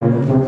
Thank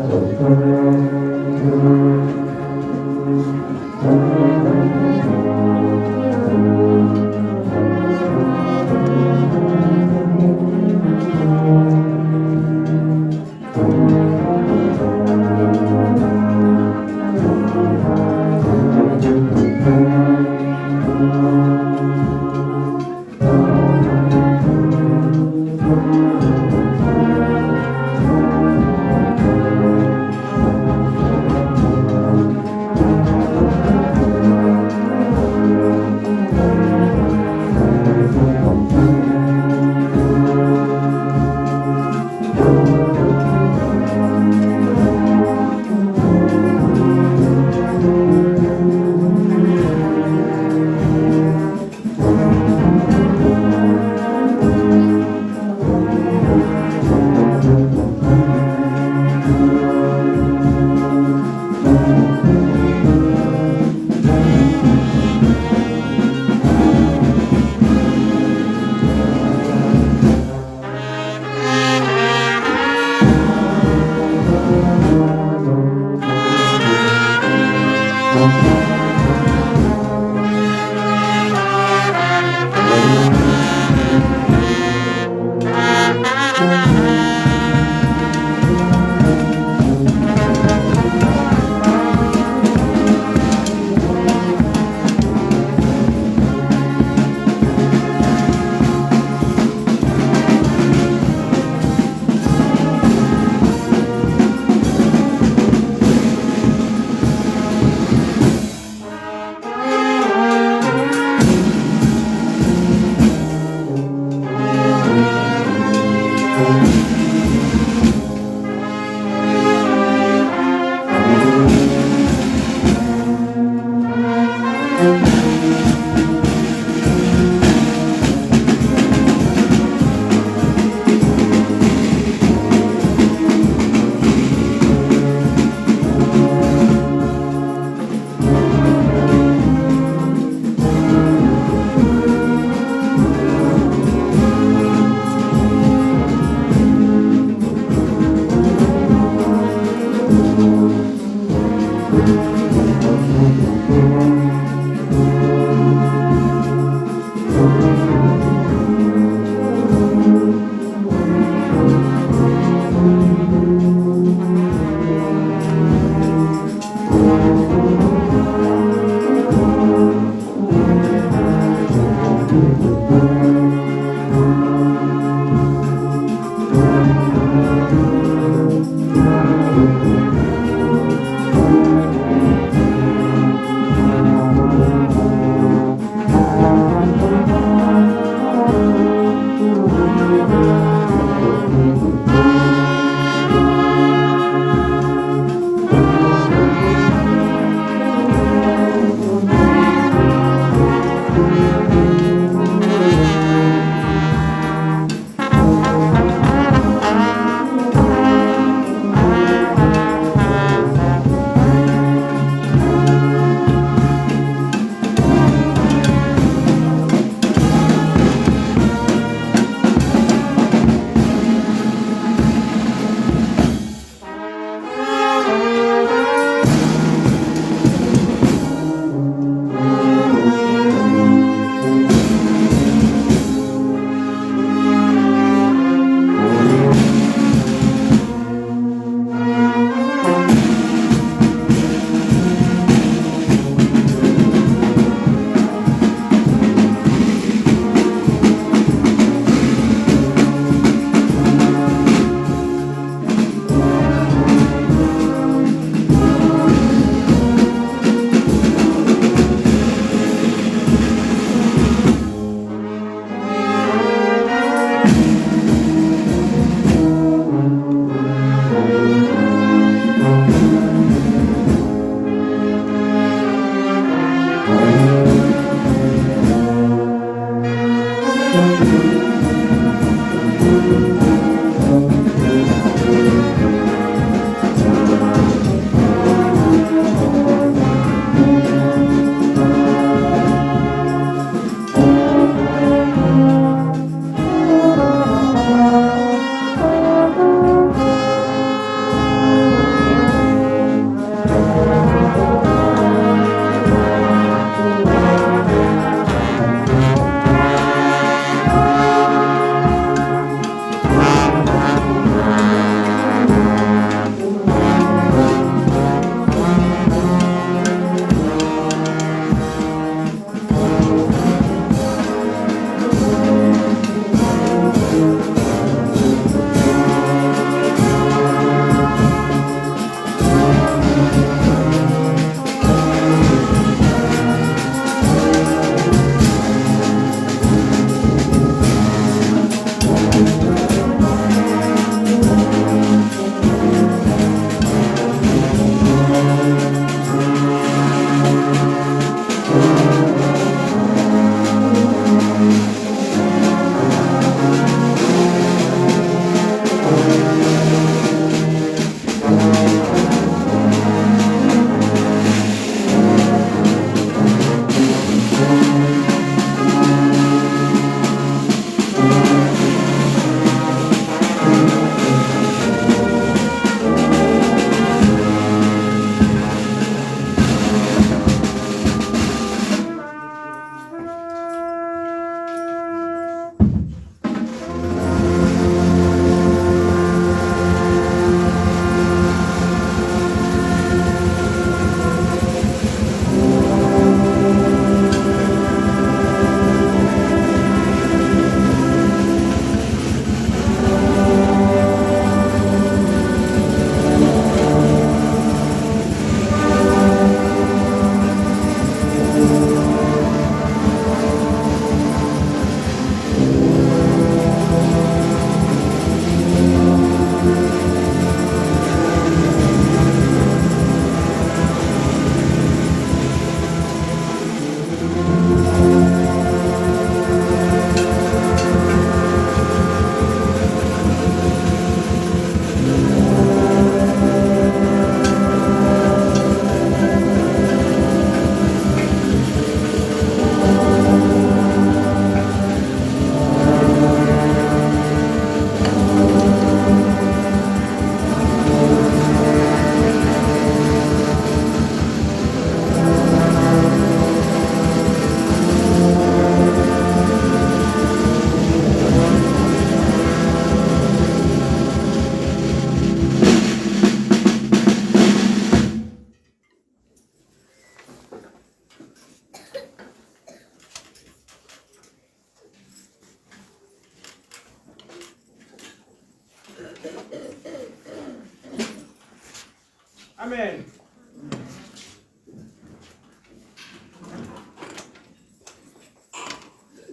Amen.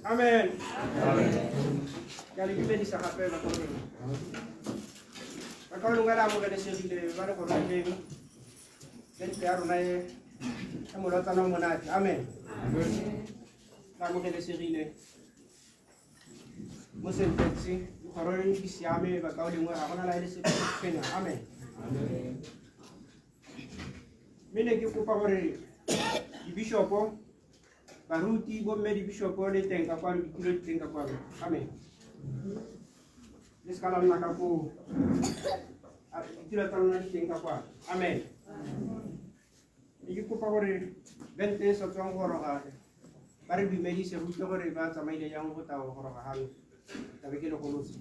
Amen. Ke a le dumedisa gape bakaulengwe. Bakaulengwe le amogelesegile ba le gorogileng le ntlo ya rona e e molotsana o monate. Amen. Le amogelesegile mo sentetse dikgoro di siame bakaulengwe ga gona la e le sepe se tshwenyang. Amen. Mme ne ke kopa gore dibishopo baruti bomme dibishopo le teng ka kwano ditulo di teng ka kwano. Amen. Le se ka la nna ka koo, ditulo tsa lona di teng ka kwano. Amen. Ne ke kopa gore bente e sa tswang go goroga ba re dumedise re utlwe gore ba tsamaile jang go tla go goroga gano tabe ke legolotse.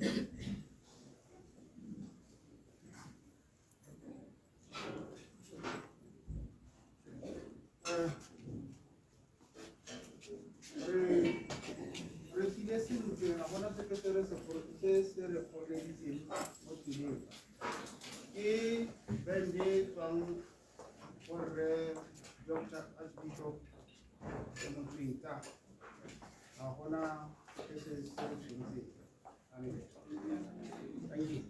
Re tlile sentle, ga gona sepe se re se se re kgoreleditseng mo tseleng. Ke band e tswang go rre Dr. Archbishop Motswetsa, ga gona se se se re tshwentseng. Amen. Thank you.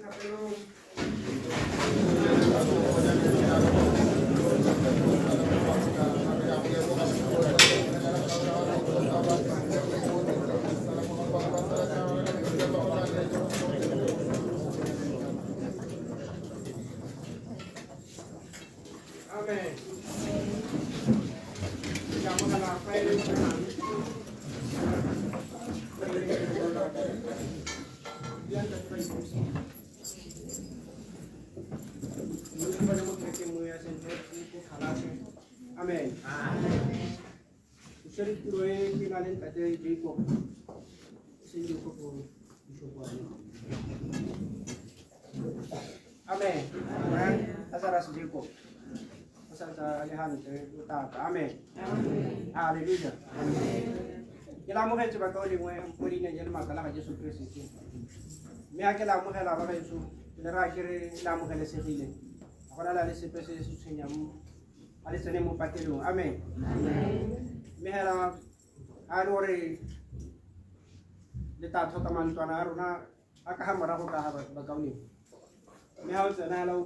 thapelong. Amen. Ke amogela fa e le tsenang. Fa e le tsenang. Ya ntate ba ithusa. Modimo ba le mo kerekeng mo ya St. George ko Kgalase. Amen. Ke tshwere tiro e ke na le ntate Jacob. E seng Jacob Bishop wa rona. Amen. Amen. Lazarus Jacob. O sa ntse a le hantle o tata. Amen. Hallelujah. Ke la amogetse bakaulengwe mo leineng le le maatla la ga Jesu Keresete. Mme a ke la amogela ba gaetsho, ke le raya ke re le amogelesegile. Ga gona la le sepe se se tshwenyang ga le tsene mo patelong. Amen. Mme hela ga e le gore le tla tlhoka mantlwana a rona a ka ga morago ka ga bakaulengwe. Mme ga o tsena hela o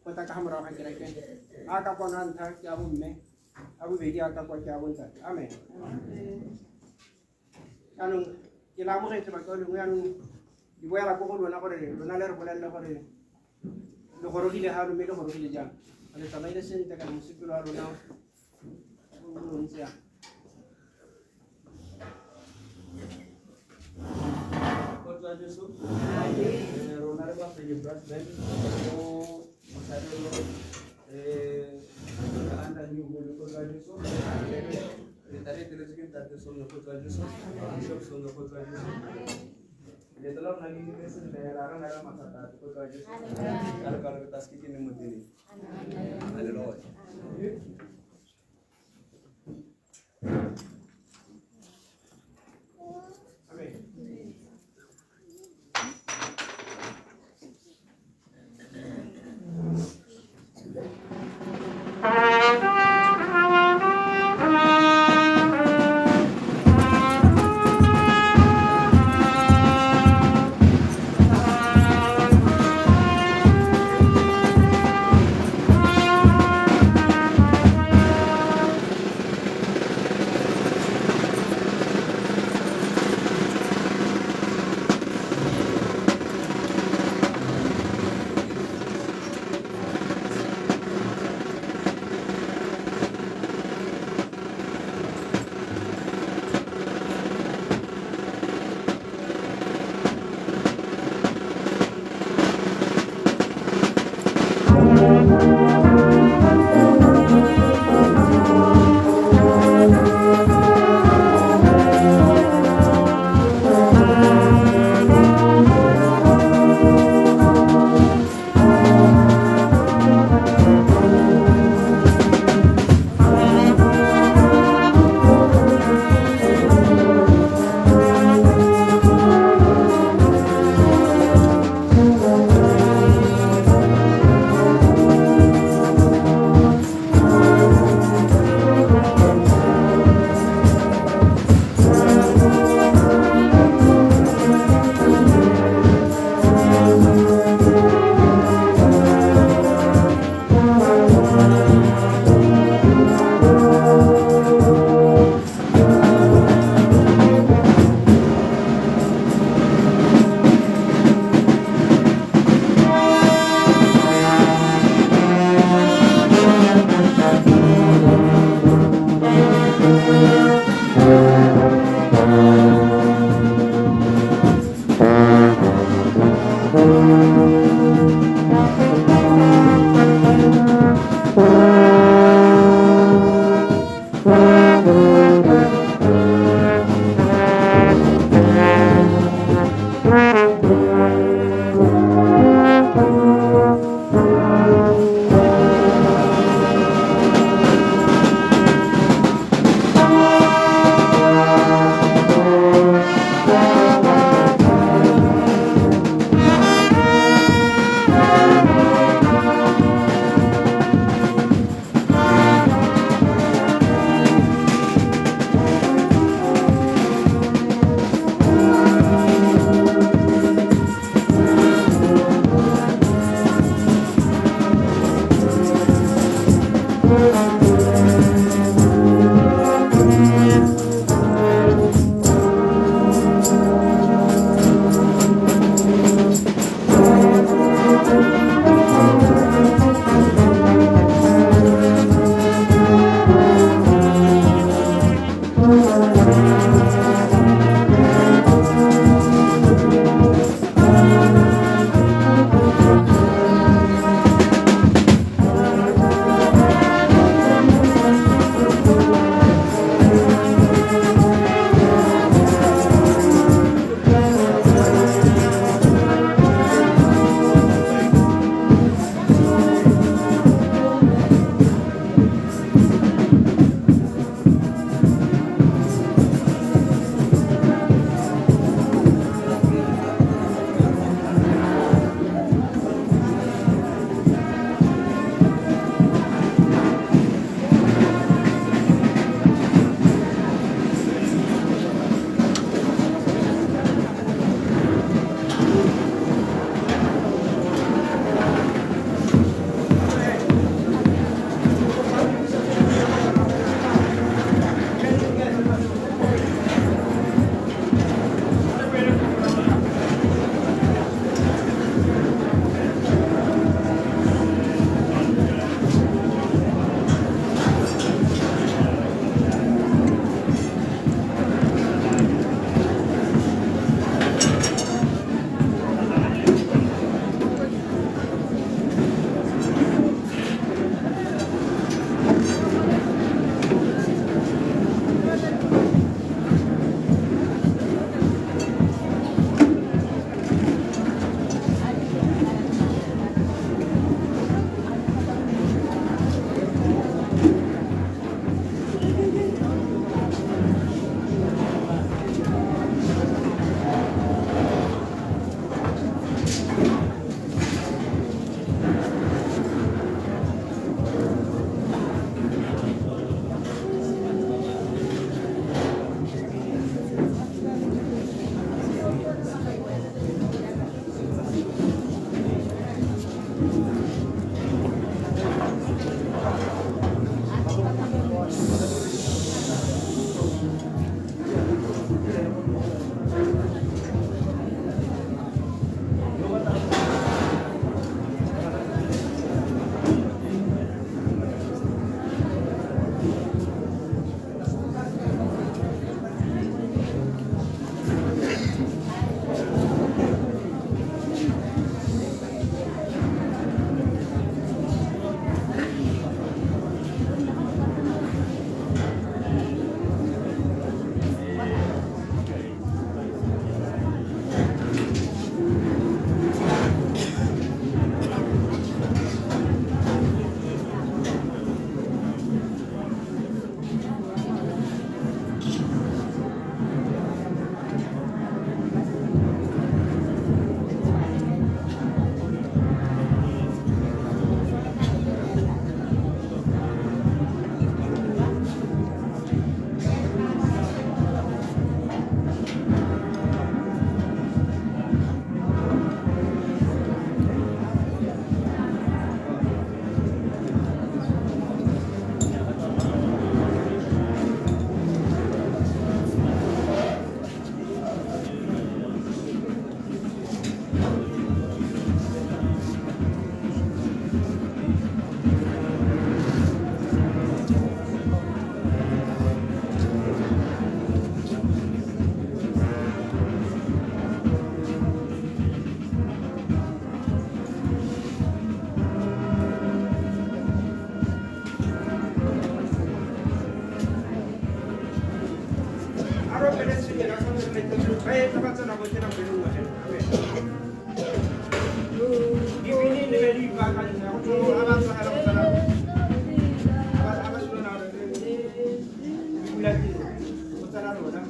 pota ka ga morago ga kereke, a ka kwano a ntlha ke a bomme, a bobedi a ka kwa ke a bontate. Amen. Jaanong ke la amogetse bakaulengwe, jaanong di boela ko go lona gore lona le re bolelele gore le gorogile gano mme le gorogile jang. A le tsamaile sentle kana mosepelo wa lona o ntse yang. Kgotsa Jesu. Rona re ba Fenye Brass Band mo Motlhabelo under New Holy Kgotsa Jesu. Re tla re eteletswe ke ntate Sonno Kgotsa Jesu, Bishop Sonno Kgotsa Jesu. Leeto la rona le nnile sentle hela, ga re na le mathata ape Kgotsa Jesu. Ka re ka re ta seke ke ne mo tseleng. Hallelujah. Amen. Ba etla ba tsena botlhe nako e le nngwe fela. Amen. Dibini le be di ipaakantse go tswa ga ba tlogela go tsena ga ba simolola re bula tiro go tsena rona.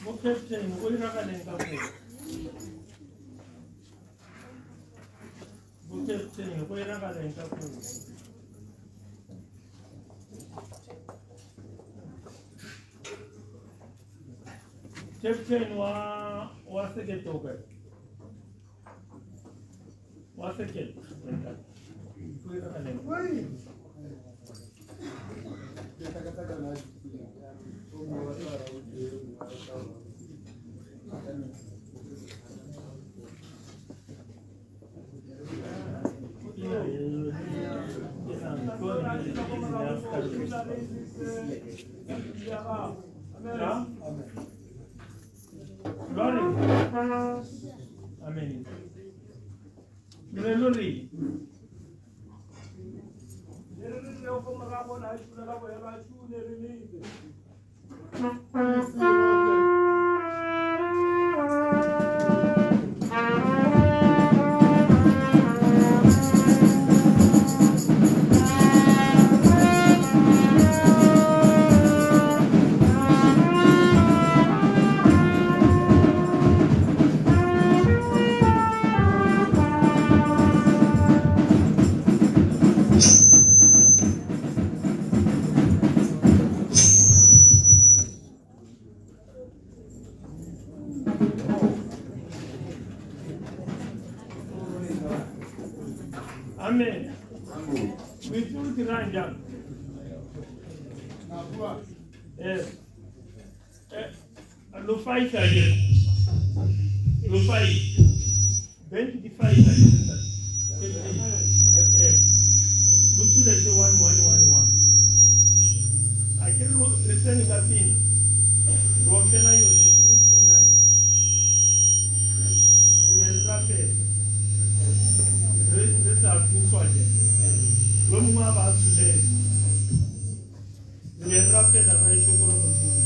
Mo captain go iragaleng ka foo? Mo captain go iragaleng ka foo? Captain wa sekete o kae? Wa sekete go iragaleng? Amen. Lori. Amen. We do the random. Yes. Lo fight again. Lo fight. Bench the fight again. Lo tsule 1 1 1 1. I can return that in. Ro tsena yone 3 2 9. Re rapela. Re sa utlwa ke. Lo mongwe a ba tsholele. Re rapela ra ishokolo Modimo.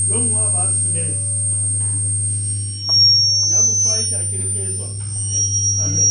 Lo mongwe a ba tsholele. Ya bofaika ke re ke tswa. Amen.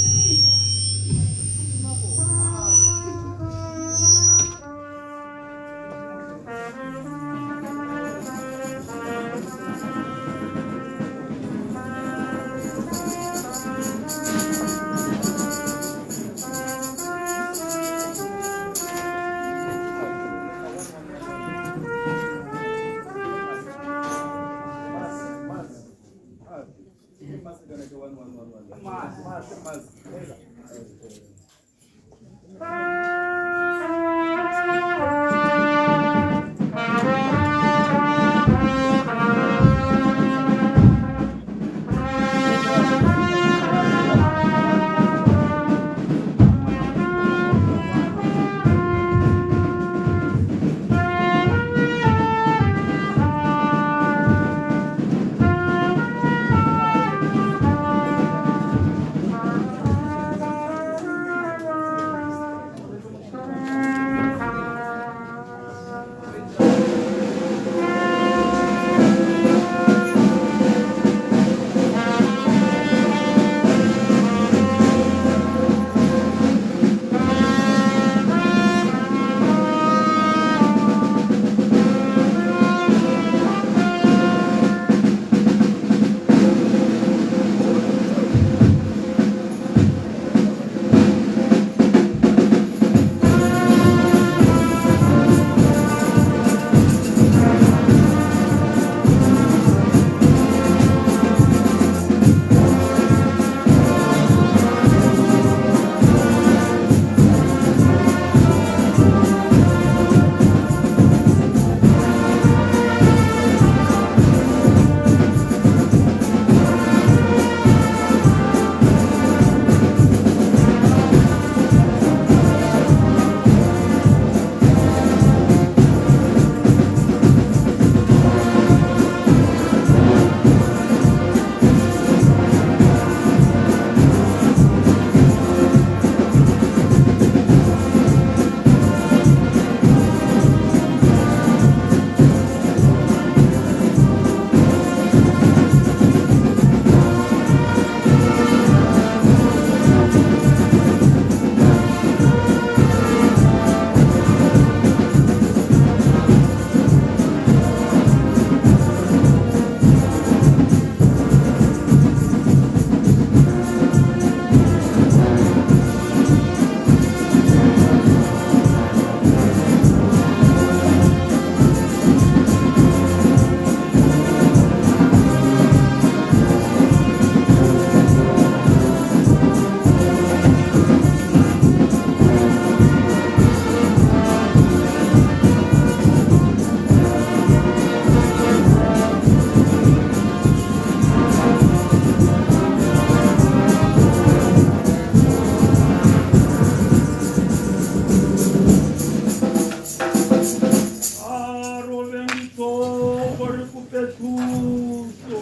Thuso,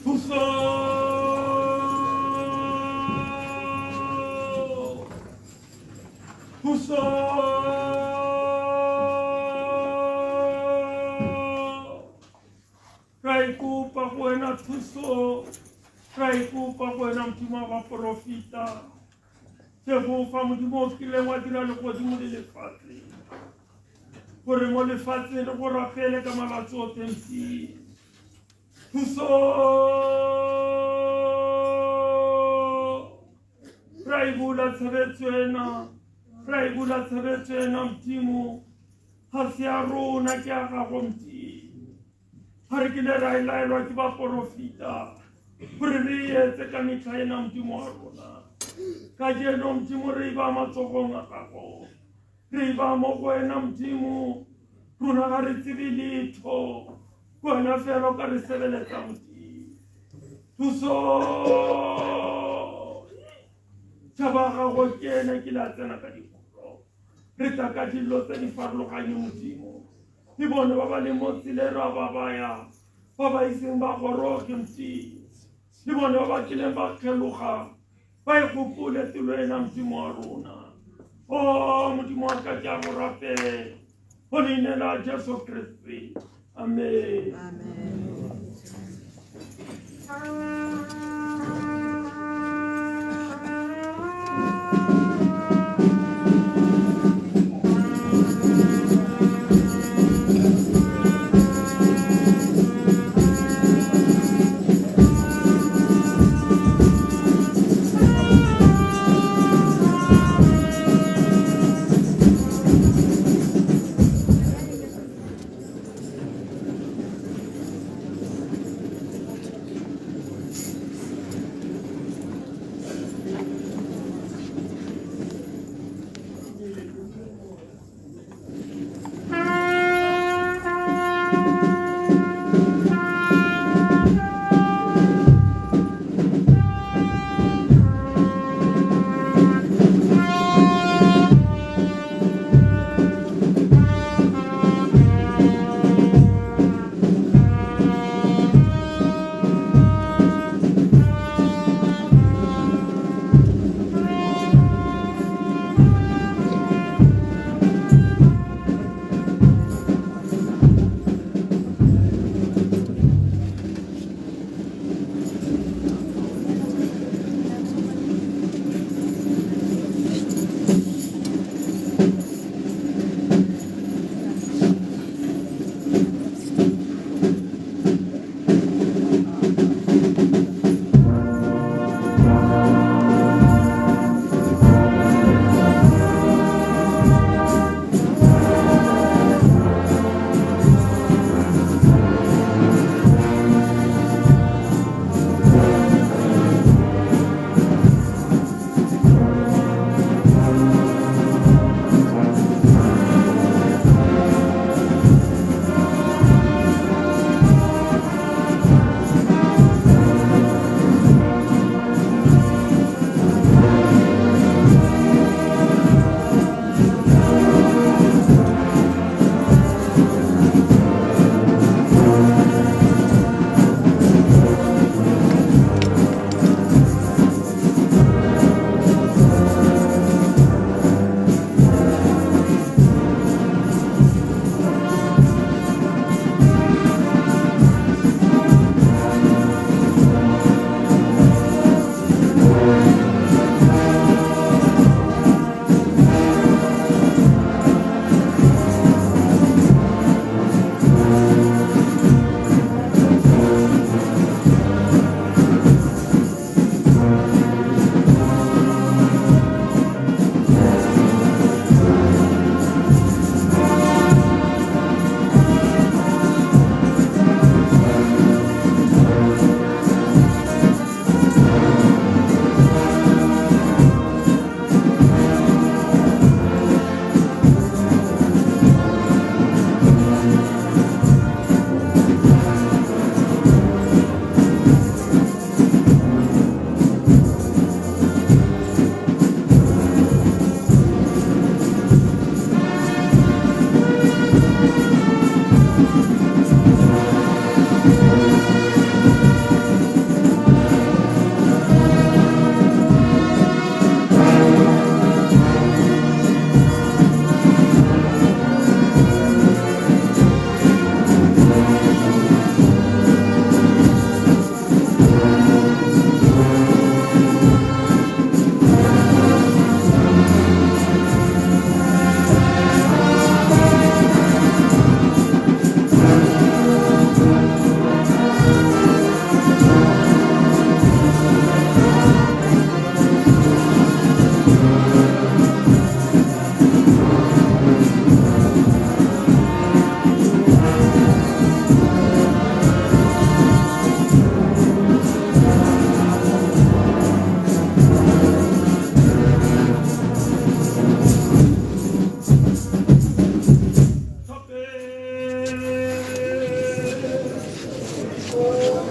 thuso, thuso. Ra ikopa go wena thuso, ra ikopa go wena Modimo wa baporofeta. Jehova Modimo o kileng wa dira legodimo le lefatshe, gore mo lefatsheng re go rapele ka malatsi otlhe Modimo. Thuso, ra e bula tshebetso ena, ra e bula tshebetso ena Modimo. Ga se ya rona, ke ya gago Modimo. Ga re kile ra e laelwa ke baporofeta gore re e etse ka metlha ena Modimo wa rona. Kajeno Modimo re e ba matsogong a gago, re e ba mo go wena Modimo. Rona ga re tsebe letho, ke wena fela o ka re sebeletsa Modimo. Thuso, tšhaba gago ke ene ke la tsena ka dikgoro, re tla ka dilo tse di farologanyeng Modimo. Le bone ba ba leng mo tseleng ra ba baya, ba ba iseng ba goroge Modimo. Le bone ba ba kileng ba kgeloga, ba e gopole telo ena Modimo wa rona. O Modimo wa ka, ke a go rapela go leina la Jesu Kriste, amen. Amen. Amen.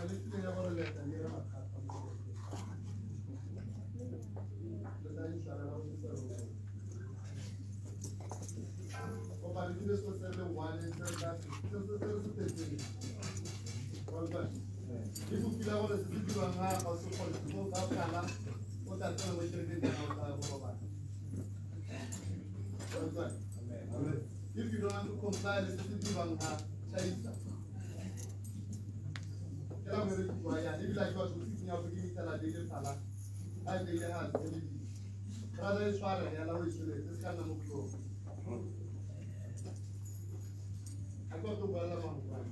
Na le feeling ya gore le tla dira mathata mo kerekeng. Le tla intshwarela go fetsa rona. Kopane ke le selo se le one se re ka se se se se se tletseng. Wa utlwa? If o feel-a gore se se dirwang ga ga o se kgone, o ka qala o tla tsena mo kerekeng ya gago o tla go robala. Wa utlwa? If you don't want to comply le se se dirwang ga chaisa. Ke la gore ke bua yana, ebile ha ke batho go tsitsinya go ke mitela le phala. Ha e beile ha se le di. Brother e tshware hela o e tsweletse, se ka nna mo tlhong. Ha ke batle go buella mankwane.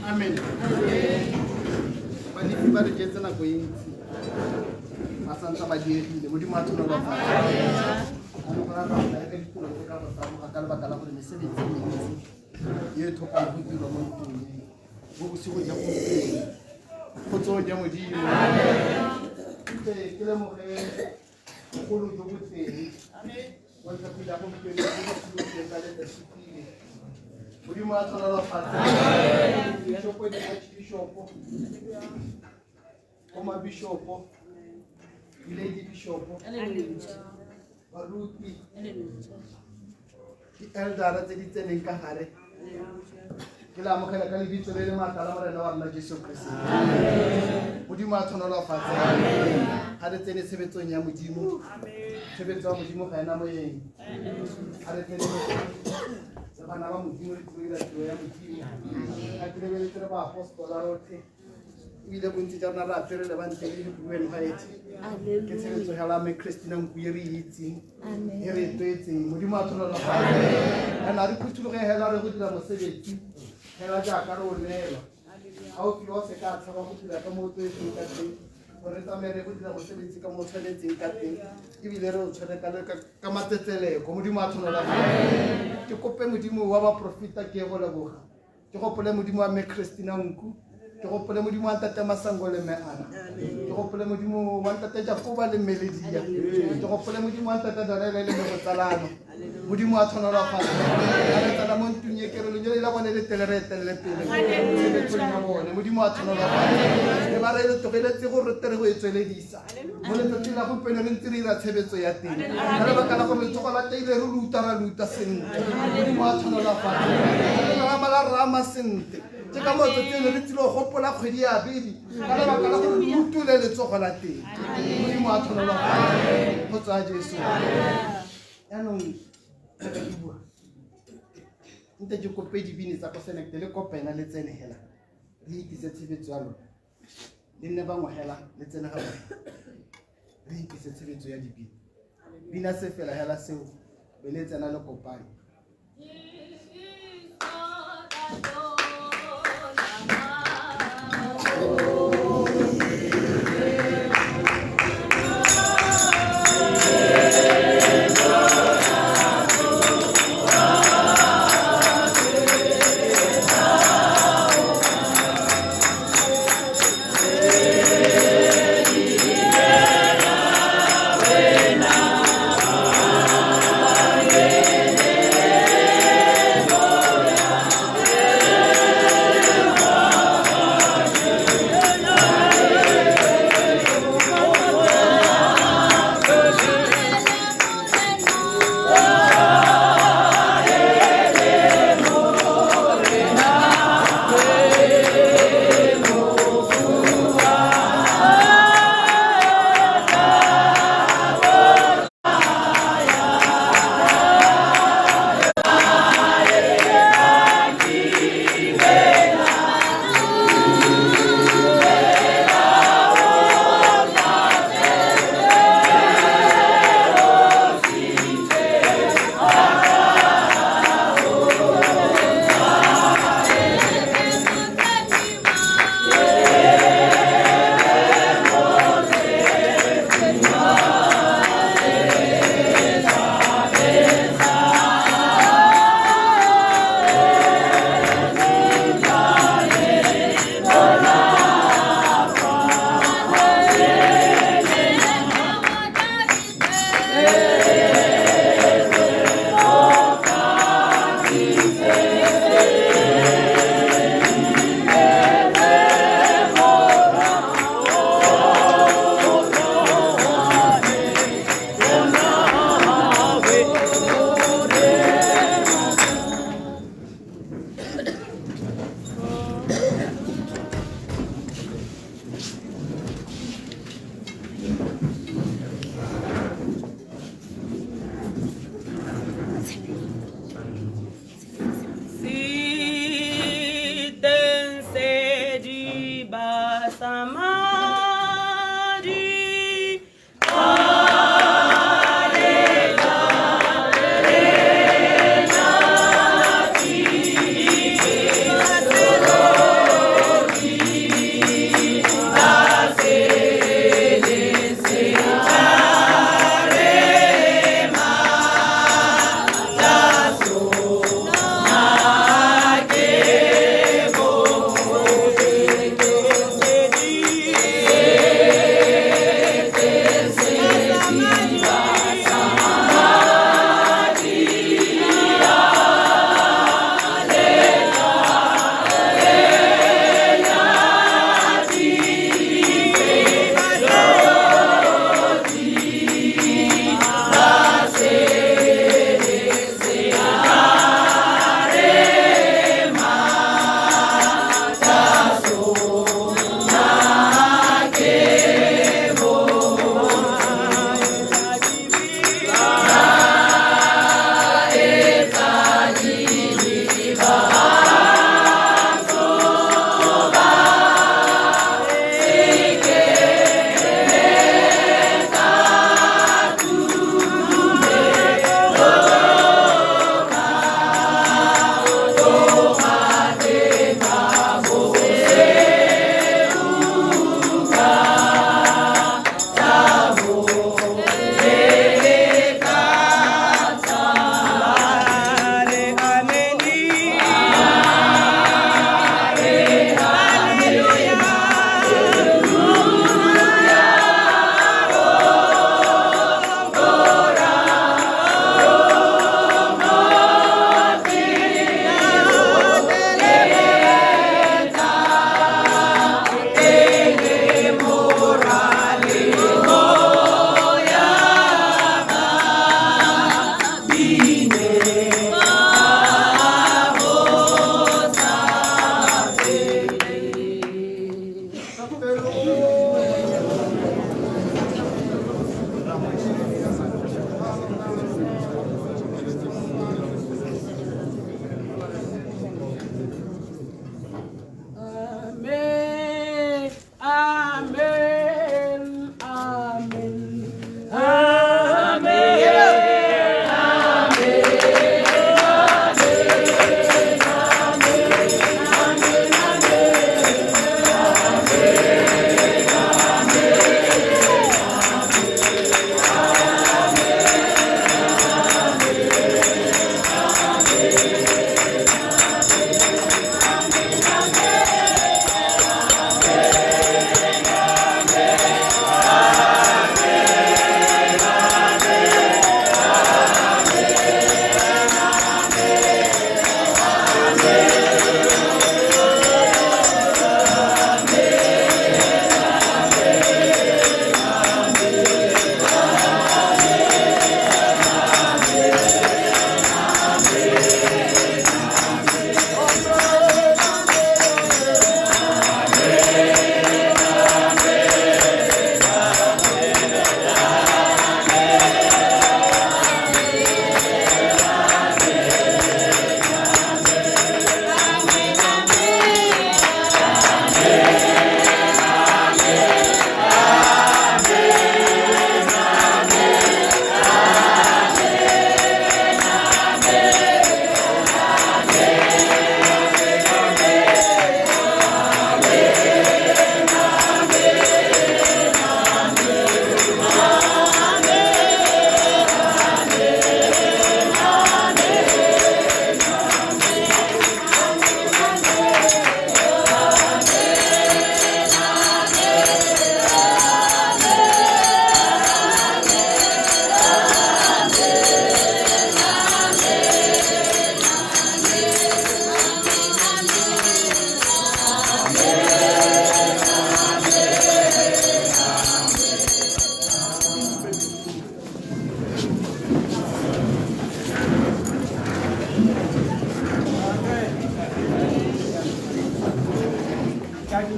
Amen. Balefi ba re jetse nako e ntsi ba santse ba diegile Modimo a tlhonolofatse. A re gona ka ka ditiro tse ka go taboga ka lebaka la gore mesebetsi e mentsi e e tlhokang go dirwa mo ntlong e bo bosigo jwa gompieno go tseo ja Modimo. Ke lemoge bogolo jo bo teng mo letsatsing la gompieno bo bo simologileng ka letsatsi pele. Modimo a tlhonolofatse bishopo di archbishopo bo mabishopo di-lady bishopo baruti di-eldera tse di tseneng ka gare ke le amogela ka lebitso le le maatla la Morena wa rona Jesu Kriste. Modimo a tlhonolofatse ga re tsene tshebetsong ya Modimo. Tshebetso ya Modimo ga ena moyeng. Ga re tsene le bana ba Modimo re tsile tiro ya Modimo. Ga ke lebeletse re ba apostola rotlhe ebile bontsi jwa rona re apere lebante le le blue and white. Ke tshebetso ya la mme Christina Nku e re itseng e re etoetseng. Modimo a tlhonolofatse. Ena re phuthologe hela re go dira mosebetsi hela jaaka re o neelwa. Ga o fiwa se ka tshaba go dira ka mo o tlwaetseng ka teng gore re tsamaye re go dira mosebetsi ka mo o tshwanetseng ka teng ebile re o tshwere ka matsetseleko. Modimo a tlhonolofatse. Ke kope Modimo wa baprofeta ke go leboga. Ke gopole Modimo wa mme Christina Nku. Ke gopole Modimo wa ntate Masango le mme Ana. Ke gopole Modimo wa ntate Jakoba le mme Lydia. Ke gopole Modimo wa ntate Dorele le mme Botsalano. Modimo a tlhonolofatse. Ga re tsena mo ntlong e ke re lenyalo la bone le tele re etelele pele tshebetsong ya bone. Modimo a tlhonolofatse. Le ba re le tlogeletse gore re tere go e tsweledisa. Mo letsatsing la gompieno re ntse re dira tshebetso ya teng. Ka lebaka la gore letsogo la teile re ruta ra ruta sentle. Modimo a tlhonolofatse. Re rama la rama sentle. Ke ka moo tsatsi le re tsile go gopola kgwedi ya bedi ka lebaka la gore re rutule letsogo la teng. Modimo a tlhonolofatse. Go tswa Jesu. Jaanong ke bua nte ke kope dibini tsa ko Senekte le kopena le tsene hela re ikise tshebetso ya lona le nne bangwe hela le tsene ga bone re ikise tshebetso ya dibini bina se fela hela seo be le tsena le kopane. Yeah.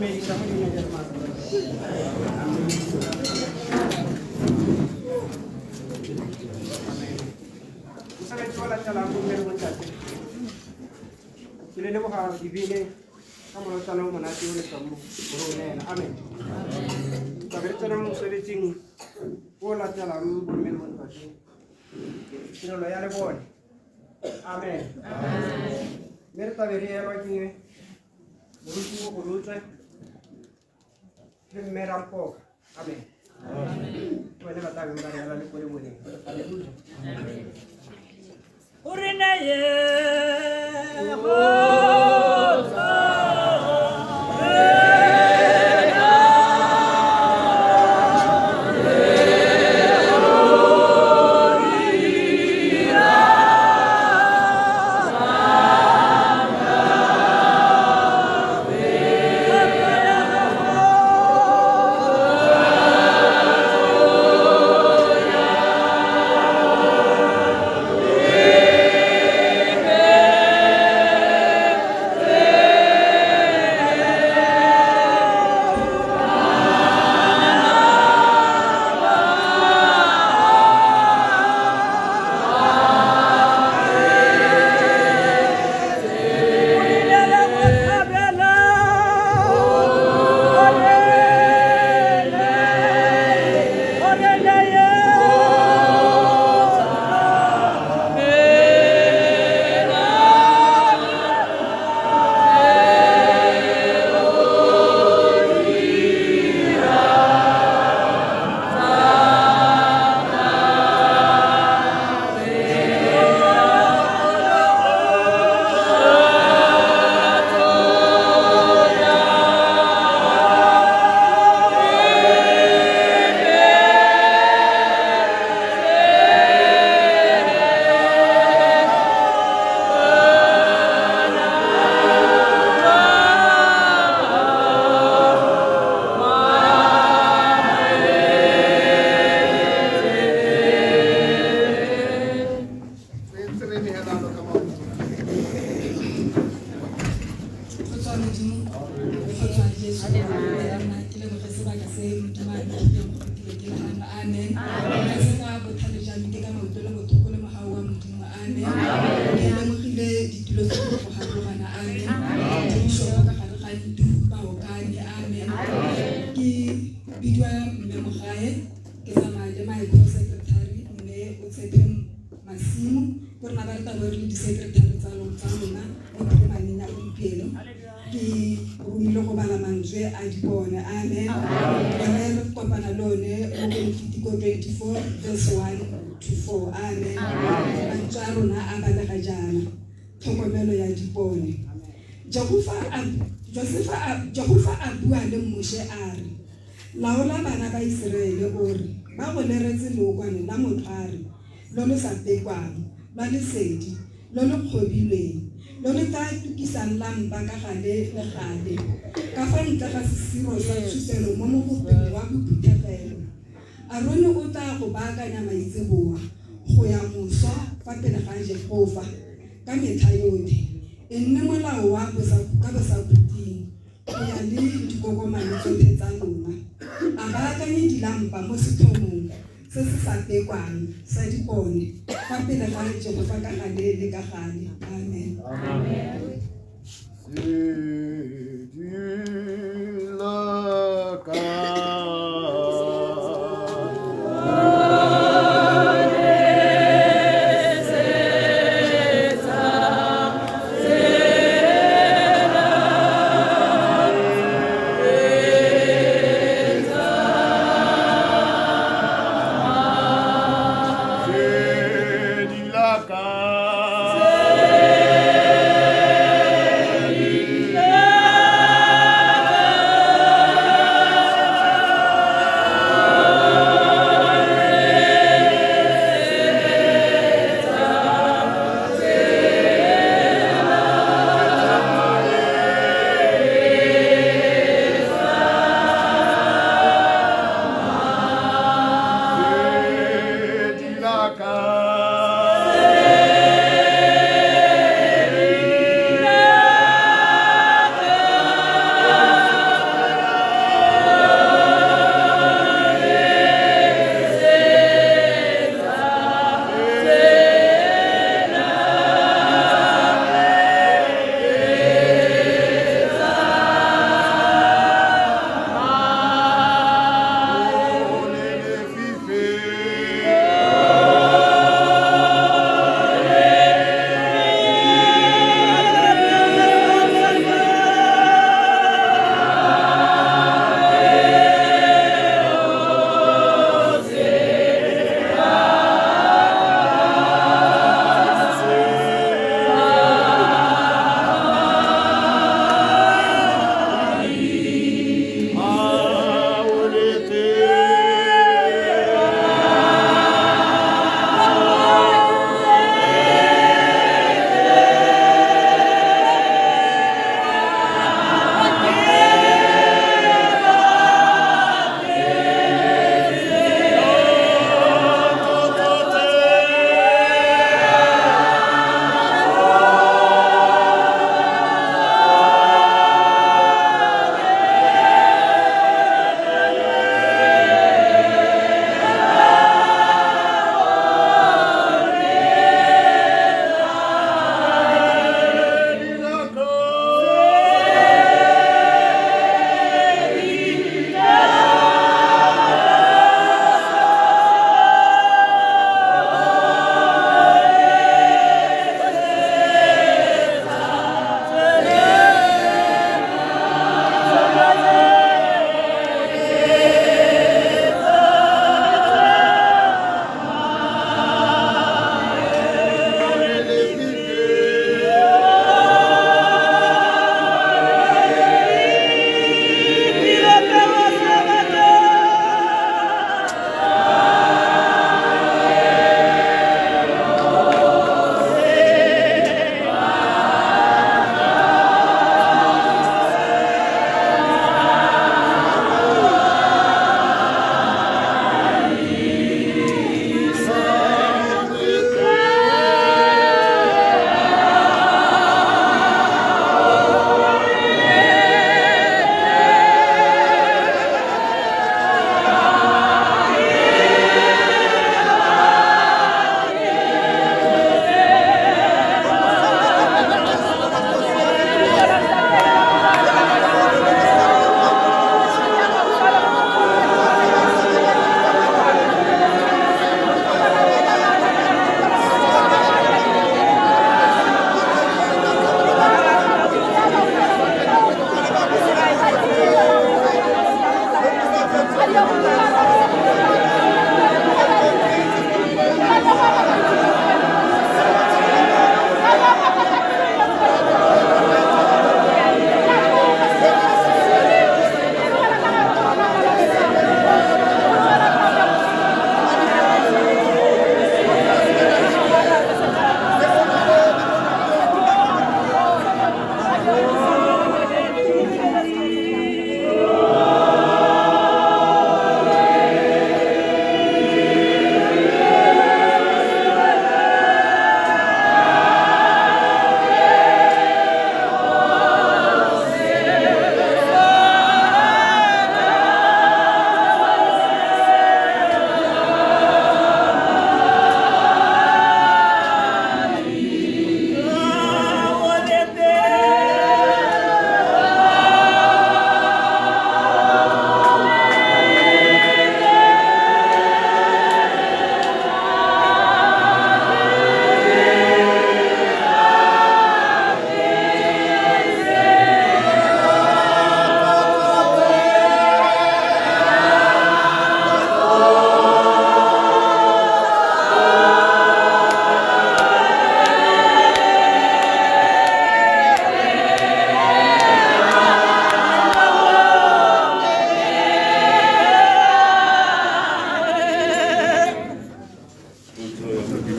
dumedisa mo leina le maatla. Mosebetsi o latelang bomme le bontate, ke le leboga dibele ka molotsana o monate o le tswang mo go o neela. Amen. Tlabe re tsena mo mosebetsing o latelang bomme le bontate, tirelo ya lebone. Amen. Mme re tlabe re elwa ke moruti o golotswe le mme Rampoka. Amen. Ke bone ba tla beng ba re ela le ko leboneng. Halleluja. O re neye go Jehofa a bua le Moshe a re, laola bana ba Iseraele o re, ba go leretse lookwane la motlhware lo lo sa pekwang, lwa lesedi lo lo kgobilweng, lo lo tla tukisang lampa ka gale le gale, ka fa ntle ga sesiro sa tshupelo mo mogopeng wa bophuthegelo. Arone o tla go baakanya maitseboa go ya moso fa pele ga Jehofa ka metlha yotlhe, e nne molao wa ka bosakhutleng go ya le dikokomane tsotlhe tsa lona. A baakanye dilampa mo setlhomong se se sa pekwang sa dipone fa pele ga Jehofa ka gale le ka gale. Amen.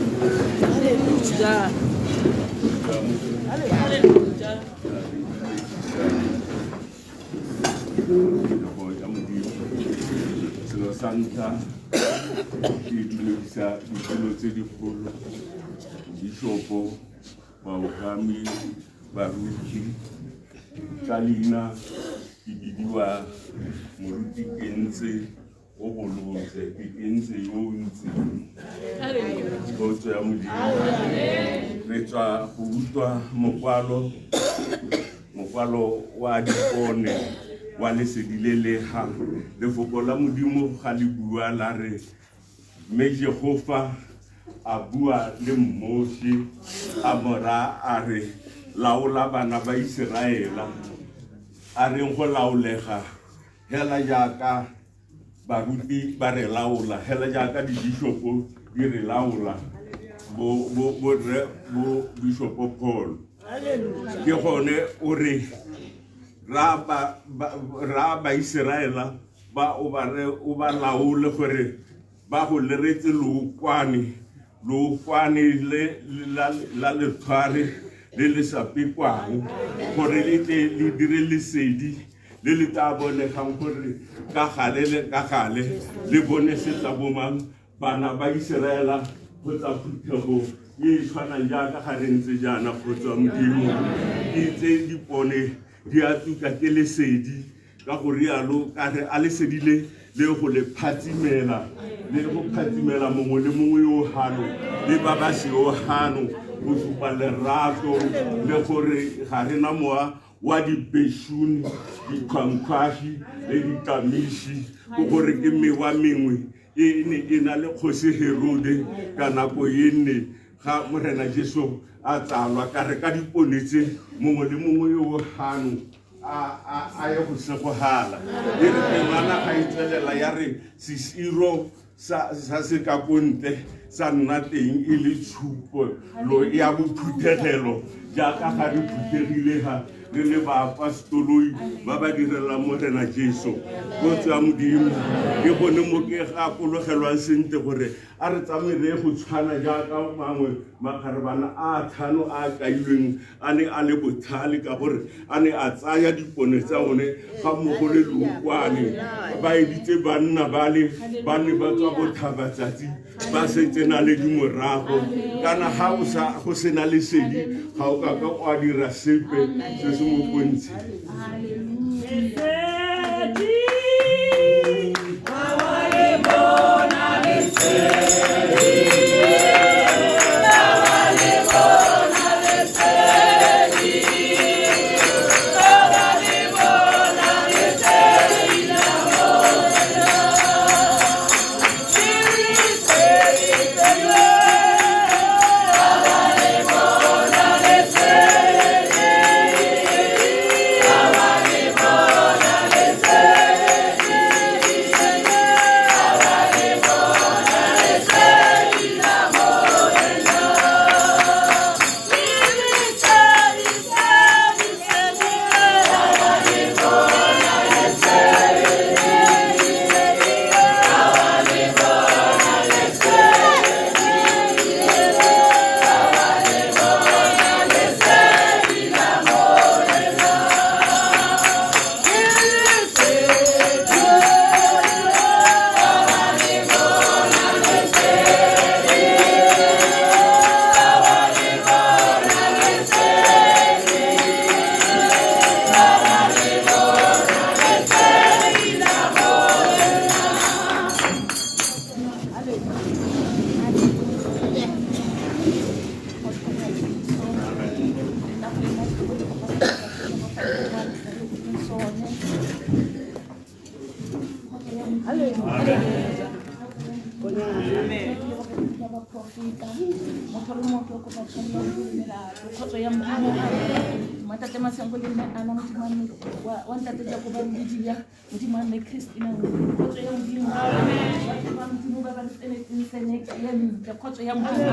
Hallelujah. Hallelujah. Selo sa ntlha ke itumedisa ditulo tse dikgolo, bishopo, baokami, baruti ka leina ke bidiwa Moruti Kentse o bolotse, ke Kentse yo o ntseng kgotso ya Modimo. Re tswa go utlwa mokwalo, mokwalo wa dipone wa lesedi le lega. Lefoko la Modimo ga le bua la re, mme Jehova a bua le Moshe a mo raya a re, laola bana ba Iseraela. A reng go laolega hela jaaka baruti ba re laola, hela jaaka dibishopo di re laola, bo bo bo rre bo Bishopo Paul. Ke gone o re ra ba ra ba Iseraela ba o ba re o ba laole gore ba go leretse lookwane, lookwane le la la letlhware le le sa pekwang, gore le tle le dire lesedi le le tla bonegang gore ka gale le ka gale le bonesetsa bomang bana ba Iseraela kgotsa phuthego e e tshwanang jaaka ga re ntse jaana. Kgotsa Modimo ke tse dipone di a tuka ke lesedi, ka go rialo ka re a lesedi le le go le phatsimela, le go phatsimela mongwe le mongwe yo hano le ba ba seo hano, go supa lerato le gore ga re na mowa wa dibeshuni, dikgwankgwahi le ditamiši, ke gore ke mewa mengwe e ne e na le kgosi Herode ka nako e nne ga Morena Jesu a tsalwa. Ka re ka dipone tse mongwe le mongwe yo hano a ye go segogala. E re temana ga e tswelela ya re sesiro sa se ka kontle sa nna teng e le tshupo lo ya bophuthegelo, jaaka ga re phuthegile ga re le baapostoloi ba ba direlang Morena Jesu. Kotso ya Modimo ke gone mo ke gakologelwang sentle gore a re tsamaye re go tshwana jaaka mangwe makgarebana a tlhano a kailweng a ne a le botlhale, ka gore a ne a tsaya dipone tsa one ga mmogo le lookwane, ba editse banna bale ba ne ba tswa botlhabatsatsi ba setse na le dimorago. Kana ga o sa go sena lesedi ga o ka ka wa dira sepe se se mo pontsheng. Matate Masango le mme Ana, Modimo wa mme wa ntate Jakoba le Lydia, Modimo wa mme Christina, kgotso ya Modimo. Batho ba Modimo ba ba re tsenetseng seneke ya ntle, kgotso ya Modimo.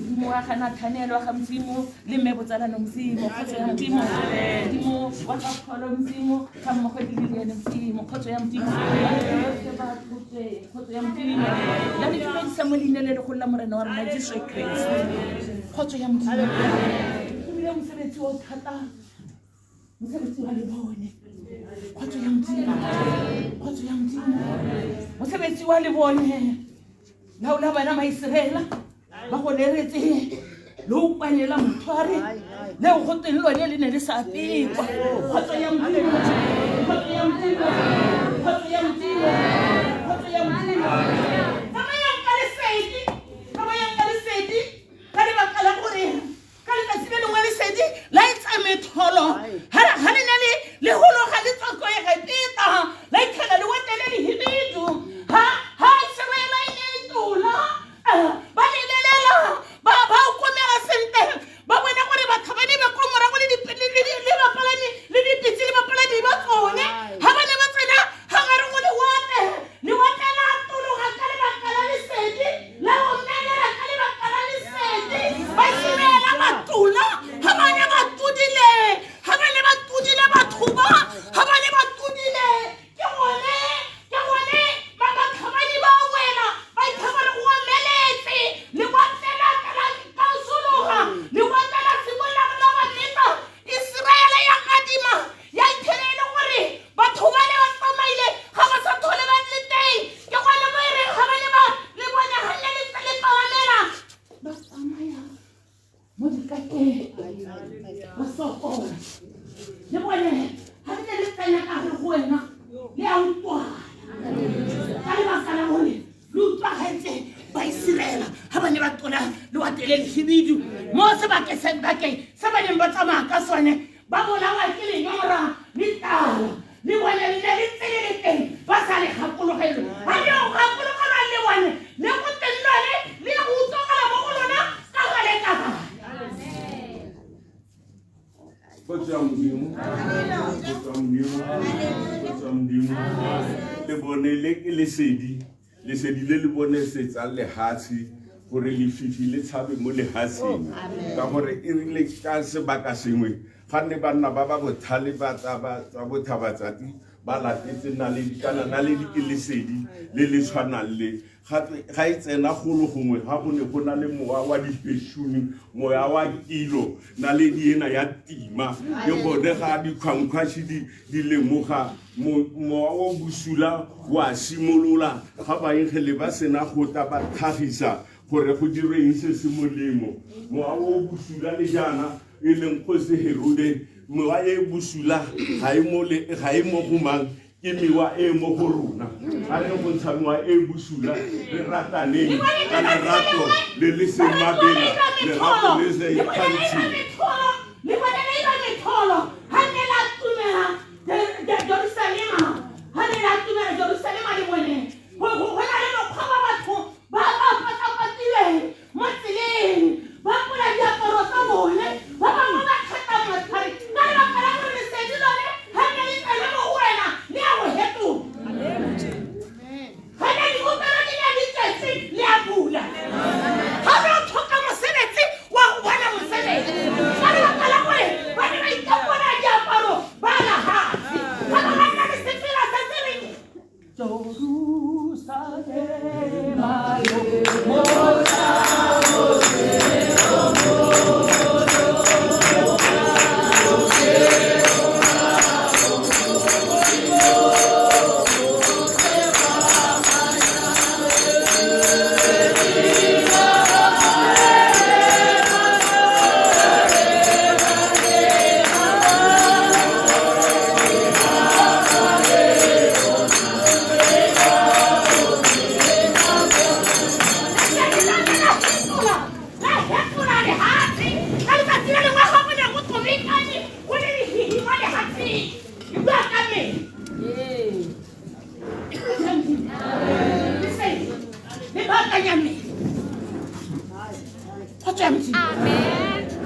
Modimo wa ga Nathaniel wa ga Modimo le mme Botsalano Modimo, kgotso ya Modimo. Modimo wa ga Pholo Modimo ga mmogo le Liliane Modimo, kgotso ya Modimo. Batho botlhe ba Kgotso ya Modimo. La le dumedisa mo leina le legolo la Morena wa rona Jesu Kreste. Kgotso ya Modimo. Ebile mosebetsi o thata, mosebetsi wa lebone. Kgotso ya Modimo. Kgotso ya Modimo. Mosebetsi wa lebone. Laola bana ba Iseraela ba go leretse leokwane la motlhware leo go teng lone le ne le sa pekwa. Kgotso ya Modimo. Kgotso ya Modimo. Kgotso ya Modimo. Kgotso ya Modimo. Tsamayang ka lesedi. Tsamayang ka lesedi ka lebaka la gore ka letsatsi le lengwe lesedi la etsa metholo. Ha le ne le hologa le tswa ko Egepeta, la itlhela lewatle le lehibidu. Ha Iseraele e ne e tlola, ba lebelela, ba okomela sentle, ba bona gore batho ba ne ba ko morago le bapalami le dipitse le bapalami ba tsone. Ha ba ne ba tsena ga gare go lewatle, lewatle la tologa ka lebaka la lesedi, la omelela ka lebaka la lesedi. Ba Iseraele ba tlola, ha ba ne ba tlodile, ha ba ne ba tlodile batho ba, ha ba ne ba tlodile, ke gone ba batlhabani ba wela, ba itha gore go omeletse, lewatle la tla la kaosologa, lewatle la simolola go la ba metsa. Iseraele ya gadima, ya ithela e le gore batho ba le ba tsamaile, ga ba sa tlhole ba le teng. Ke gone mo e reng ga ba ne ba le bone ga nne le tsamela, ba tsamaya mo dikakeng, ba sokola. Le bone ga le ne le tsena ka gare go wena, le a utlwana ka lebaka la gore le utlwagetse ba Iseraela ga ba ne ba tlola lewatle le lehibidu mo sebakeng se ba neng ba tsamaya ka sone, ba bolawa ke lenyora le tlala. Le bone le ne le ntse le le teng, ba sa le gakologelwe. Ga le o gakologelwang le bone le go teng lone le go utlwagala mo go lona ka gale ka gale. Kgotso ya Modimo. Kgotso ya Modimo. Kgotso ya Modimo. Le bone le ke lesedi, lesedi le le bonesetsang lehatshe gore lefifi le tshabe mo lehatsheng. Ka gore e rile ka sebaka sengwe ga nne banna ba ba botlhale ba tsa bothabatsatsi ba latetse naledi, kana naledi ke lesedi le le tshwanang le gape ga e tsena golo gongwe ga go ne go na le mowa wa dipeshuni, moya wa kilo, naledi ena ya tima. Ke gone ga dikgwankgwashi di lemoga mowa o bosula wa simolola ga baengele ba sena go tla ba tlhagisa gore go dirwe eng se se molemo. Mowa o bosula le jaana e leng kgosi Herode, mowa e bosula ga e mo go mang, ke mewa e mo go rona. A re go ntsha mewa e bosula, re rataneng ka lerato le le seng mabela, lerato le se ikgantsheng. Le bone le ira metholo ga ne la tumela Jerusalema, ga ne la tumela Jerusalema le bone go na le mokgwa wa batho ba ba patapatileng mo tseleng, ba pola diaparo tsa bone, ba bangwe ba tlhata matlhare ka lebaka la gore lesedi lone ga ne le tsena mo go wena le a go hetola. Ga ne dikopelo di ne di tletse le a bula. Ga ne o tlhoka mosebetsi wa go bona mosebetsi ka lebaka la gore ba ne ba ikapola diaparo ba lehatshe. Ga ba nna le sefela se se reng Jerusalema yo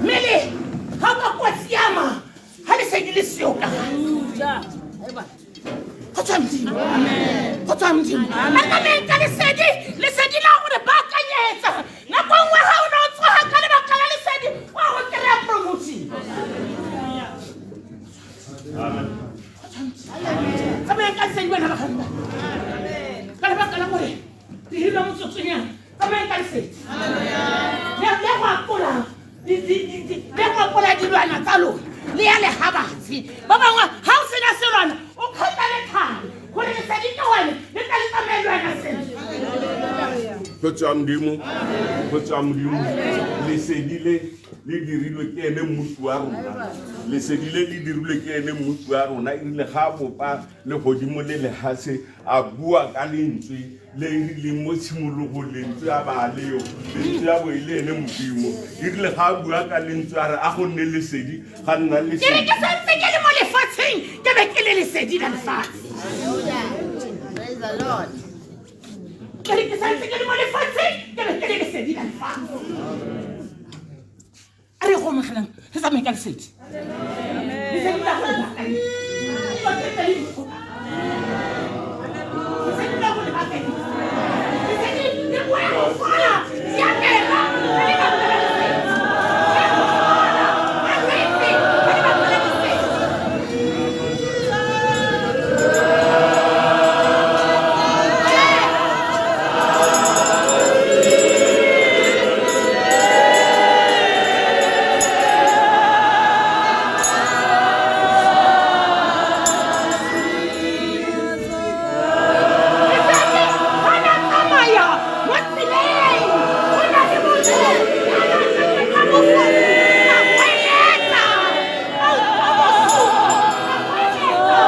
Mmele ga o ka kwa siama ga lesedi le seo ka go tswa Modimo, go tswa Modimo. A ka meng ka lesedi, lesedi la gore baakanyetsa nako nngwe ga o ne o tsoga ka lebaka la lesedi wa go kry-a promotion. Tsamayang ka lesedi bana ba ganna ka lebaka la Le ngopola dilwana tsa lona le ya legabatshe ba bangwe ga o sena selwana o kgotsa lethabo gore lesedi ke gone le tla le tsamaye le wena sentle. Go tswa Modimo, go tswa Modimo. Lesedi le le dirilwe ke ene mmusi wa rona. Lesedi le le dirilwe ke ene mmusi wa rona. E rile ga a bopa legodimo le lehatshe, a bua ka lentswe le e rileng mo tshimologong, lentswe a ba a leo, lentswe a bo e le ene Modimo. E rile ga a bua ka lentswe a re a go nne lesedi, ga nna Ke re lesedi. ke santse ke le mo lefatsheng ke be ke le lesedi la lefatshe. Praise the Lord. Ke re ke santse ke le mo lefatsheng ke be ke le lesedi la lefatshe. A re go amogelang re tsamaye ka lesedi. Lesedi la go le baakanya. Dilo tse tse di botlhokwa. Lesedi la go le baakanya. Lesedi le boya go fola siamela ka lebaka la lesedi. Re go fola malwetse ka lebaka la lesedi. Lesedi ga la tsamaya mo tseleng go na le motho ya na tsamaya ka bofofu a hweletsa a utlwa bohloko a hweletsa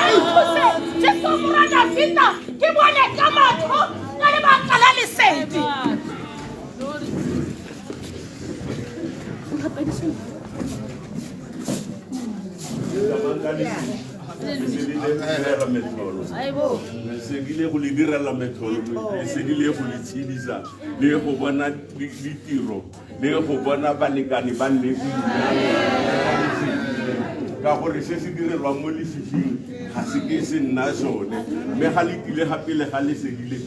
a nthuse Jesu morwa Dafita ke bone ka matlho ka lebaka la lesedi. Tsamayang ka lesedi. Lesedi le le direla metlholo. Lesedi le go le direla metlholo, lesedi le go le tshedisa, le go bona ditiro, le go bona balekane ba nnete lenyalo ka gore se se direlwang mo lefifing ga se ke se nna sone, mme ga le tlile ga pele ga lesedi le.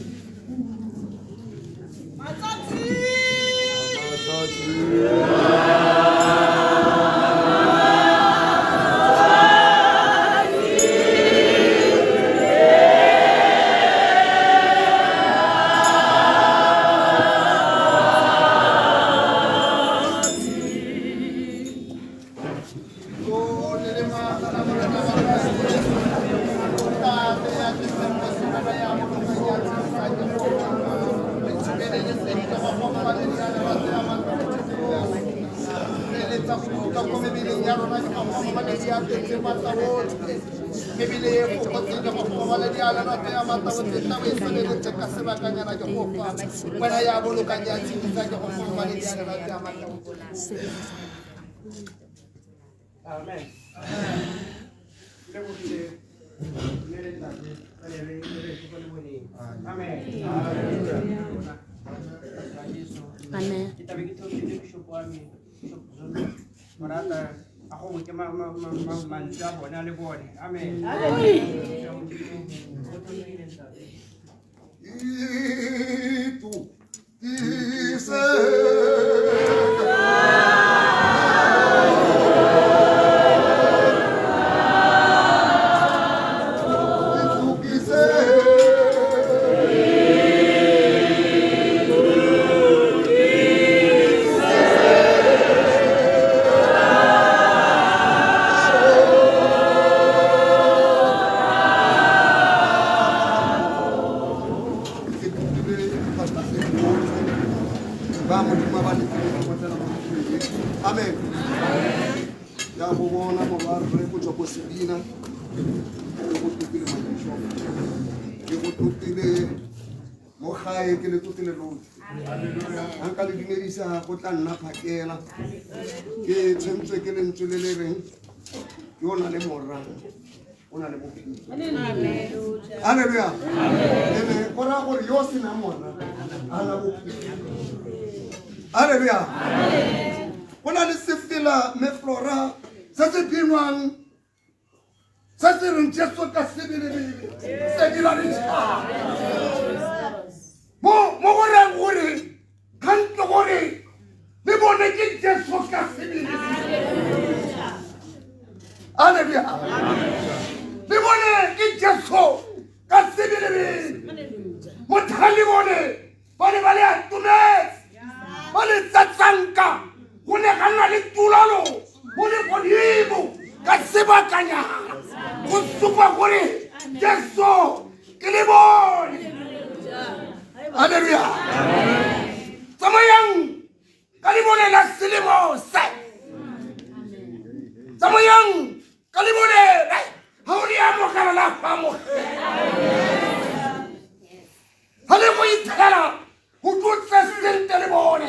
Amen. Ke lebogile mme le ntate ba ne re re go le boneng. Amen. Amen. Ke tlabe ke theositse bishop wa me, Bishop Zulu, gore a tla a go boke mantswe a bone a le bone. Amen. O tlhomphile ntate. Itu ise ba Modimo ba le amen. Ya go bona morwa rre go tswa ko Sebina, ke go totile madišo, ke go totile mo gae, ke le totile lotlhe. Ga nka le dumedisa go tla nna phakela, ke tshwentswe ke lentswe le le reng yo o na le morra o na le bophelo. Halleluja. Ene go raya gore yo o senang morra a na bophelo. Halleluja. Go na le sefela me Flora se se binwang se se reng Jesu ka sebelebele se dira ditšhaba mo go reng gore kgantle gore le bone ke Jesu ka sebelebele. Halleluja. Le bone ke Jesu ka sebelebele. Motlhang le bone ba ne ba le atumetse, ba le tsatsanka Modimo ka sebakanyana go supa gore Jesu ke le bone. Halleluja. Tsamayang ka lebone la selemo se. Tsamayang ka lebone ga o le amogela la go amogela. Ga le go itshela go tlotse sente le bone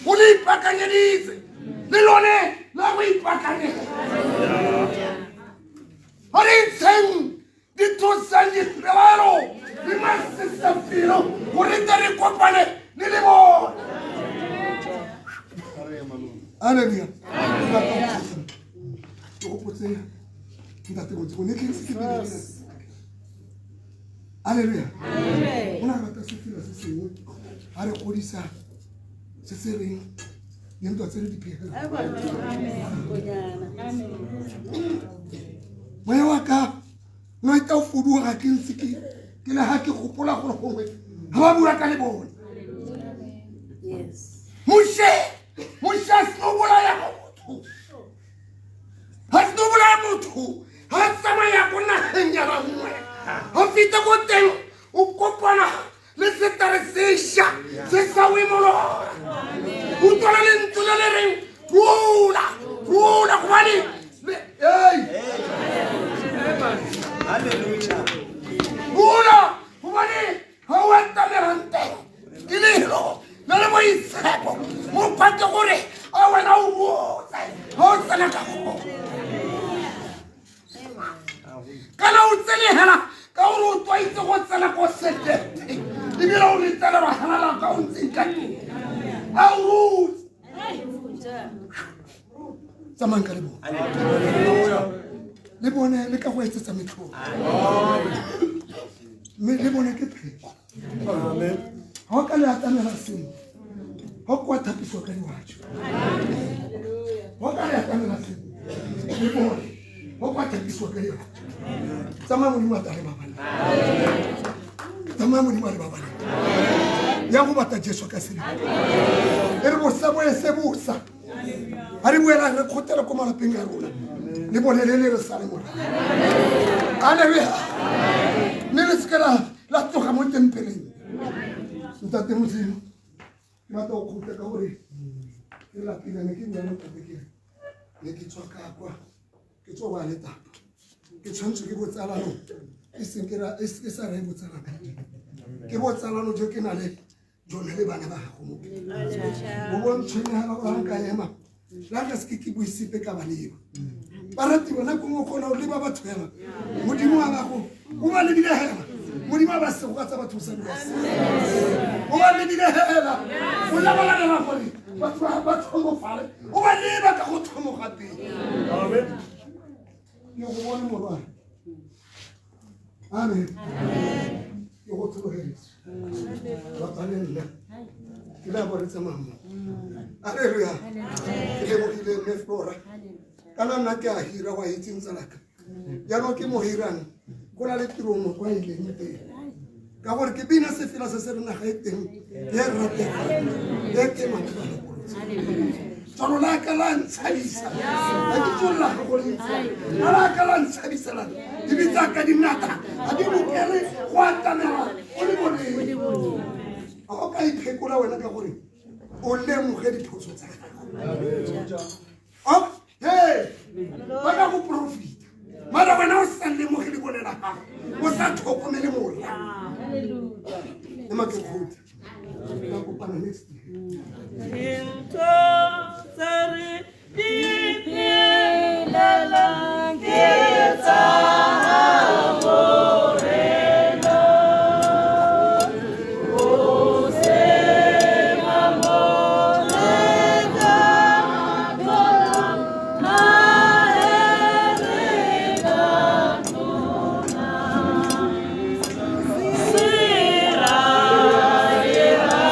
go le ipaakanyeditse le lone la go ipaakanyetsa. Ga re ntsheng dithosang dipelaelo le masesapelo gore tle re kopane le le bone. Alleluia. Ke gopotse ntate Modimo ne ke ntse ke bile. Alleluia. O na rata sefela se sengwe ga re godisa se se reng dintwa tse re di phegela. Moya wa ka no e tla o fuduga ke ntse ke le ga ke gopola gore gongwe ga ba bua ka le bone. Moshe a seno bolaya motho. Ga seno bolaya motho ga tsamaya ko nageng ya bangwe. Ga fita ko teng o kopana le setare sešwa se sa oemolora. Utlwana lentswe le le reng rula rula gobane rula gobane ga o atamelang teng ke lelo le le boitshepo mokgwa ke gore a wena o botse ga o tsena ka go kana o tsene hela ka gore o tlwaitse go tsena ko sekete ebile o retelelwa halala ka o ntseng ka teng a o rutse. Tsamayang ka le bone. Le bone le ka go etsetsa metlholo. Mme le bone ke pheko. Ga o ka le atamela sengwe ga o kwa thapisiwa ka diwatšo. Ga o ka le atamela sengwe le bone ga o kwa thapisiwa ka diwatšo. Tsamaya Modimo a tla re babalela. Tsamaya Modimo a re babalela. Ya go batla Jesu ka selemo. E re bosa bo e se bosa. Ga re boela re kgotela ko malapeng a rona. Le bone le le re sale morago. Alleluia. Mme le seke la tloga mo tempeleng. Ntate Modimo, ke batla go kgotla ka gore ke lapile ne ke nna ntate ke re ne ke tswa ka kwa ke tswa ba letapa ke tshwanetse ke botsalano e seng ke ra e sa re botsalano ke botsalano jo ke na le jone le bana ba gago mo bo bontshwenyegela gore ga nka ema la ka seke ke buisepe ka ba leba ba ratiwa nako nngwe kgona go leba batho hela Modimo wa gago o ba lebile hela Modimo a ba segogatsa batho sa dira se o ba lebile hela o labalabela gore batho ba tlhomofale o ba leba ka go tlhomoga pele. Amen. Ke go bone morwa. Amen. Ke go tlhogeletse. Bapa le nna ke la bo re tsamaya mo. Alleluia. Ke lebogile mme Flora. Kana nna ke a hira wa itseng tsalaka. Jaanong ke mo hirang go na le tiro nngwe kwa e leng teng. Ka gore ke bina sefela se se re naga e teng e rategang e ke malebana. Tswalo la ka la ntshabisa. Ga ke tswalo la gago le ntshabisa. La ka la ntshabisa la dibe tsa ka di ngata ga di lokele go atamela o le boneng. Ga o ka iphekola wena ka gore o lemoge diphoso tsa gago. Ba ka go profita mara wena o sa lemoge lebone la gago o sa tlhokomele moya. Ema ke kgotla. Ka kopana next year. Dintho tse re di phelelang ke tsa Morena. O se mamoleka thola maele ka tona. Sera era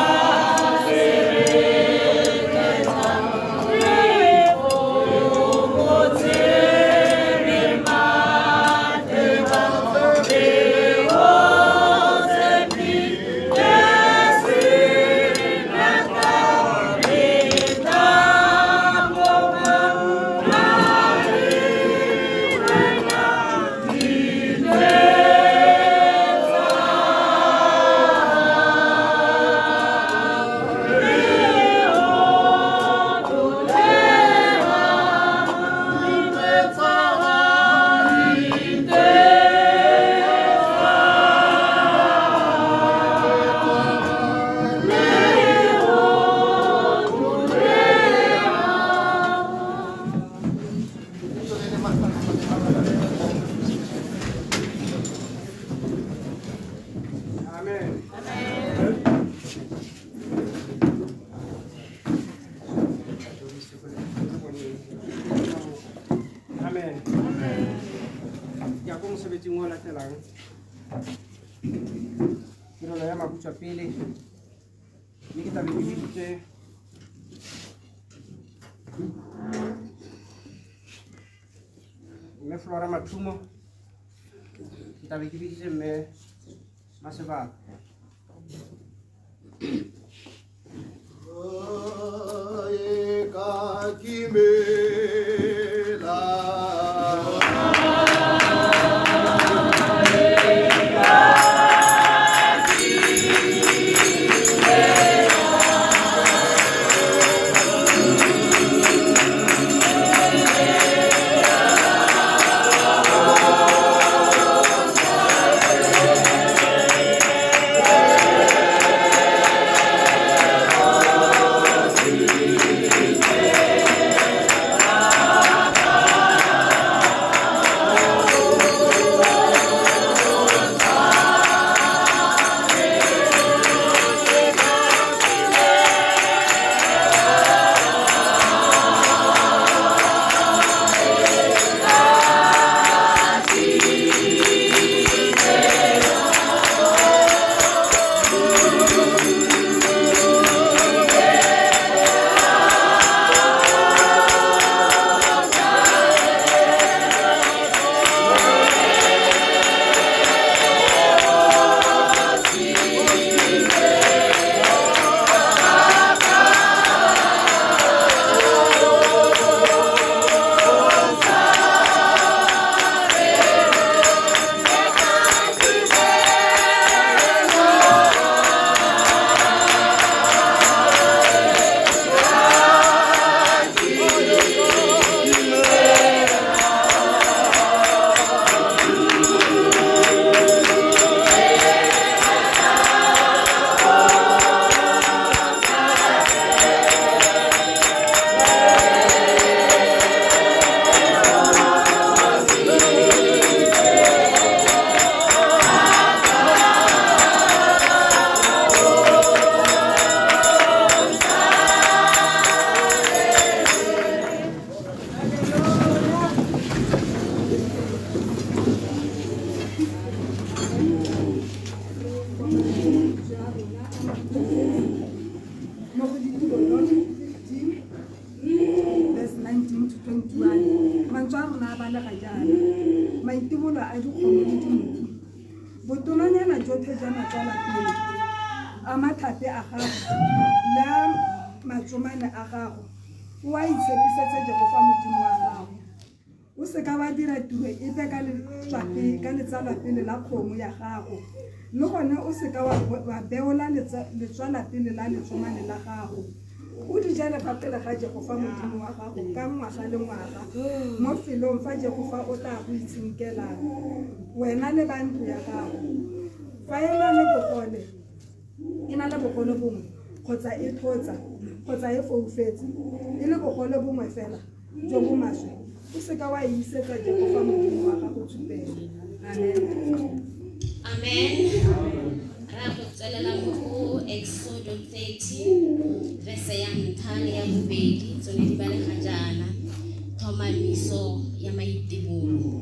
mosebetsing o latelang tirelo ya mabutswa pele mme ke tlabe ke biditse mme Flora Mathumo, ke tlabe ke biditse mme Masebaka. Mo go Ditirelo 15 verse 19 to 21, mantswe a rona a balega jaana: maitibolo a dikgomo le dinku, botonanyana jotlhe jwa matswala pele a mathape a gago le a matsomane a gago o a itshepisetse Jehofa Modimo wa gago. O seka wa dira tiro epe ka letsalwapele la kgomo ya gago, le gone o seka wa beola letswalapele la letsomane la gago. O di jale fa pele ga Jehofa Modimo wa gago ka ngwaga le ngwaga mo felong fa Jehofa o tla go itshenkelang, wena le ba ntlo ya gago. Fa e na le bogole bongwe kgotsa e tlhotsa kgotsa e foufetse, e le bogole bongwe fela jo bo maswe, o seka wa e isetsa Jehofa Modimo wa gago tshupelo. Amen. Amen. Ra go tswelela mo go Exodo 30 verse ya ntlha le ya bobedi, tsone di balega jaana: tlhomamiso ya maitibolo.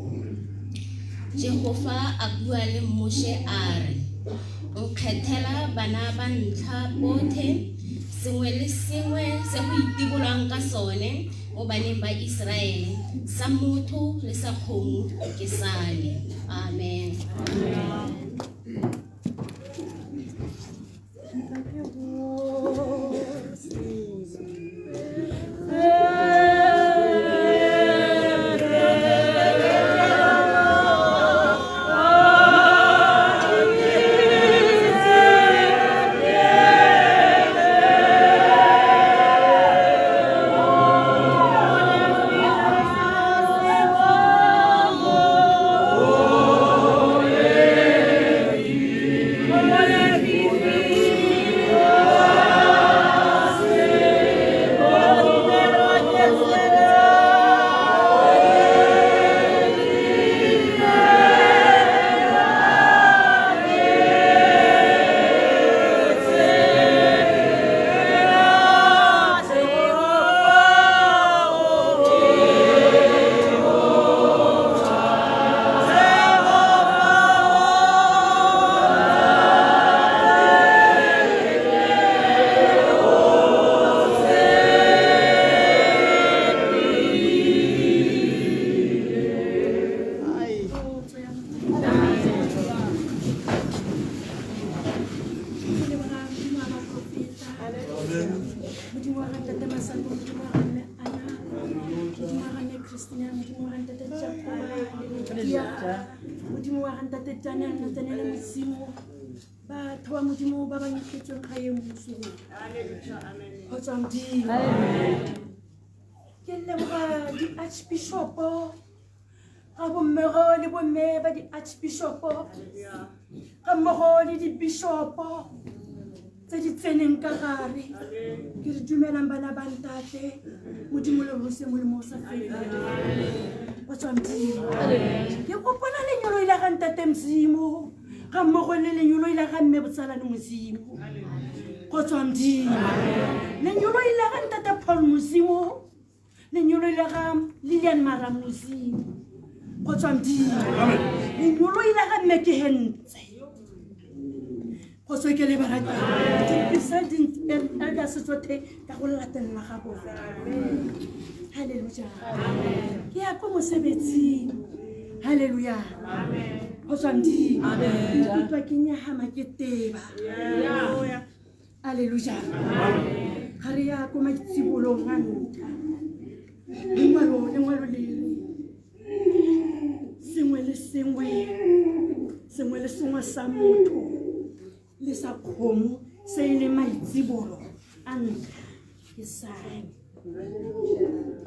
Jehofa a bua le Moshe a re, nkgethela bana ba ntlha botlhe, sengwe le sengwe se go itibolwang ka sone mo baneng ba Iseraele, sa motho le sa kgomo ke sale. Amen. Oh, yeah. Modimo wa ga ntate Masango, Modimo wa ga mme Ana, Modimo wa ga mme Christina, Modimo wa ga ntate Jakoba le Lydia, Modimo wa ga ntate Daniel Nathaniel Modimo, batho ba Modimo ba ba nyetletsweng ga ye mmuso. Go tswa Modimo. Ke leboga di-archbishopo ga bommego le bomme ba di-archbishopo ga mmogo le dibishopo tse di tseneng ka gare. Ke re dumelang bana ba ntate, Modimo le ruse molemo o sa feleng. Go tswa Modimo. Ke gopola lenyoloi la ga ntate Modimo ga mmogo le lenyoloi la ga mme Botsalano Modimo. Go tswa Modimo. Lenyoloi la ga ntate Paul Modimo, lenyoloi la ga Lilian Mara Modimo. Go tswa Modimo. Lenyoloi la ga mme ke Hentse. Go tswe ke le barati. Di-presiding elders tsotlhe ka go latelela ga bone. Halleluja. Ke ya ko mosebetsing. Halleluja. Go tswa Modimo. Ke ikutlwa ke nyahama ke teba. Halleluja. Ga re ya ko maitshibolong a ntlha. Lengwalo, lengwalo le re sengwe le sengwe, sengwe le sengwe sa motho le sa kgomo se e leng maitsibolo a ntlha ke sa me.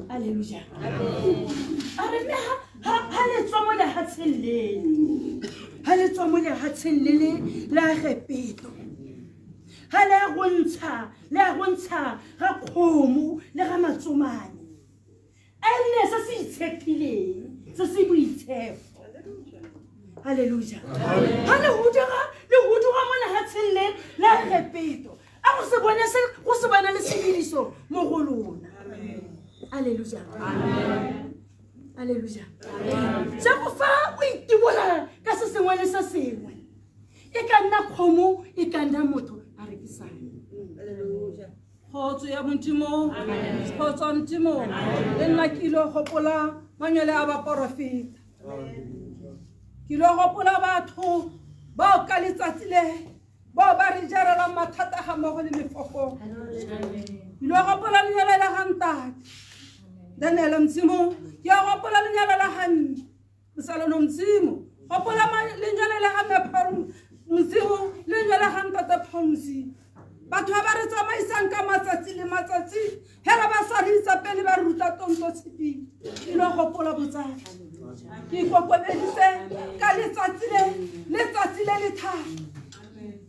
Alleluia. A re mme ha le tswa mo lehatsheng lele, ha le tswa mo lehatsheng lele la Egepeto, ha le ya go ntsha, le ya go ntsha ga kgomo le ga matsomane, a e nne se se itshepileng, se se boitshepo. Halleluja. Ha le huduga, le huduga mo lehatsheng le la Egepeto, a go se bone se, go se bone le sebediso mo go lona. Halleluja. Halleluja. Jehofa o itibola ka se sengwe le se sengwe. E ka nna kgomo, e ka nna motho, a re ke sa me. Kgotso ya Modimo, kgotso ya Modimo. Le nna ke ile gopola mangwele a baporofeta. Ke ile gopola batho bao ka letsatsi le bao ba re jarelang mathata ga mmogo le mefokolo. Ke ile gopola lenyalo la ga ntate Daniel Modimo, ke a gopola lenyalo la ga mme Mosalano Modimo, gopola lenyalo la ga mme Paul Modimo, lenyalo la ga ntate Paul Modimo. Batho ba ba re tsamaisang ka matsatsi le matsatsi, hela ba sa re itsa pele ba re ruta tonto tshiping. Ke ile gopola botsadi. Ke ikokobeditse ka letsatsi le, letsatsi le le thata.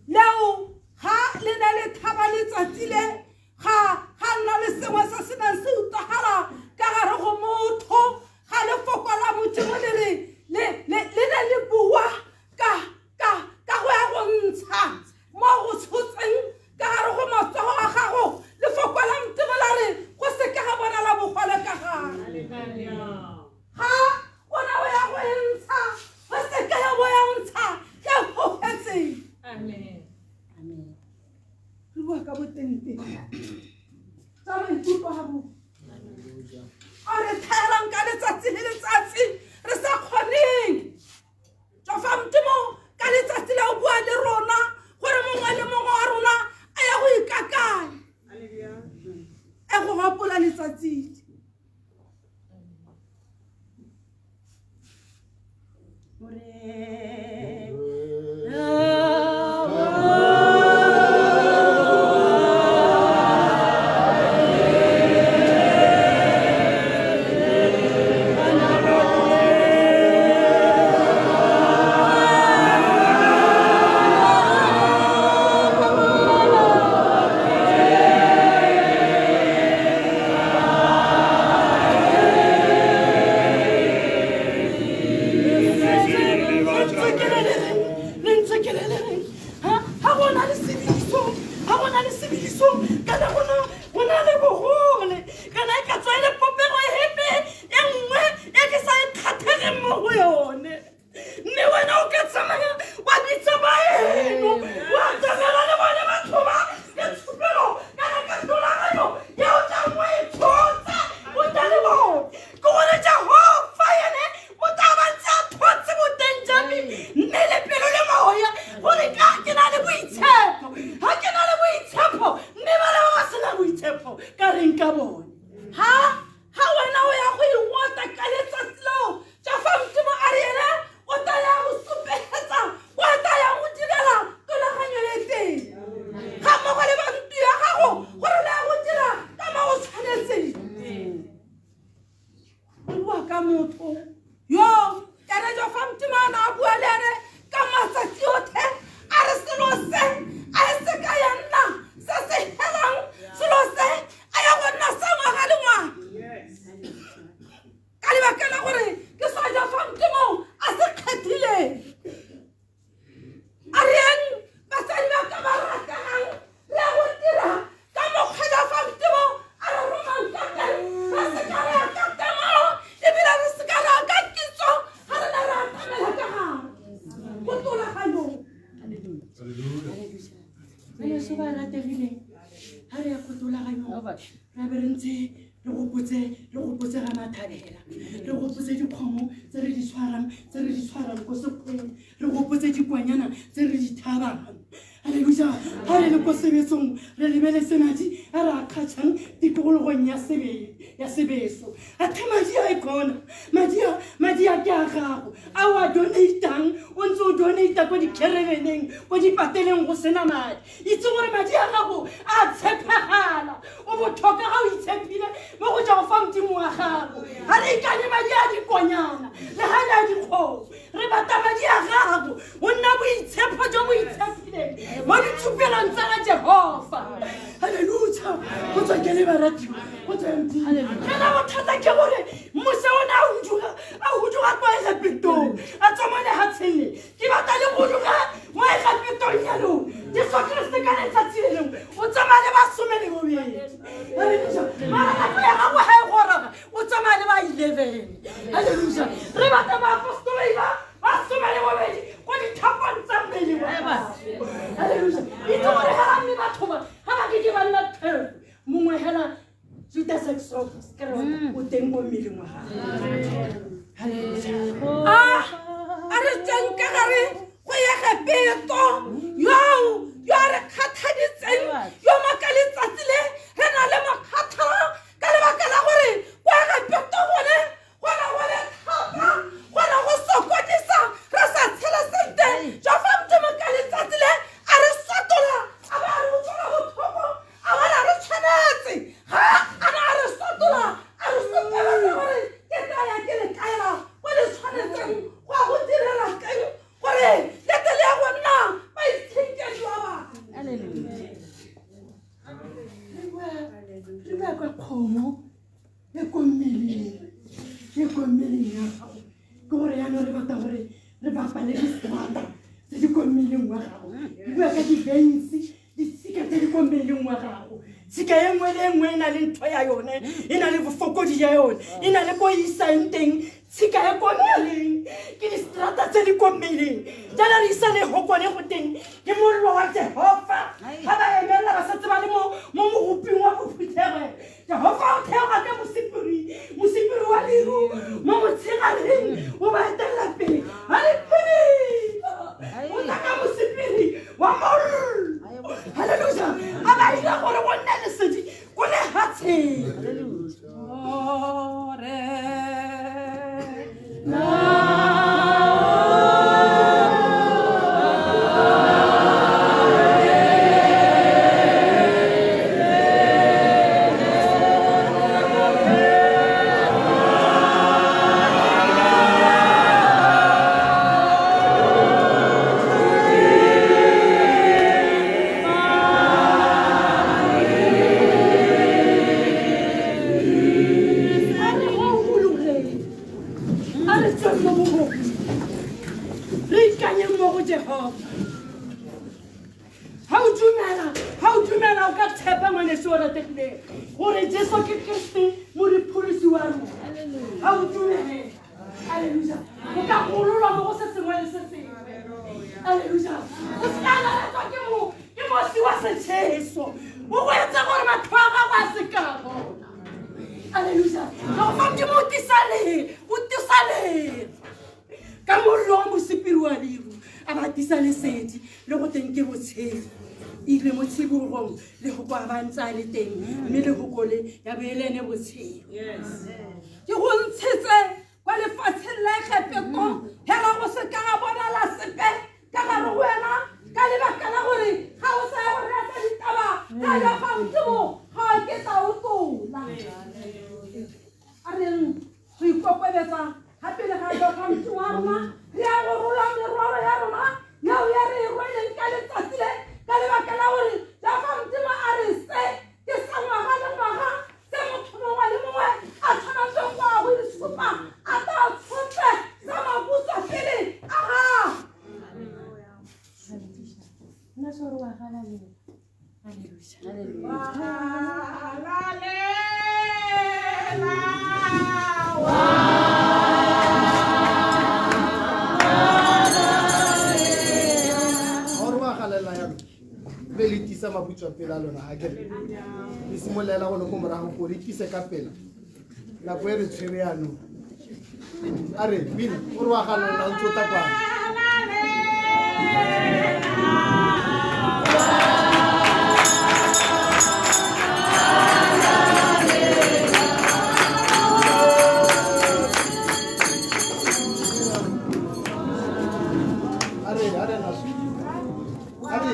Leo ga le ne le thaba letsatsi le, ga ga nna le sengwe se se neng se utlwagala ka gare go motho, ga lefoko la Modimo le re, le, le, le ne le bua ka, ka, ka go ya go ntsha mo go tshotseng ka gare go matsogo a gago. Lefoko la Modimo la re go seke ga bonala bogole ka gare. Ga o ne o ya go e ntsha, go seke ya bo ya ntsha ya gogetseng. Amen. Re bua ka botente tsa maikutlo a rona a re thaelang ka letsatsi le letsatsi re sa kgoneng. Jehofa Modimo ka letsatsi le o bua le rona gore mongwe le mongwe wa rona a ya go ikakanya, e go gopola letsatsi. boitshepo ka reng ka bone Ha ha wena o ya go ingwata ka letsatsi leo Jehofa Modimo a re ene o tla ya go supegetsa kwa tla ya go direla thulaganyo e teng ga mmogo le ba ntlo ya gago gore le ya go dira ka mo go tshwanetseng. Re bua ka motho yo ene Jehofa Modimo a ne a bua le ene ka matsatsi otlhe a re selo se a e se ka ya nna se se helang selo se a ya go nna sa ngwaga le ngwaga ka lebaka la gore ke sa Jehofa Modimo a se kgethileng. A re eng basadi ba ka ba rategang re ya go dira ka mokgwa Jehofa Modimo a re romang ka teng re se ka re ya ka temogo ebile re se ka re ya ka kitso ga re ne re atamela ka gare mo tlolaganyong. Baneso ba rategileng ga re ya go tlolaganyong ra be re ntse re gopotse re gopotse ga mathabela re gopotse dikgomo tse re di tshwarang tse re di tshwarang ko sekgweng re gopotse dikwanyana tse re di thabang aleluja ga re le ko sebetsong re lebeletse madi a re a kgatšhang tikologong ya sebe ya sebeso a the madi a e kgona madi a madi a ke a gago a o a donatang o ntse o donata ko dikherebeneng ko dipateleng go sena madi itse gore madi a gago a tshepagala o botlhokwa ga o itshepile mo go Jehofa Modimo wa gago ga re ikanye madi a dikonyana le ga le a dikgomo re batla madi a gago o nna boitshepo jo bo itshepileng mo ditshupelong tsa ga Jehofa halleluja go tswa ke le baratiwa go tswa Modimo fela bothata ke gore Mose o ne a huduga a huduga kwa Egepetong a tswa mo lehatsheng le ke batla le go duga mo Egepetong yalo Jesu Kriste ka letsatsi le lengwe o tsamaya le ba some le bobedi halleluja mara nako ya gago ga e goroga o tsamaya le ba 11 halleluja re batla baapostoloi ba ba some le bobedi ko dithapong tsa mmele wa gago halleluja itse gore hela mme batho ba ga ba ke ke ba nna 12 mongwe hela Judas Iscariot o teng ko mmeleng wa gago halleluja A a re tsweng ka gare go Egepeto yoo yo a re kgathaditseng yo mo ka letsatsi le re na le mokgathalo ka lebaka la gore kwa Egepeto gone go ne go le thata go ne go sokodisa re sa tshele sentle Jehofa Modimo ka letsatsi le a re sotola a ba a re utlwela botlhoko a bona re tshwanetse ga a ne a re sotola a re sopeletsa gore ke tsaya ke le kaela ko le tshwanetseng go ya go direla teng gore le tle le ya go nna baitshenkedi ba batho. Re bua ka kgomo e ko mmeleng e ko mmeleng ya gago ke gore yaanong re batla gore re bapale distrata tse di ko mmeleng wa gago re bua ka di-veins ditshika tse di ko mmeleng wa gago tshika e nngwe le e nngwe e na le ntho ya yone e na le bofokodi ja yone e na le ko e isang teng tshika e ko mmeleng ke distrata tse di ko mmeleng jaana re isa lehoko le go teng ke mollo wa Jehofa ga ba emelela ba setse ba le mo mo mogoping wa bophuthege Jehofa o theoga ka mosipiri mosipiri wa leru mo motshegareng o ba etelela pele ga le phela o tla ka mosipiri wa mollo halleluja a ba ira gore go nne lesedi ko lehatsheng. A re go gologeng a re tsweng mo bogogi re ikanyeng mo go Jehofa ga o dumela ga o dumela o ka tshepa ngwaneso o rategileng gore Jesu ke Kriste moripholosi wa rona ga o dumela alleluja o ka gololwa mo go se sengwe le se sengwe alleluja o se ka laletswa ke mo ke mosi wa setšheso o go etsa gore matlho a gago a se ka bona alleluja Jehofa Modimo o tlisa le o tlisa lero ka mollo wa mosipiri wa leru a ba tlisa lesedi le go teng ke botshelo Ile mo tshibologong lehoko a ba ntse a le teng mme lehoko le ya be e le ene botshelo. Ke go ntshitse kwa lefatsheng la Egepeto hela go se ka ga bonala sepe ka gare go wena ka lebaka la gore ga o sa ya go reetsa ditaba tsa Jehofa Modimo ga o ketla o tlola. A reng go ikokobetsa ga pele ga Jehofa Modimo wa rona re ya go rola merwalo ya rona yeo ya re e rweleng ka letsatsi le ka lebaka la gore Jehofa Modimo a re se ke sa ngwaga le ngwaga se motho mongwe le mongwe a tshwanetseng go ya go isupa a tla tshotse sa mabutswa pele a gagwe. Nna sore wa galalela. Hallelujah. Ga o re wa galela yalo be le tisa mabutswa pele a lona a kere le simololela gone ko morago ko re tlise ka pela nako e re tshwere yanong a re bina o re wa galela o ntse o tla kwana. A re a re naso a re.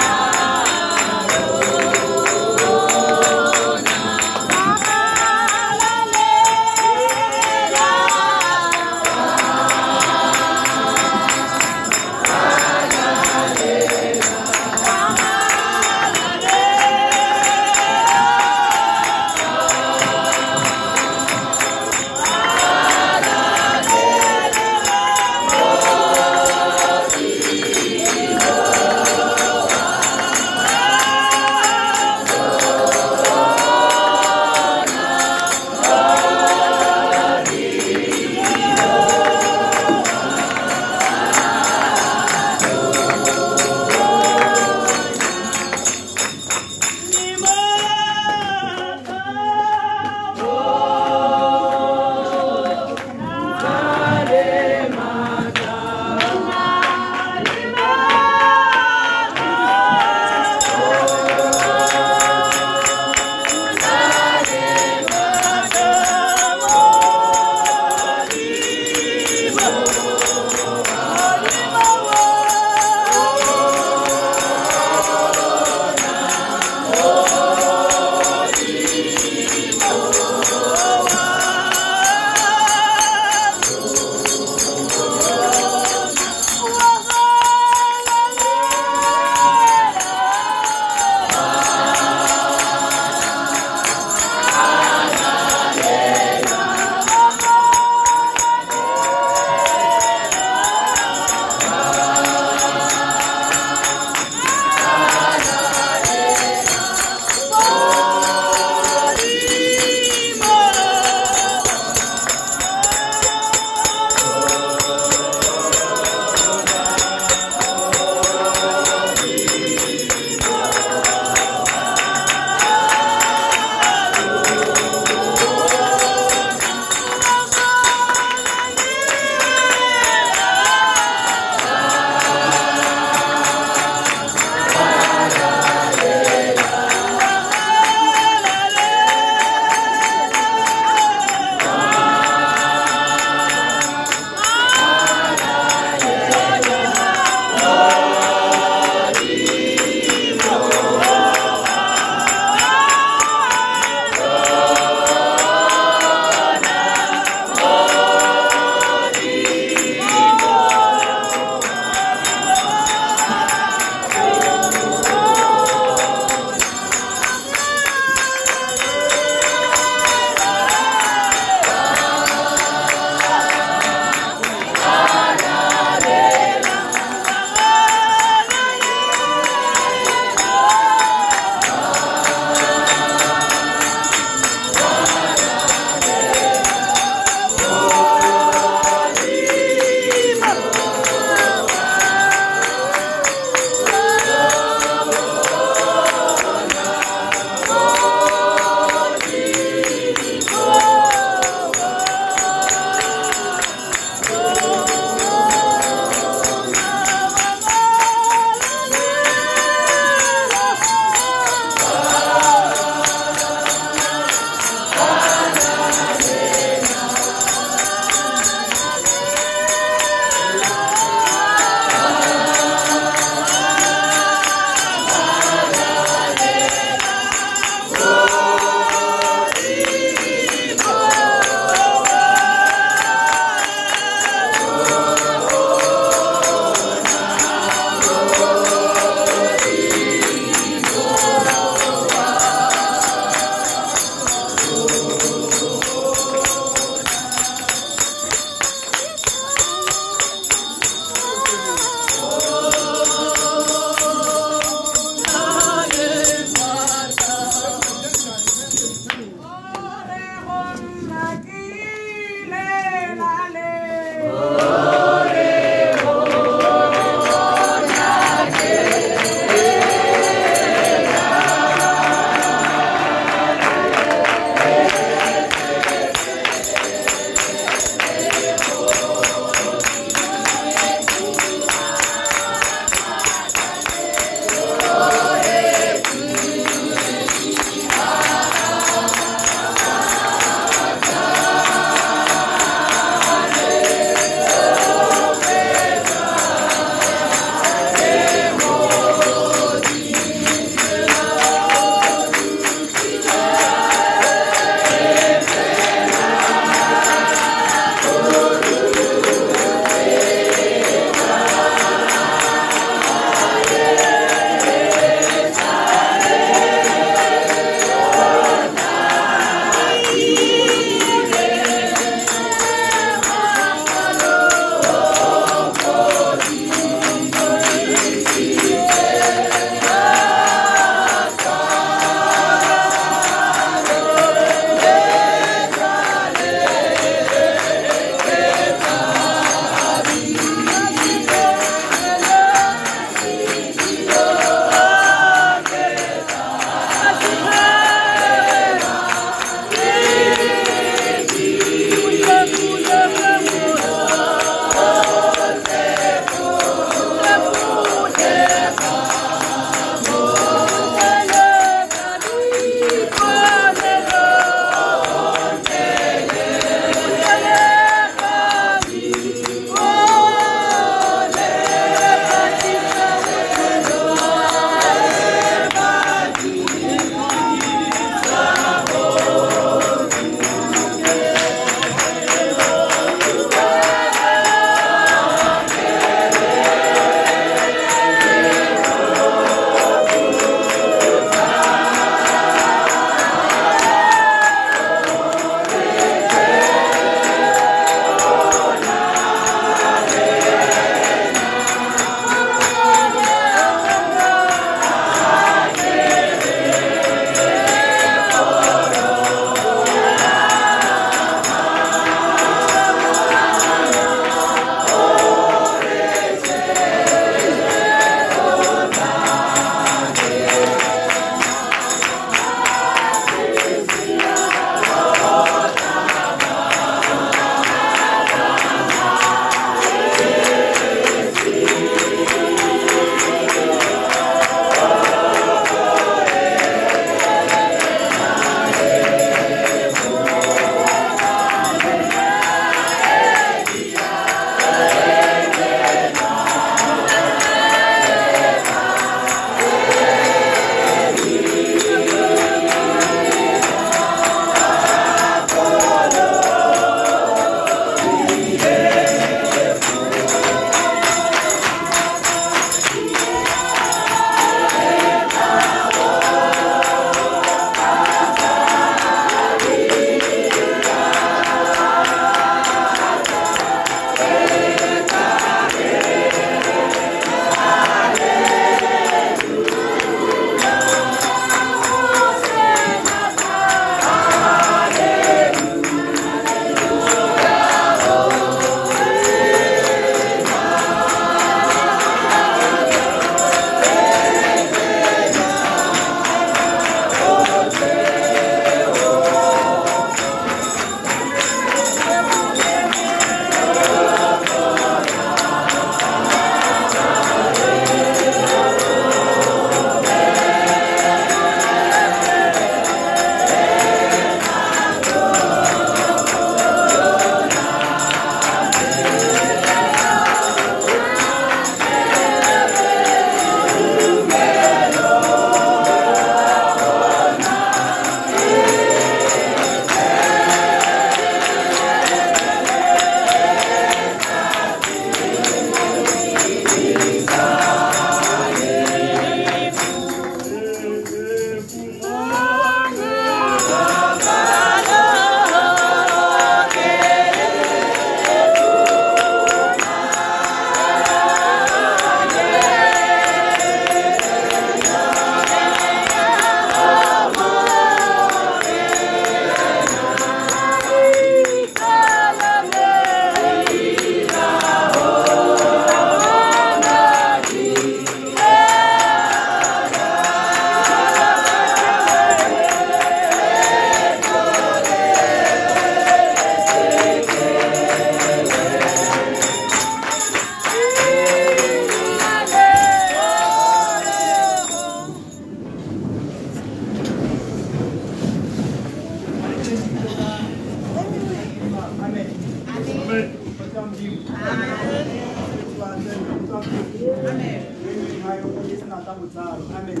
botsalo amen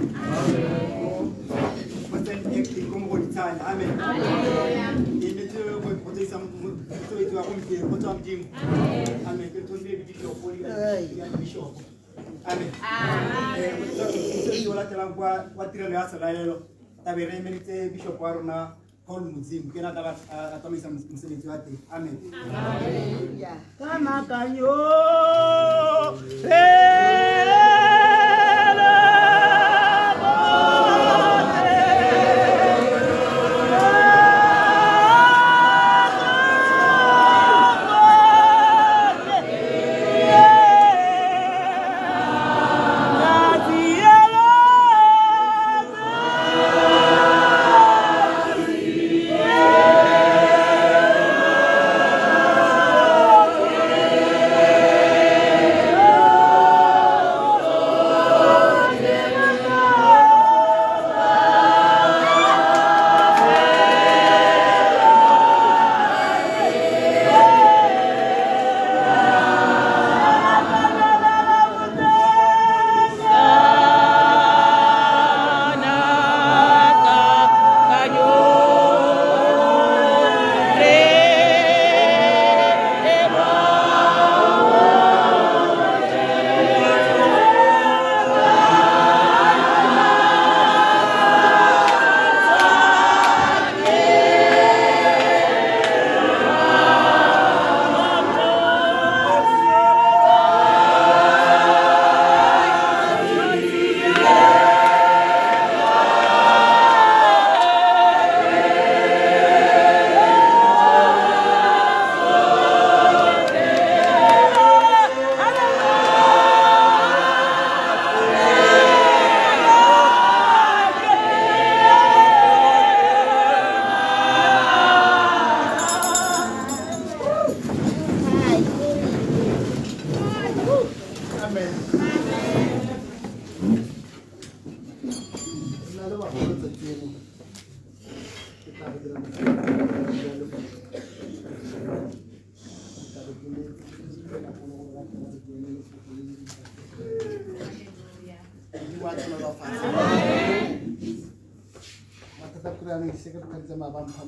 mo St. Acting ko Mogoditshane amen ke emetse go tseisa mosebetsi wa gompieno go tswa Modimo amen ke tlhompile dibishopo le dibishopo amen mosebetsi o latelang kwa tirelo ya selalelo tabe re emeletse bishop wa rona Paul Mudzimu ke ena a tla a tsamaisa mosebetsi wa teng amen. Kamakanyo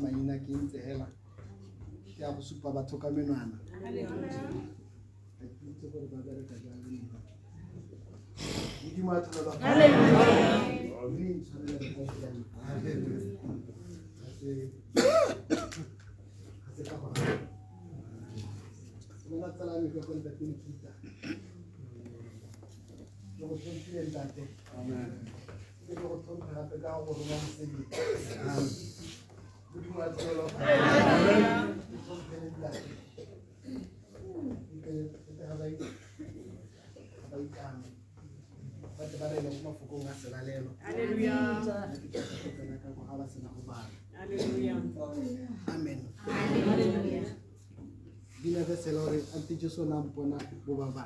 Maina ke ntse hela ke a go supa batho ka menwana ga ke itse gore ba bereka jang le nna. Modimo a tlhola mme intshwarele re ka jang. Ga se ka gore bona tsala me ka go ntate Nikita ke go tlhomphile ntate. Amen. Ke go tlhomphe gape ka go roma mosebetsi. Modimo a tlhola ke tlhomphe le ntate. Ke ga ba ikame ba tle ba re mo mafokong a selalelo. Haleluya. Ke tsena ka go ga ba sena go bala. Haleluya. Amen. Haleluya. Bina vesela hore ante Jesu na mpona bo ba ba.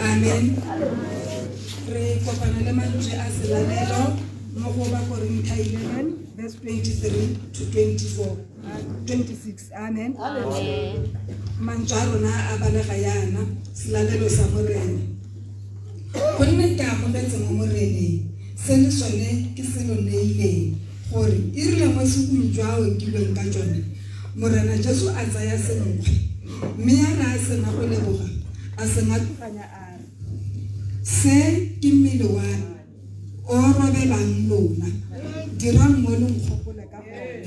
Amen. Re kopana le mantswe a selalelo mo go Bakorintha 11 verse 23 to 24 26. Amen. Mantswe a rona a balega yana selalelo sa Morena. Gonne ke amogetse mo Moreneng se le sone ke se lo neileng gore e rile mo sekung jwa a okilweng ka jone Morena Jesu a tsaya senkgwe mme ya re a sena go leboga a se ngatoganya a re se ke mmele wa me o robelang lona dirang mo le nkgopole ka gone.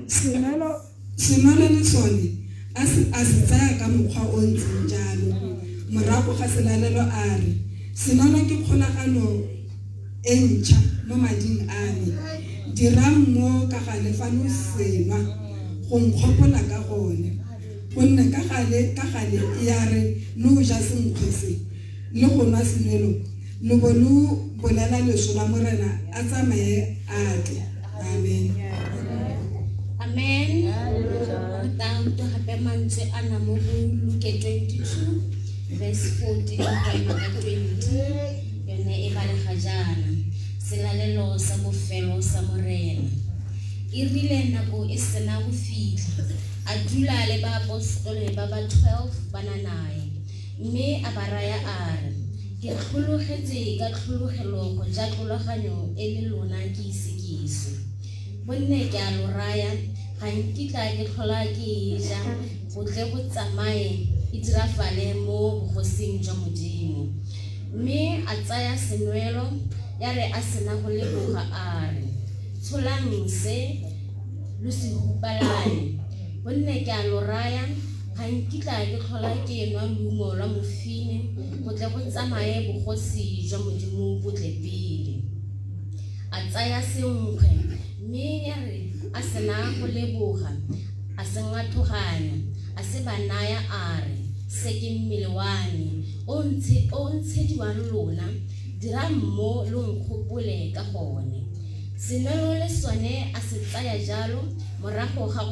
Senwelo le sone a se tsaya ka mokgwa o ntseng jalo. Morago ga selalelo a re, Senwelo ke kgolagano e ntšha mo mading a me. Dirang mo ka gale fa lo senwa go nkgopola ka gone. Gonne ka gale ka gale ya re lo ja senkgwe se le go nwa senwelo, lo bo lo bolela leso la Morena a tsamaye a tle. Amen. Amen. Re tla utlwa gape mantswe a na mo go Luke 22 verse 14 go ema ka 20. Yone e balega jaana: Selalelo sa bofelo sa Morena. E rile nako e sena go fitlha, a dula le baaposetole ba ba 12 ba na nae, mme a ba raya a re, Ke tlhologetse ka tlhologelo go ja tlolaganyo e le lona ke ise ke swe. Gonne ke a lo raya, ga nkitla ke tlhola ke e ja, go tle go tsamaye e dirafale mo bogosing jwa Modimo. Mme a tsaya senwelo, ya re a sena go leboga a re, Tsholang se, lo se hupalane, gonne ke a lo raya, ga nkitla ke tlhola ke nwa loungo lwa mofine, go tle go tsamaye bogosi jwa Modimo bo tle pele. A tsaya senkgwe, mme ya re a sena go leboga, a se ngathoganya, a se ba naya a re, Se ke mmele wa me, o o ntshediwang lona, dirang mo lo nkgopole ka gone. Senwelo le sone a se tsaya jalo, morago ga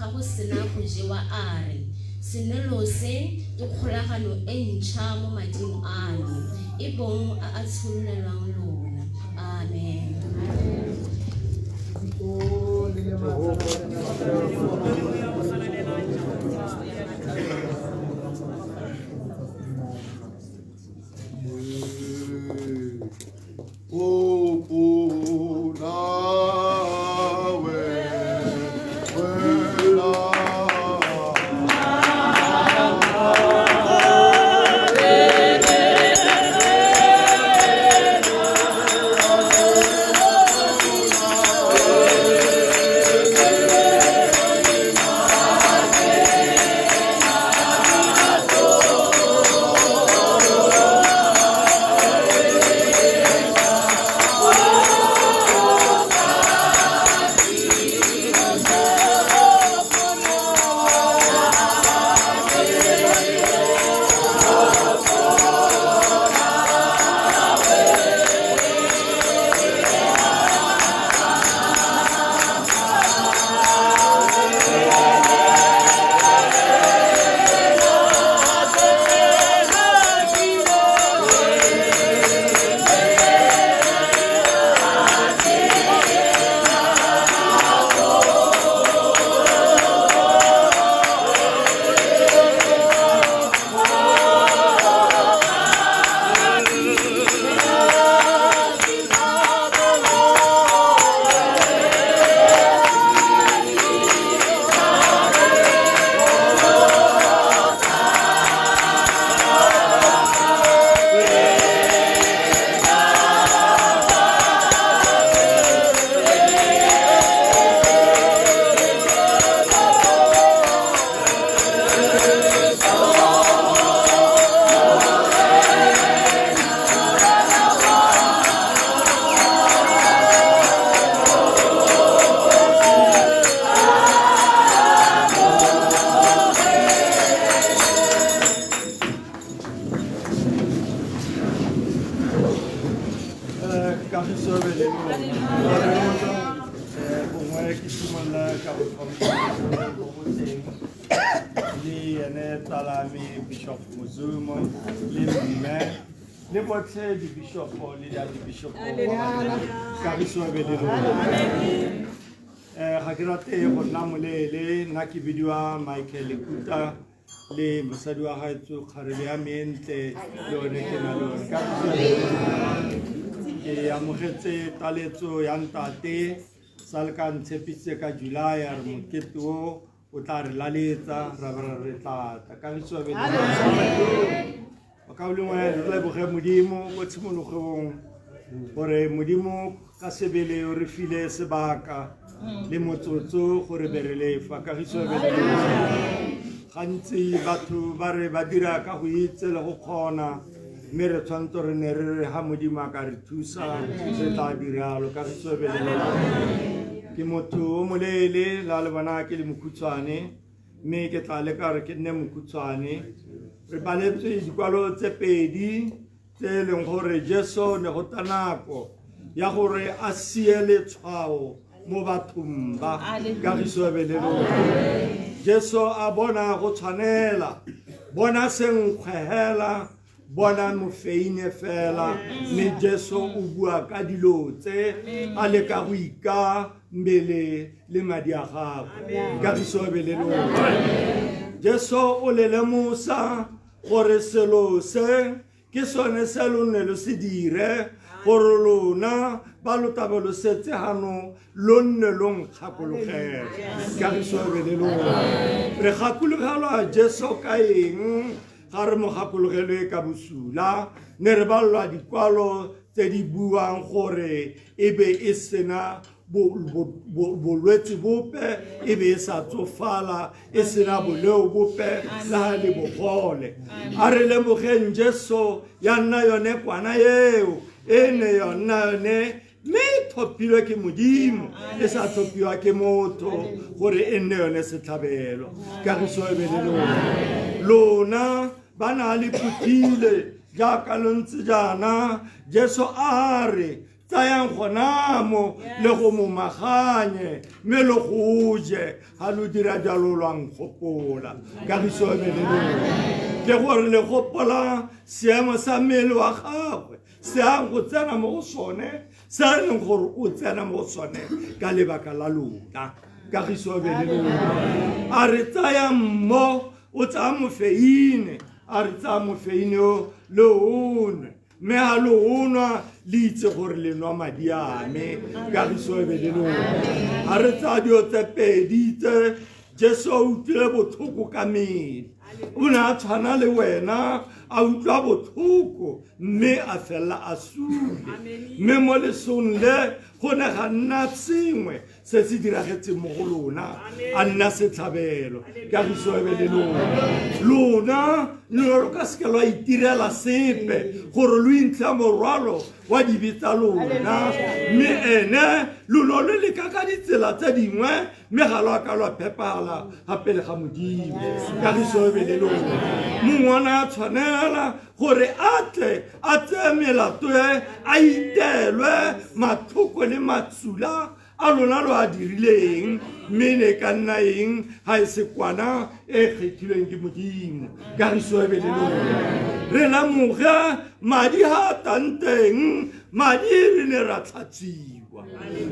go sena go jewa a re, Senwelo se ke kgolagano e ntšha mo mading a me, e bong a a tshololelwang lona. Amen. Ga ke rate go nna moleele, nna ke bidiwa Michael Kuta le mosadi wa gaetsho kgarebe ya me e ntle le yone ke na le yone. Ke amogetse taletso ya ntate sa le ka ntshepisitse ka July a re mokete o o tla re laletsa ra be re tla tla. Kagiso be le bakaulengwe, re leboge Modimo ko tshimologong gore Modimo ka sebele o re file sebaka le motsotso gore be re lefa kagiso e be le lona. Gantsi batho ba re ba dira ka go itse le go kgona, mme re tshwanetse re ne re re ha Modimo a ka re thusa re tla diralo. Kagiso e be le lona. Ke motho o moleele la le bona ke le mokhutshwane, mme ke tla leka gore ke nne mokhutshwane. Re baletswe dikwalo tse pedi tse e leng gore Jesu ne go ta nako ya gore a sie letshwao mo bathong ba. Kagiso e be le lona. Jesu a bona go tshwanela, bona senkgwe hela, bona mofeine fela, mme Jesu o bua ka dilo tse a leka go ika mmele le madi a gagwe. Kagiso e be le lona. Jesu o le lemosa gore selo se ke sone se lo nne lo se dire, gore lona ba lo tlabe lo setse gano lo nne lo nkgakologela. Kagiso e be le lona. Re gakologelwa Jesu ka eng? Ga re mo gakologelwe ka bosula, ne re balelwa dikwalo tse di buang gore e be e sena bolwetse bope, e be e sa tsofala, e sena boleo bope le ga le bogole. A re lemogeng Jesu ya nna yone kwana eo, e ne yona yone mme e tlhophilwe ke Modimo, e sa tlhophiwa ke motho gore e nne yone setlhabelo. Kagiso e be le lona. Lona ba na le phuthile jaaka lo ntse jaana, Jesu a re tsayang gona mo le go momaganye mme le go je, ga lo dira jalo lwa nkgopola. Kagiso e be le lona. Ke gore le gopola seemo sa mmele wa gagwe se a go tsena mo go sone, se a leng gore o tsena mo go sone ka lebaka la lona. Kagiso e be le lona. A re tsaya mmo, o tsaya mofeine, a re tsaya mofeine o le o nwe, mme ga lo o nwa le itse gore le nwa madi a me. Kagiso e be le lona. Ga re tsaya dilo tse pedi tse, Jesu o utlwile botlhoko ka mmele, o ne a tshwana le wena, a utlwa botlhoko mme a fela a sule. Mme mo lesong le go ne ga nna sengwe se se diragetseng mo go lona, a nna setlhabelo. Kagiso e be le lona. Lona lo ka seke lwa itirela sepe gore lo intsha morwalo wa dibe tsa lona, mme ene lo no lo leka ka ditsela tse dingwe, mme ga lo a ka lwa phepala ga pele ga Modimo. Kagiso e be le lona. Mongwe o ne a tshwanela gore a tle a tseye melato e, a itelwe matlhoko le matsula a lona lo a dirileng, mme ne ka nna eng ga e se kwana e kgethilweng ke Modimo. Kagiso e be le lona. Re lemoge madi ga a tang teng, madi re ne ra tlhatswiwa,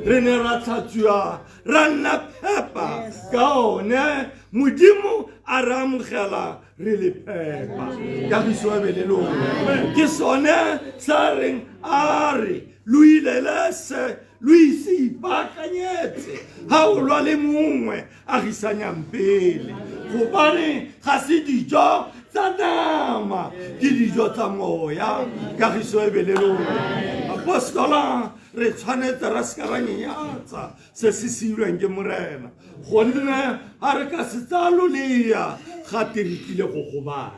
re ne ra tlhatswiwa ra nna phepa ka one. Modimo a re amogela re le phepa. Kagiso e be le lona. Ke sone sa reng a re lo ilele se lo ise ipaakanyetse ga o lwa le mongwe agisanyang pele, gobane ga se dijo tsa nama, ke dijo tsa moya. Kagiso e be le lona. Apostola re tshwanetse ra seka ra nyenyatsa se se siilweng ke Morena, gonne ga re ka se tsaya lolea ga te re tlile go gobala.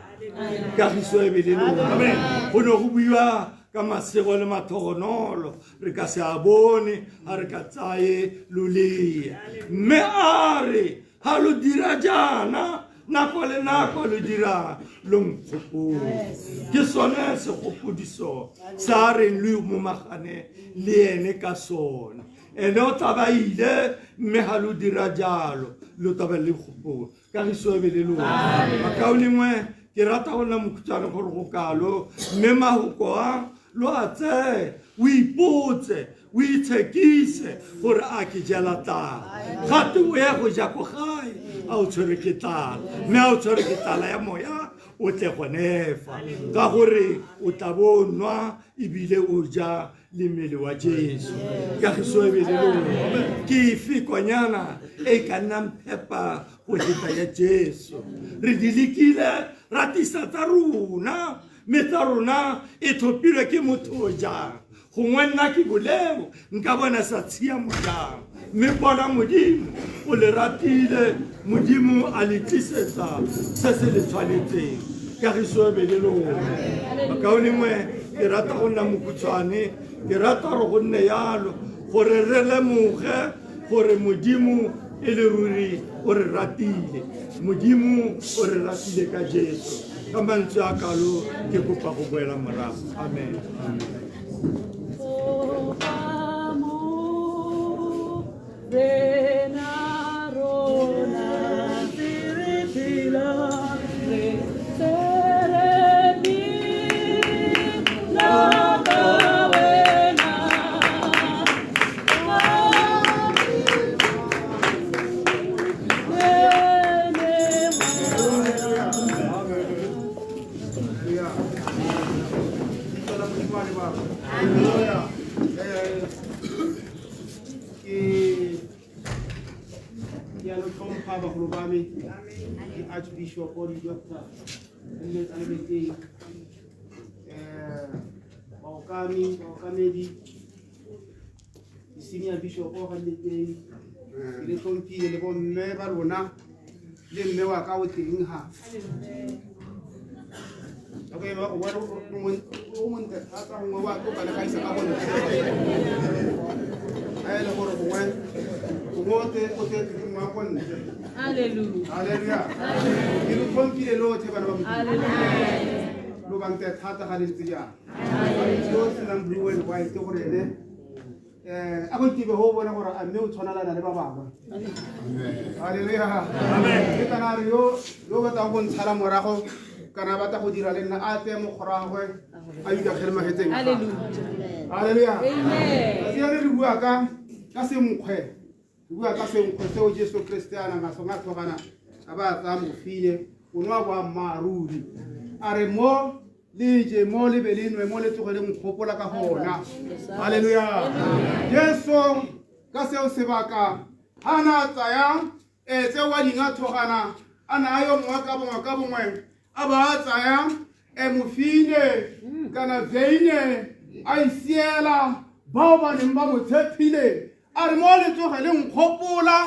Kagiso e be le lona. Go ne go buiwa ka masego le matlhogonolo, re ka se a bone ga re ka tsaye lolea, mme a re ga lo dira jaana nako le nako lo dira lo nkgopola. Ke sone segopodiso sa reng lo momagane le ene ka sone. Ene o tla ba ile, mme ga lo dira jalo lo tla ba le gopola. Kagiso e be le lona. Bakaulengwe, ke rata go nna mokhutshwane gore go kalo, mme mahoko a lo a tseye, o ipotse, o itshekise gore a ke jela tlala. Gate o ye go ja ko gae, a o tshwere ke tlala, mme a o tshwere ke tlala ya moya, o tle gone fa, ka gore o tla bo nwa ebile o ja le mmele wa Jesu. Kagiso e be le lona. Ke efe kwanyana e ka nnang phepa go feta ya Jesu? Re di lekile ra tisa tsa rona, mme tsa rona e tlhophilwe ke motho jang? Gongwe nna ke boleo nka bona sa tshiamo jang? Mme bona Modimo o le ratile, Modimo a le tlisetsa se se le tshwanetseng. Kagiso e be le lona. Bakaulengwe, ke rata go nna mokhutshwane, ke rata gore go nne yalo, gore re lemoge gore Modimo e le ruri o re ratile. Modimo o re ratile ka Jesu. Ka mantswe a kalo ke kopa go boela morago. Amen. Ke a lo tlhompha bagolo ba me, ke archbishop le doctor mme tsalebetseng, baokami, baokamedi, di-senior bishop ga le teng, ke le tlhomphile le bomme ba lona le mme wa ka o teng ga okay ba go o montle thata gongwe wa tlo ka le gaisa ka gonne a e le gore gongwe gongwe o te o te ke mwa ko ntle. Hallelujah. Hallelujah. Ke lo tlhomphile lotlhe bana ba Modimo. Lo bantle thata ga le ntse jaana. Ba itse yo senang blue and white gore ene a go itebe go bona gore a mme o tshwanelana le ba bangwe. Halleluja. Ke kana re yo yo batlang go ntshala morago kana batla go dira le nna a tseye mokgoro wa gagwe a ikatlhele magetseng. Halleluja. Tsatsi le re bua ka ka senkgwe, re bua ka senkgwe seo Jesu Kriste a nang a sona tlhogana a ba a tsaya mofine o nwa boammaaruri a re mo le je mo le be le nwe mo le tsoge le nkgopola ka gona. Halleluja. Jesu ka seo sebaka ha na tsaya tseo a dinga thogana a na a yo mongwe ka bongwe ka bongwe a ba a tsaya mofine kana veine a e siela bao ba neng ba mo tshepile a re mo le tsoge le nkgopola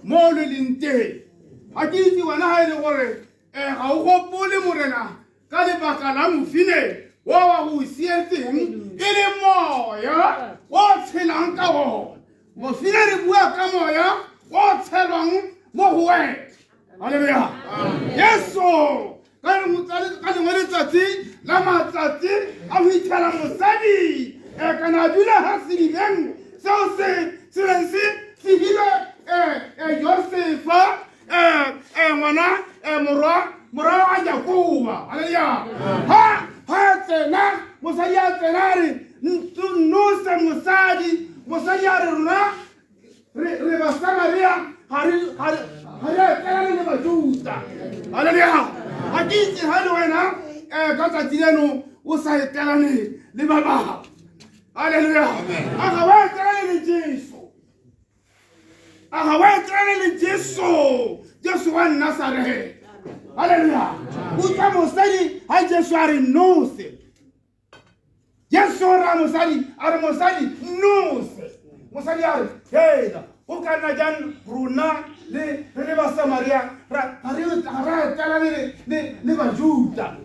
mo le leng teng. Ga ke itse wena ga e le gore ga o gopole morena ka lebaka la mofine o wa go sietseng e le moya o tshelang ka ona. Mofine re bua ka moya o tshelwang mo go wena. Halleluja. Jesu ka lengwe letsatsi la matsatsi a go ithela mosadi kana a dula ga sedibeng seo se se neng se segile Josefa ngwana morwa morwa wa Jakoba. Halleluja. Ha ha tsena mosadi a tsena a re nnose mosadi, mosadi a re rona re Basamaria ga re etelane le Bajuta. Halleluja. Ga ke itse ga le wena ka tsatsi leno o sa etelane le ba bangwe. Halleluja. A ga wa etelane le Jesu, a ga wa etelane le Jesu, Jesu wa Nazareth. Halleluja. Utlwa mosadi ha Jesu a re nnose, Jesu ra mosadi a re mosadi nnose, mosadi a re hela o ka nna jang rona le re le Basamaria ga re etelane le Bajuta.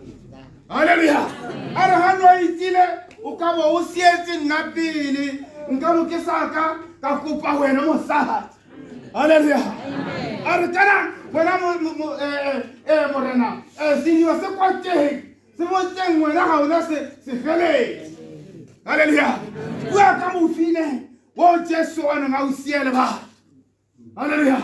Halleluja. A re ga no itsile o ka bo o sietse nna pele nka bo ke sa ka ka kopa wena mosadi. Halleluja. A re kana wena morena sediba se kwa teng se mo teng wena ga ona se feletse. Halleluja. Bua ka mofine o Jesu a neng a o siele batho. Halleluja.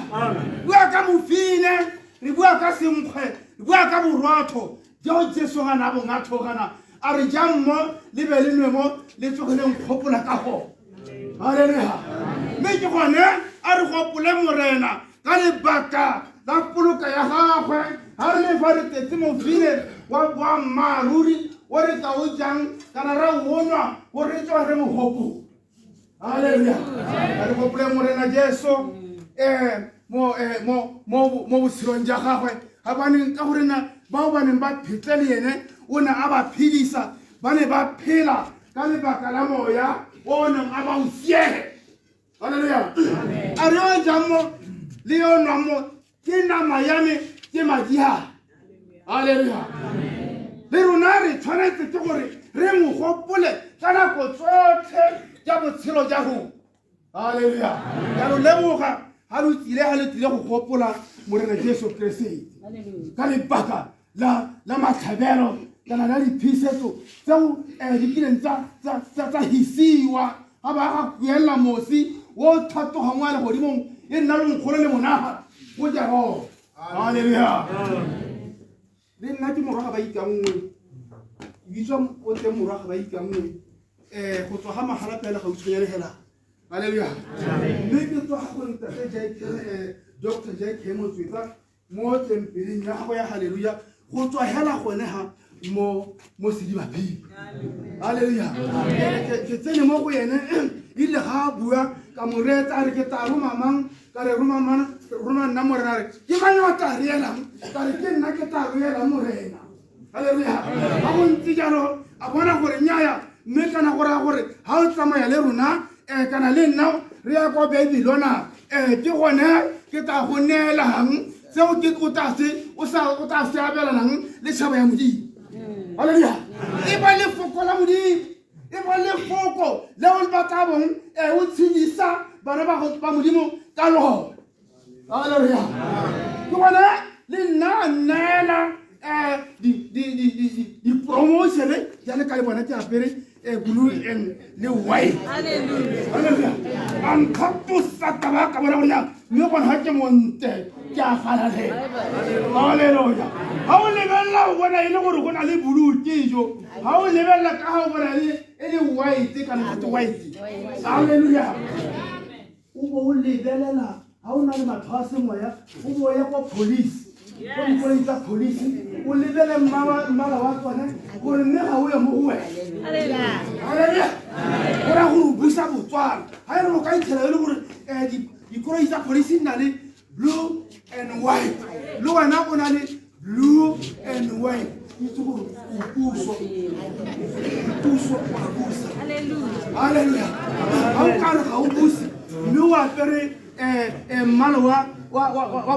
Bua ka mofine, re bua ka senkgwe, re bua ka borotho jo Jesu a na bo ngathogana a re jang mo le be le nwe mo le tsogeleng kgopola ka go. Halleluja. Mme ke gone a re gopole morena ka lebaka la poloka ya gagwe ga re le fa re tletse mofine wa boammaaruri o re ka o jang kana ra o nwa gore re tsoga re mo gopola. Halleluja. A re gopole morena Jesu mo mo mo botshelong ja gagwe ga baneng ka gore na bao ba neng ba phetle le ene o ne a ba phedisa, ba ne ba phela ka lebaka la moya o neng a ba o siele. Halleluja. A re yo jang mo le yo nwang mo ke nama ya me ke madi a. Halleluja. Le rona re tshwanetse ke gore re mo gopole ka nako tsotlhe ja botshelo ja rona. Halleluja. Ka lo leboga ga lo tsile ga le tlile go gopola Morena Jesu Keresete ka lebaka la matlhabelo kana la diphisetso tseo di kileng tsa hisiwa ga ba ga kuelela mosi o tlhatogang wa legodimong e nna lonkgolo le monaga go Jehova. Halleluja. Le nna ke morwa ga ba ikanngwe, bitswa o teng morwa ga ba ikanngwe go tswa ga magala pele ga utshwenyane fela. Halleluja. Mme ke tswa go ntate JK Dr. JK Motswetsa mo tempeleng ya gagwe ya Halleluja go tswa hela gone ga mo Sedibaphiri. Halleluja. Ke tsene mo go ene ile ga a bua ka mo reetsa a re ke tla roma mang, ka re roma mang, roma nna Morena. A re ke mang yo o tla reelang, ka re ke nna ke tla reelang Morena. Halleluja. Ga go ntse jalo a bona gore nnyaya mme kana go raya gore ga o tsamaya le rona kana le nna re ya kwa Babylona ke gone ke tla go neelang seo ke o tla se o sa o tla se abelanang le tšhaba ya Modimo. Halleluja. E ba lefoko la Modimo, e ba lefoko leo ba tla bong o tshedisa bana ba Modimo ka lona. Halleluja. Ke gone le nna a nneela di-promotion jale ka le bona ke apere blue and le white. Halleluja. A nkgatosa taba ka bona gore mme gone ga ke monte ke a galalela. Halleluja. Ga o lebelela o bona e le gore go na le blue ke jo, ga o lebelela ka ga o bona e le white kana ke white. Halleluja. O bo o lebelela ga o na le batho a semoya o bo ya kwa police, ko dikoloi tsa police o lebele mmala wa tsone gore mme ga o ye mo go wena. Halleluja. Go raya gore o busa Botswana ga e le o ka itlhela e le gore dikoloi tsa police di na le blue and white le wena o na le blue and white, itse gore o puso, puso wa busa. Halleluja. Ga o kare ga o buse mme o apere mmala wa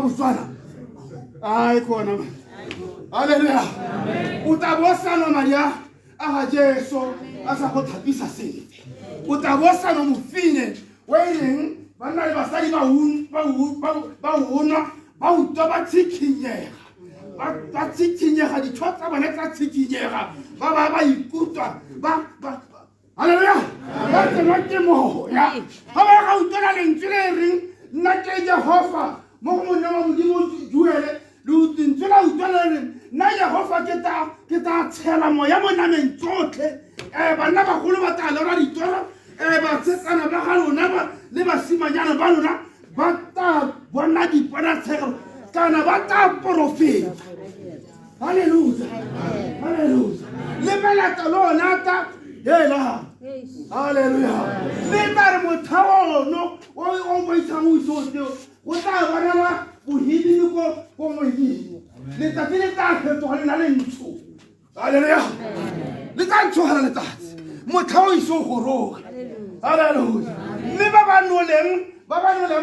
Botswana, ai kona. Halleluja. O tla bo sa nwa madi a ga Jesu a sa go thapisa sentle, o tla bo sa nwa mofine o e leng banna le basadi ba onwa ba utlwa ba tshikhinyega, ba tshikhinyega, ditho tsa bone tsa tshikhinyega, ba ba ikutlwa ba halleluja ba tsenwa ke moya ga ba ga utlwela lentswe le reng nna ke Jehova mo go monna wa Modimo Joele, lentswe la utlwela le reng nna Jehova ke tla tshela moya mo nameng tsotlhe, banna bagolo ba tla lora ditoro, basetsana ba ga lona le basimanyana ba lona ba tla bona diponatshegelo kana ba tla porofeta. Halleluja. Halleluja. Le melata lona ta hela. Halleluja. Le tla re motha ono o boitshang o ise o seo go tla bonala bohibidi ko moeding, letsatsi le tla fetoga le na le ntsho. Halleluja. Le tla ntshogela letsatsi motlha o ise o goroge. Halleluja. Mme ba ba noleng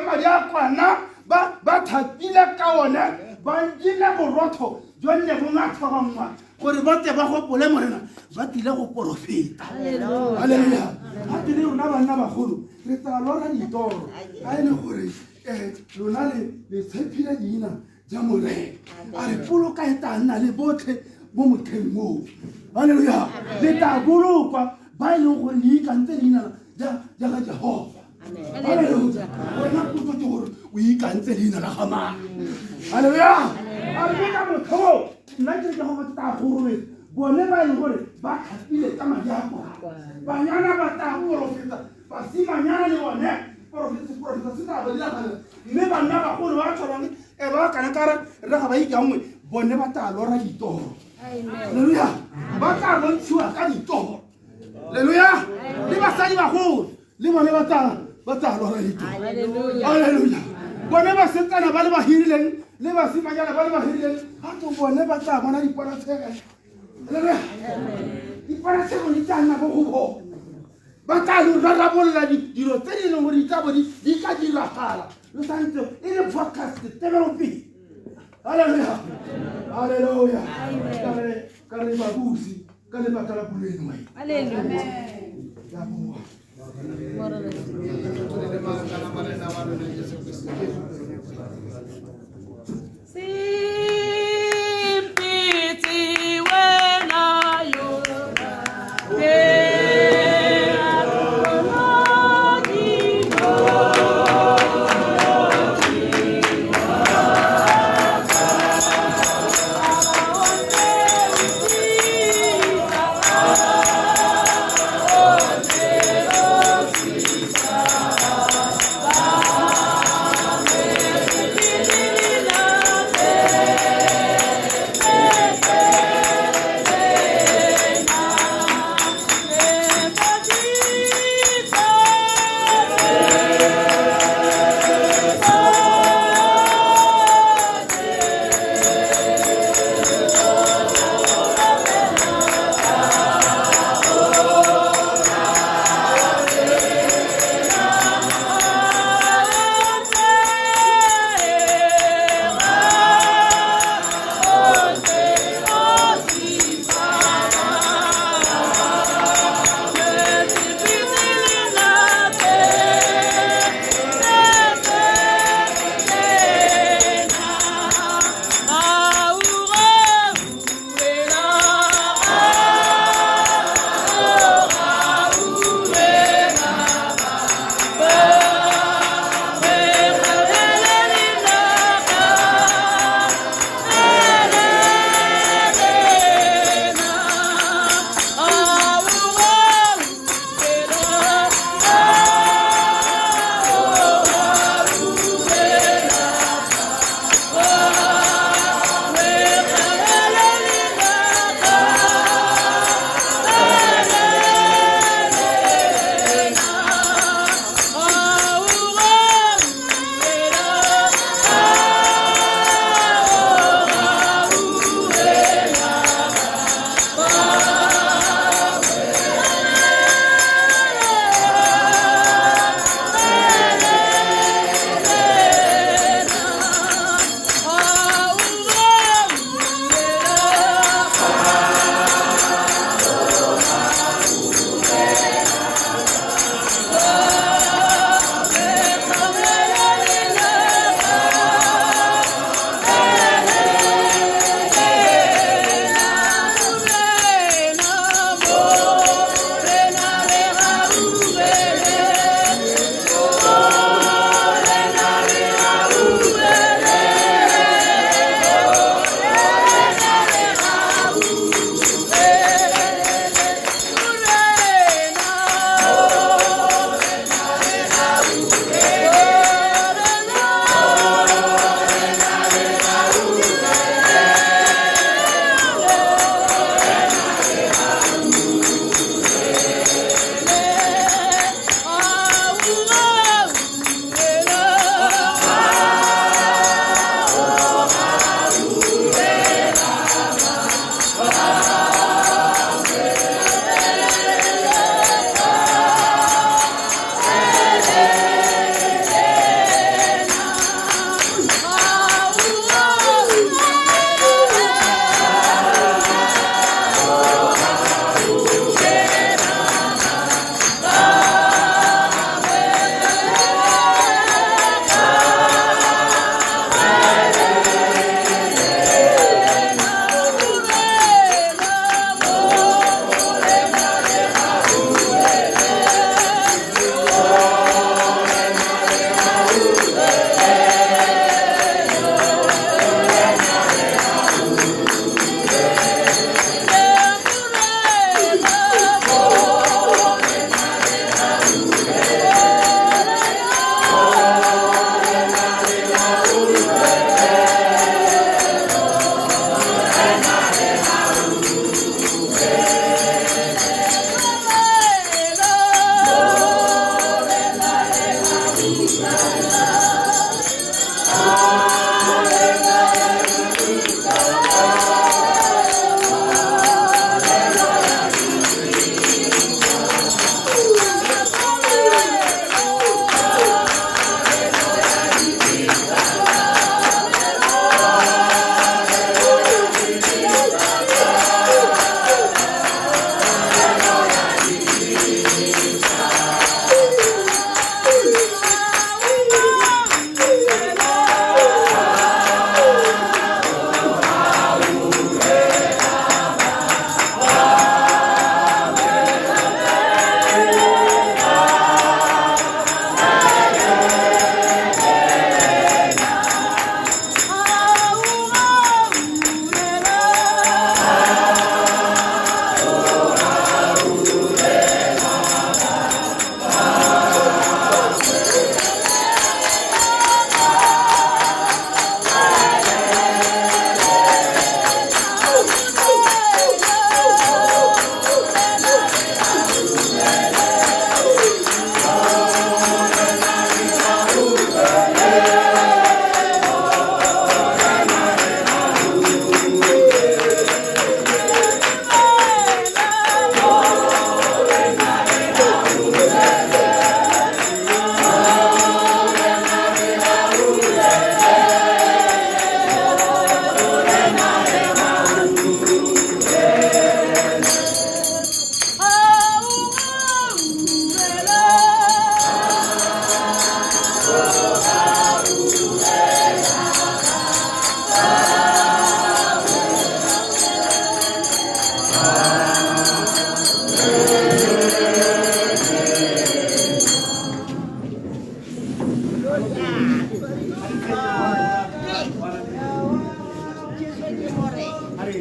madi a kwana ba thapile ka one ba nkile borotho jwa nne bo ngathogangwa gore ba tle ba gopole Morena ba tlile go porofeta. Halleluja. Ga tlile rona banna bagolo re tla lora ditoro ga e le gore lona le tshepile leina ja Morena. A re poloka e tla nna le botlhe mo motlheng oo. Halleluja. Le tla bolokwa ba e leng gore le ikantse leina ja ga Jehova. Halleluja. Wena potso ke gore o ikantse leina la ga mang. Halleluja. A re ka motlha oo nna ke Jehova ke tla gorobetsa bone ba e leng gore ba tlhapile ka madi a kwana, banyana ba tla porofeta, basimanyana le bone porofeta se tla ba diragalela, mme banna bagolo ba tshwanang ba kana ka re ga ba ikanngwe bone ba tla lora ditoro. Halleluja. Ba tla bontshiwa ka ditoro. Halleluja. Le basadi bagolo le bone ba tla lora ditoro. Halleluja. Bone basetsana ba le ba hirileng le basimanyana ba le ba hirileng ga to bone ba tla bona diponatshegelo. Halleluja. Diponatshegelo di tla nna mo go bone. Ba tla lo rarabolola dilo tse di leng gore di tla bo di ka diragala lo santse e le podcast tebelopele. Halleluja, halleluja. Ka re babusi ka lebaka la pulo eno. Ya boa. Simpitsi wena yo. A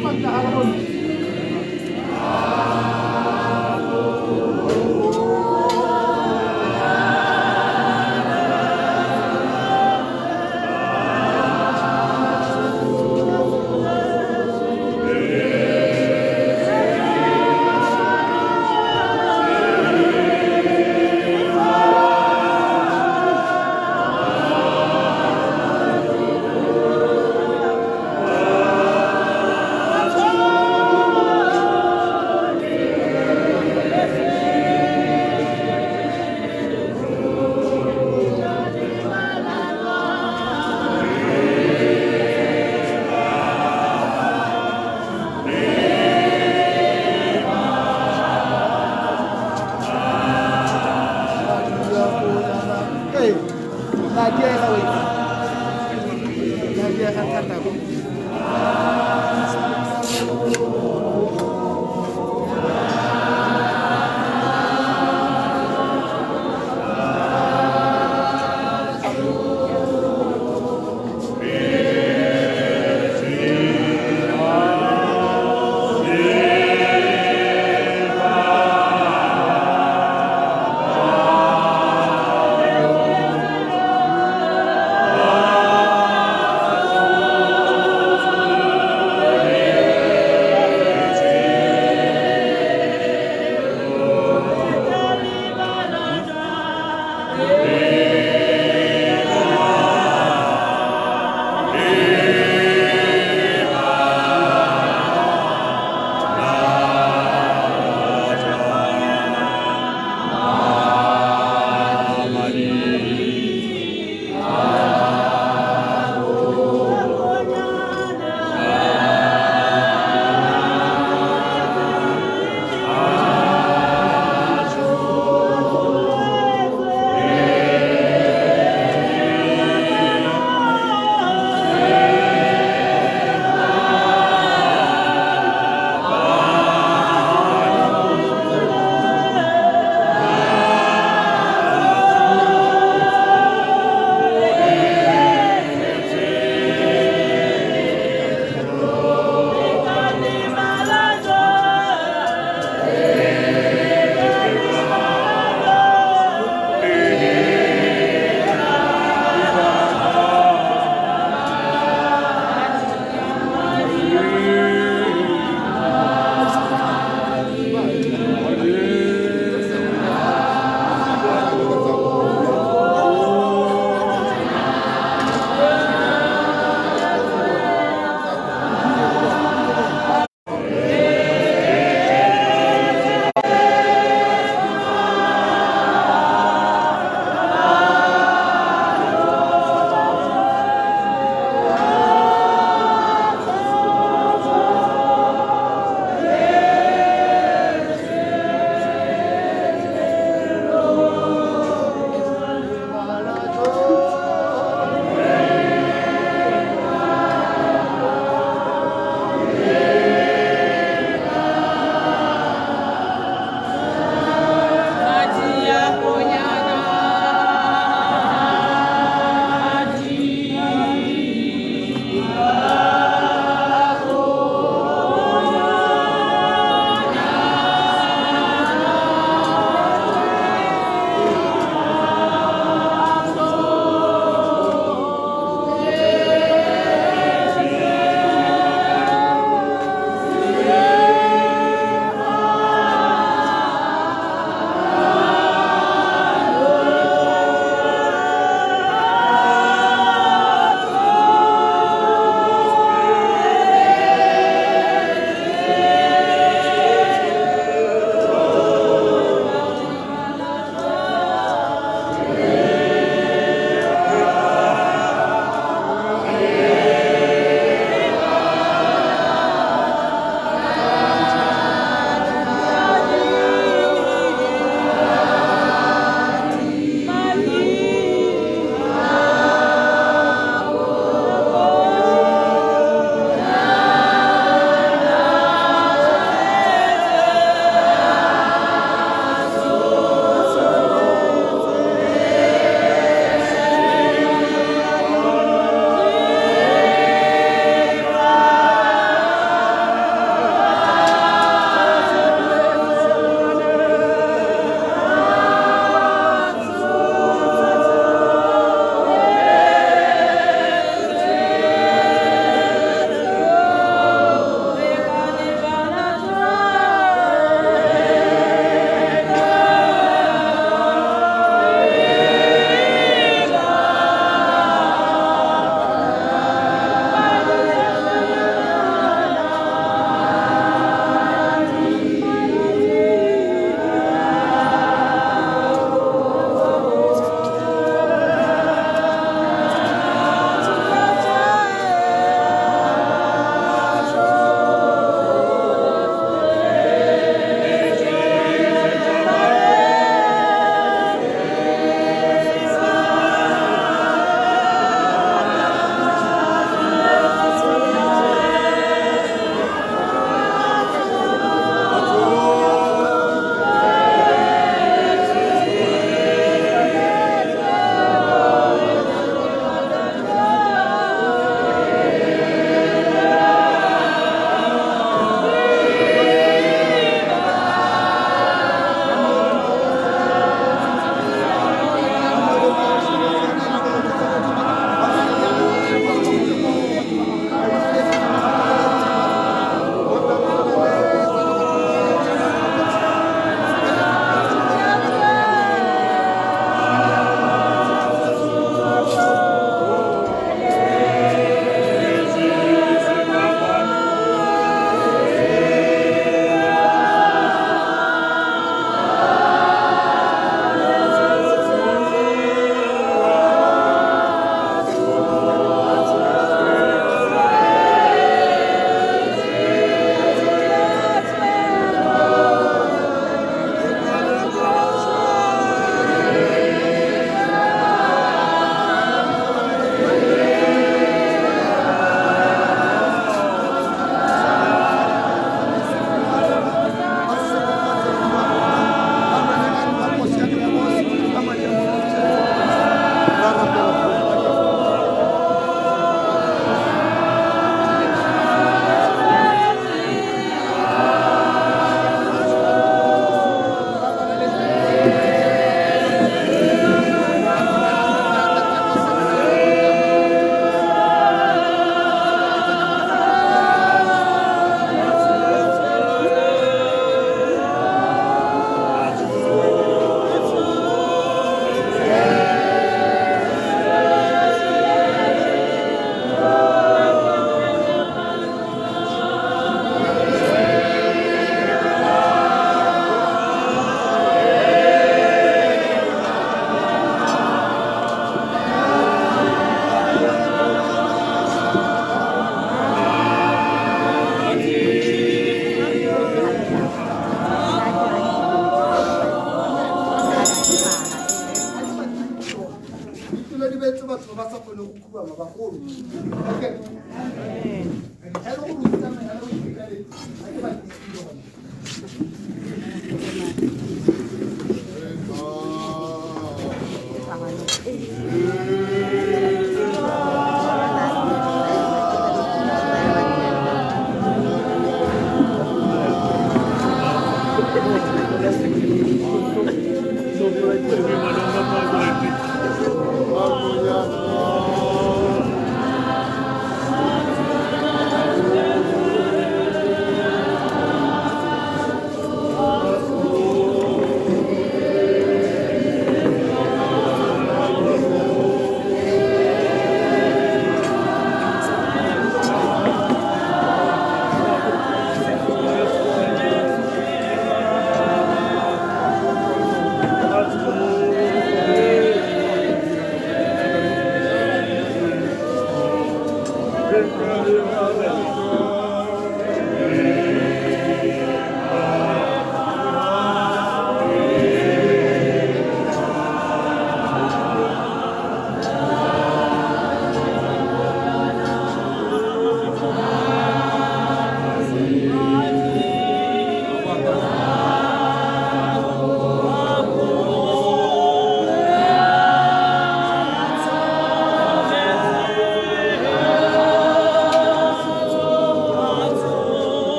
tswa ntle ga lebone. bagolo. Okay. Ha e le gore o itsamaya o itekanetse, ga ke batle ke gone.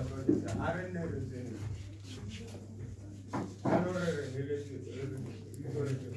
A re nne re tsene. Jaanong re re heletse re re bitso re ke.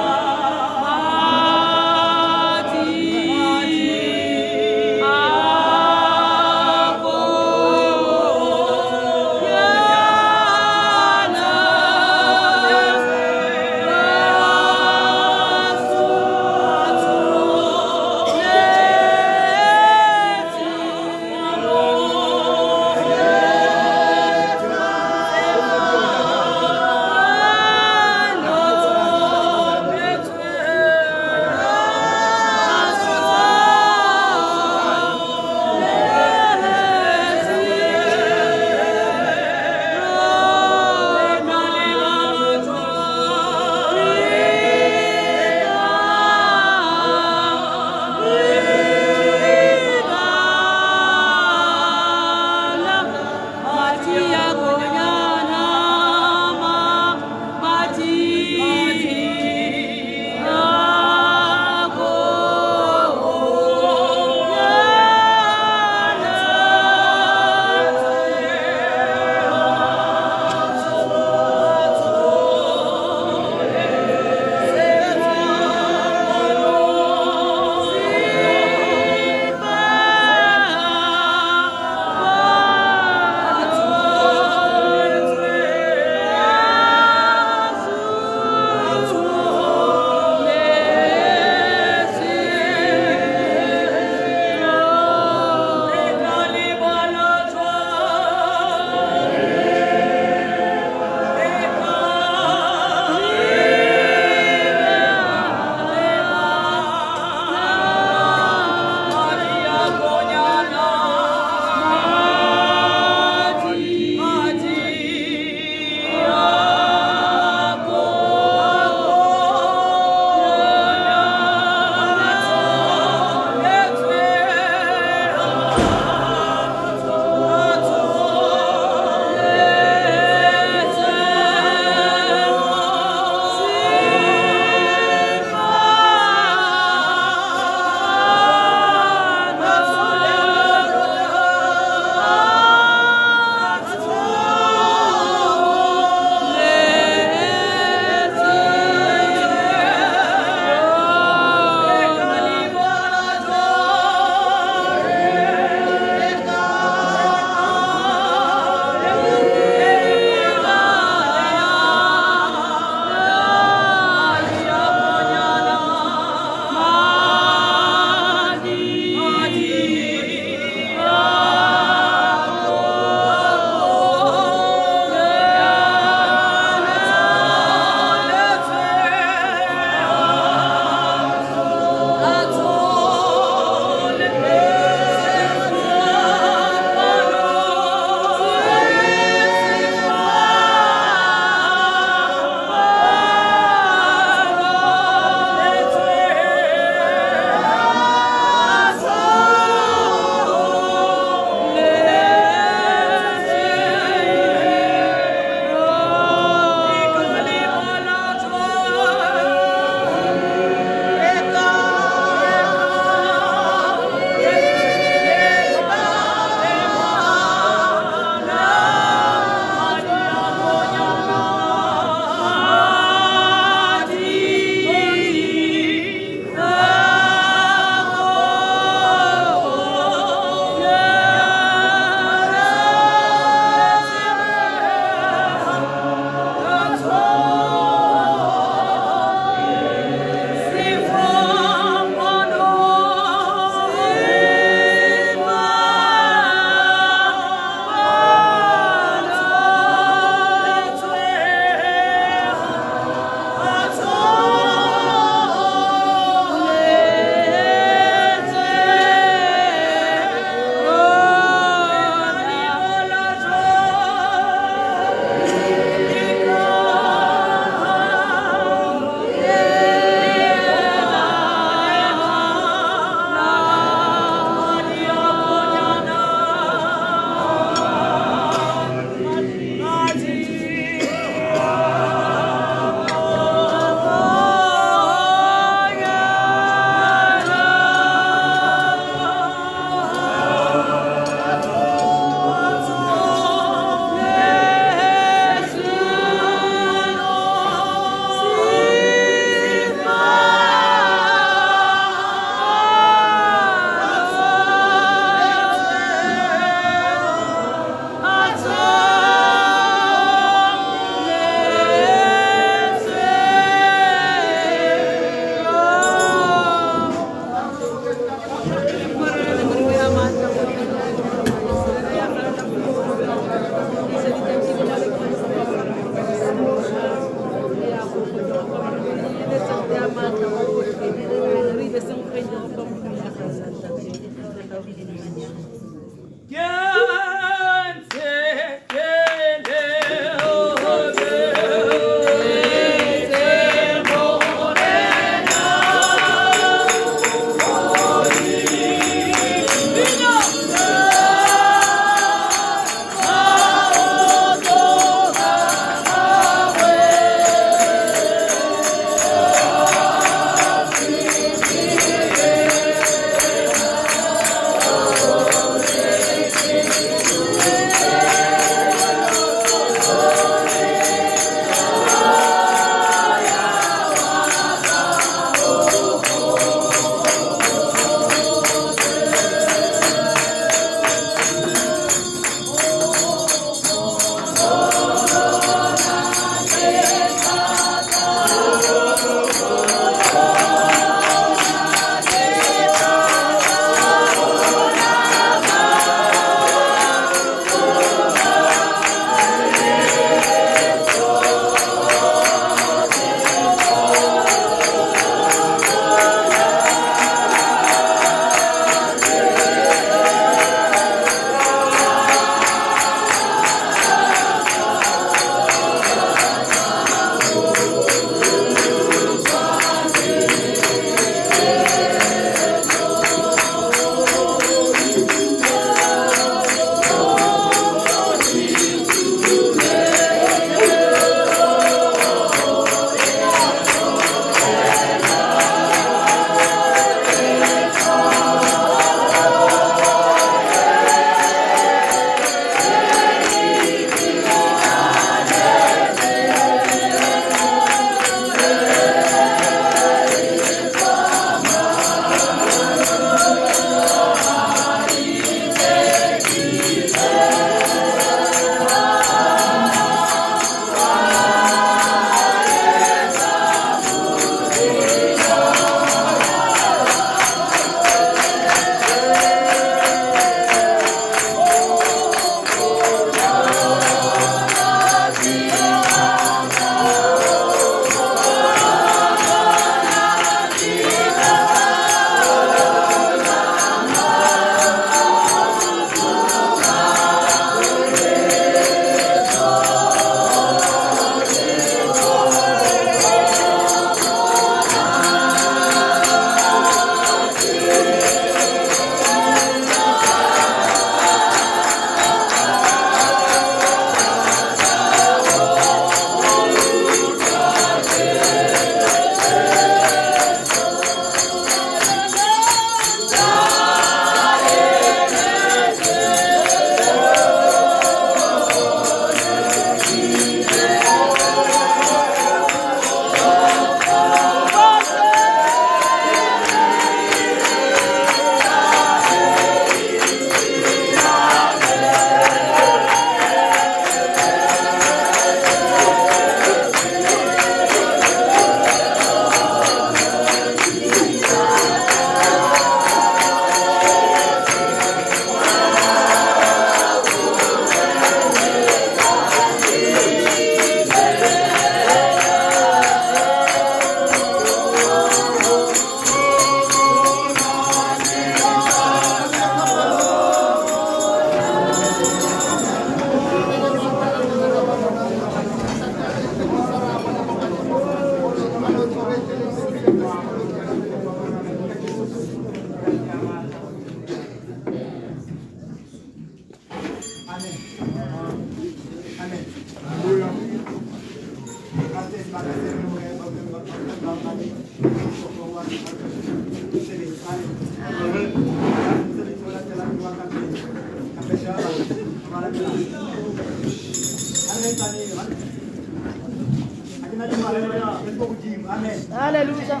Amen. Hallelujah.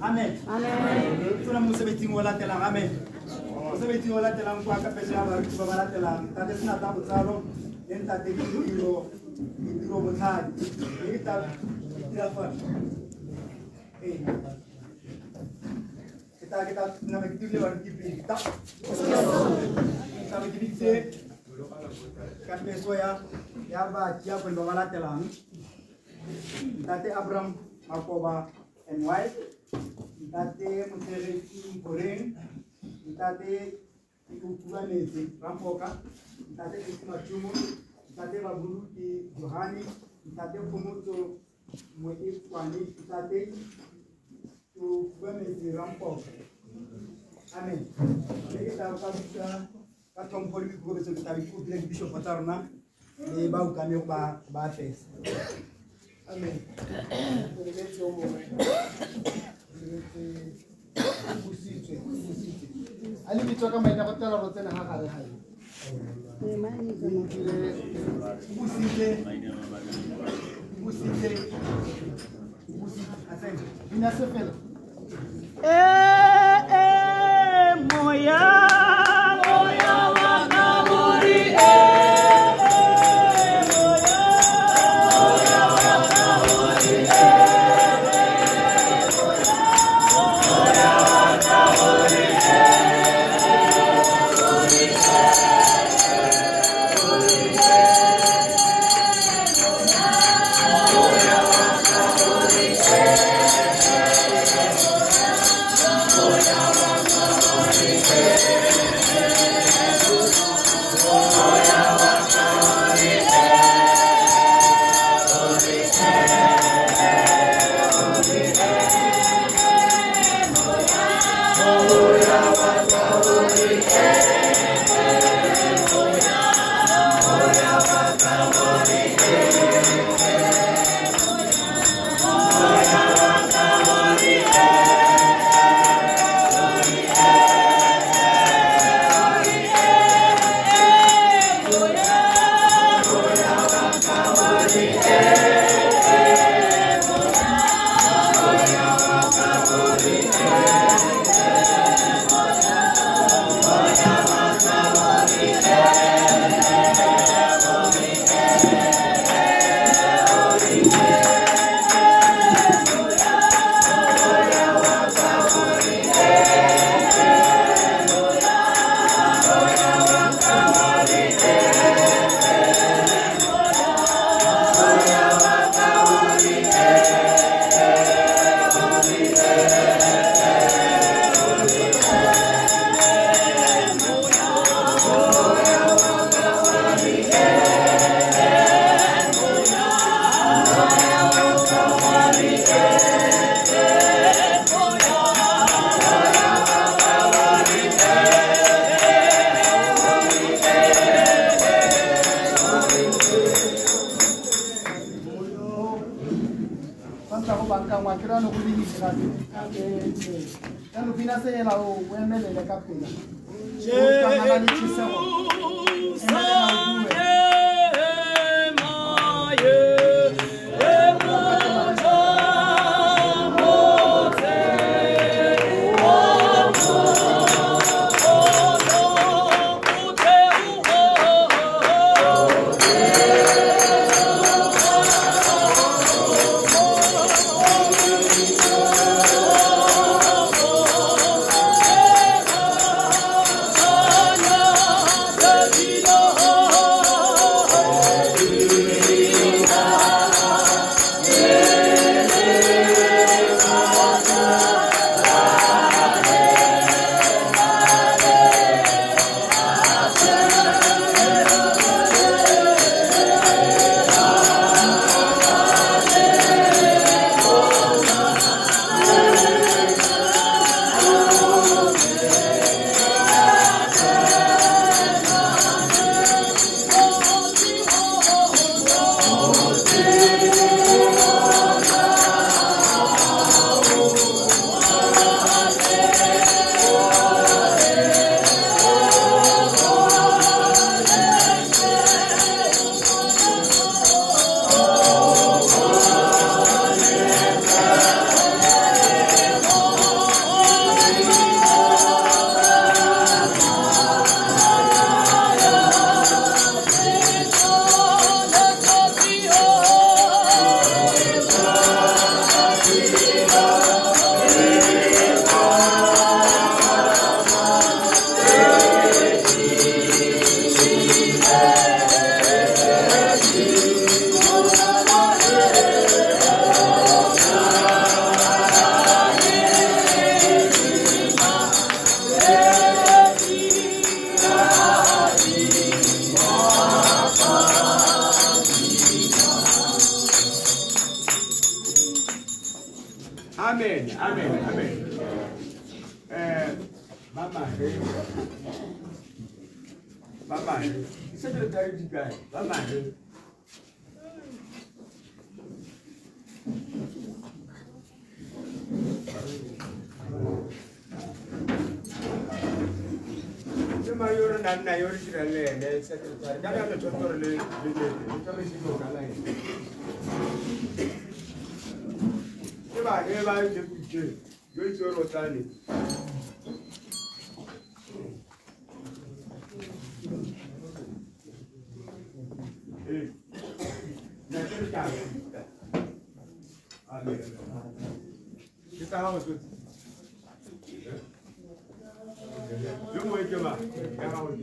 Amen. Amen. Tsona mosebetsing o latelang, amen. Mosebetsing o latelang kwa kapeso ya baruti ba ba latelang. Ntate Senatla Botsalo le ntate Ditiro Botlhadi. Mme ke tla dira fa. Ee. Ke tla nna ke dirile baruti pele. Ke tla be ke biditse kapeso ya badiakone ba ba latelang. Ntate Abraham Makoba and wife, Ntate Motshegetsi Mporeng, Ntate Ikukubanetse Rampoka, Ntate Esi Machumo, Ntate Babulu ke Johane, Ntate Khomotso Moetswane, Ntate Ikukubanetse Rampoka. Amen. Mme ke tla ka bitsa ka tlhompho le boikokobetso ke tla be ke kopile dibishopo tsa rona le baokamego ba ba fesa. Amen. Re lebetse o mongwe. Re lebetse Busitswe, Busitswe. A le bitswa ka maina go tsela ro tsena ga gare ga e. Busitswe, Busitswe, Busitswe, a tsena. Bina se fela. Eh, moya, moya wa kaburi, moya, moya wa kaburi, moya wa kaburi, moya wa kaburi, Jaanong pina se ela o emelele ka pela. O tsamaya le tšhisego. Emelela o bue. Oh, Amen, amen, amen. Ba mahe secretary di kae? Ba mahe. Ke mang yo re nang nae yo re dirang le ene secretary? Ka re tshwanetse gore le tsamaise dilo ka line. Ke bahe ba deputy yo itse gore o tla neng. Ke tsa gago tsotlhe. Yo mongwe ke mang? Ya gago ke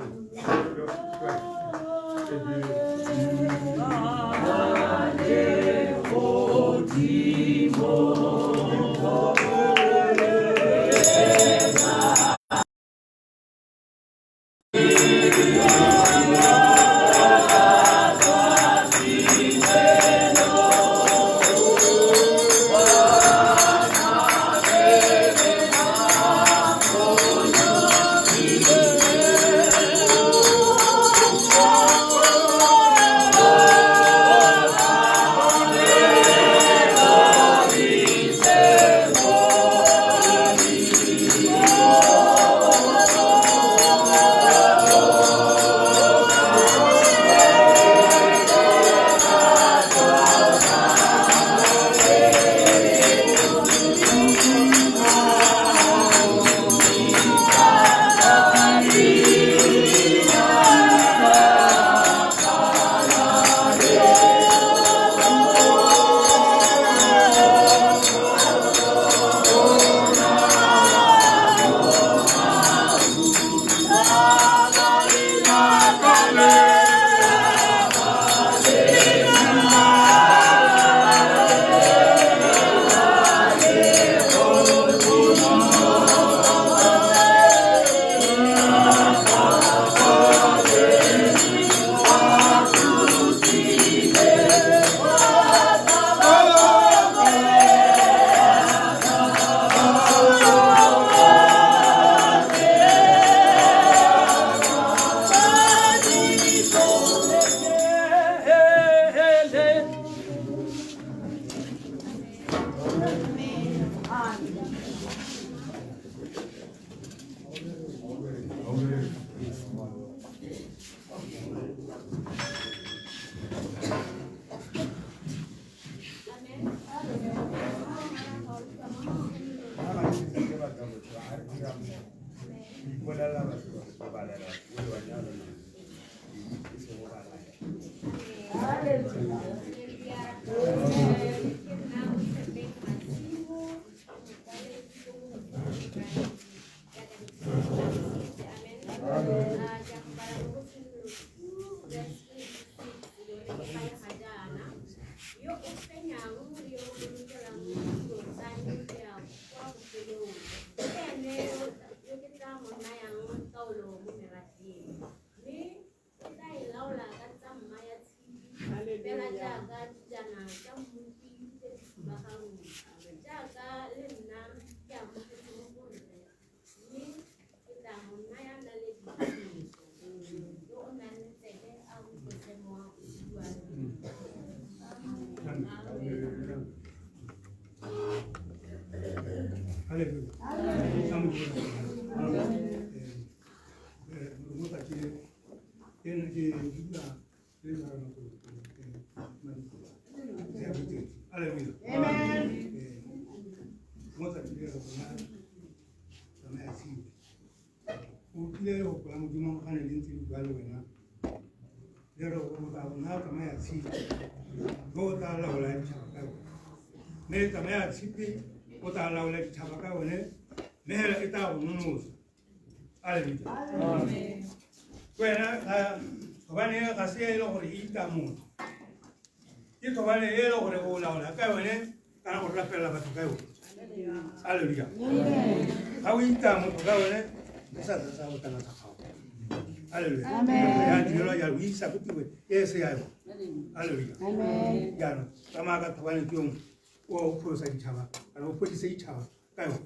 o a o pholosa ditšhaba kana o fodise ditšhaba ka yone.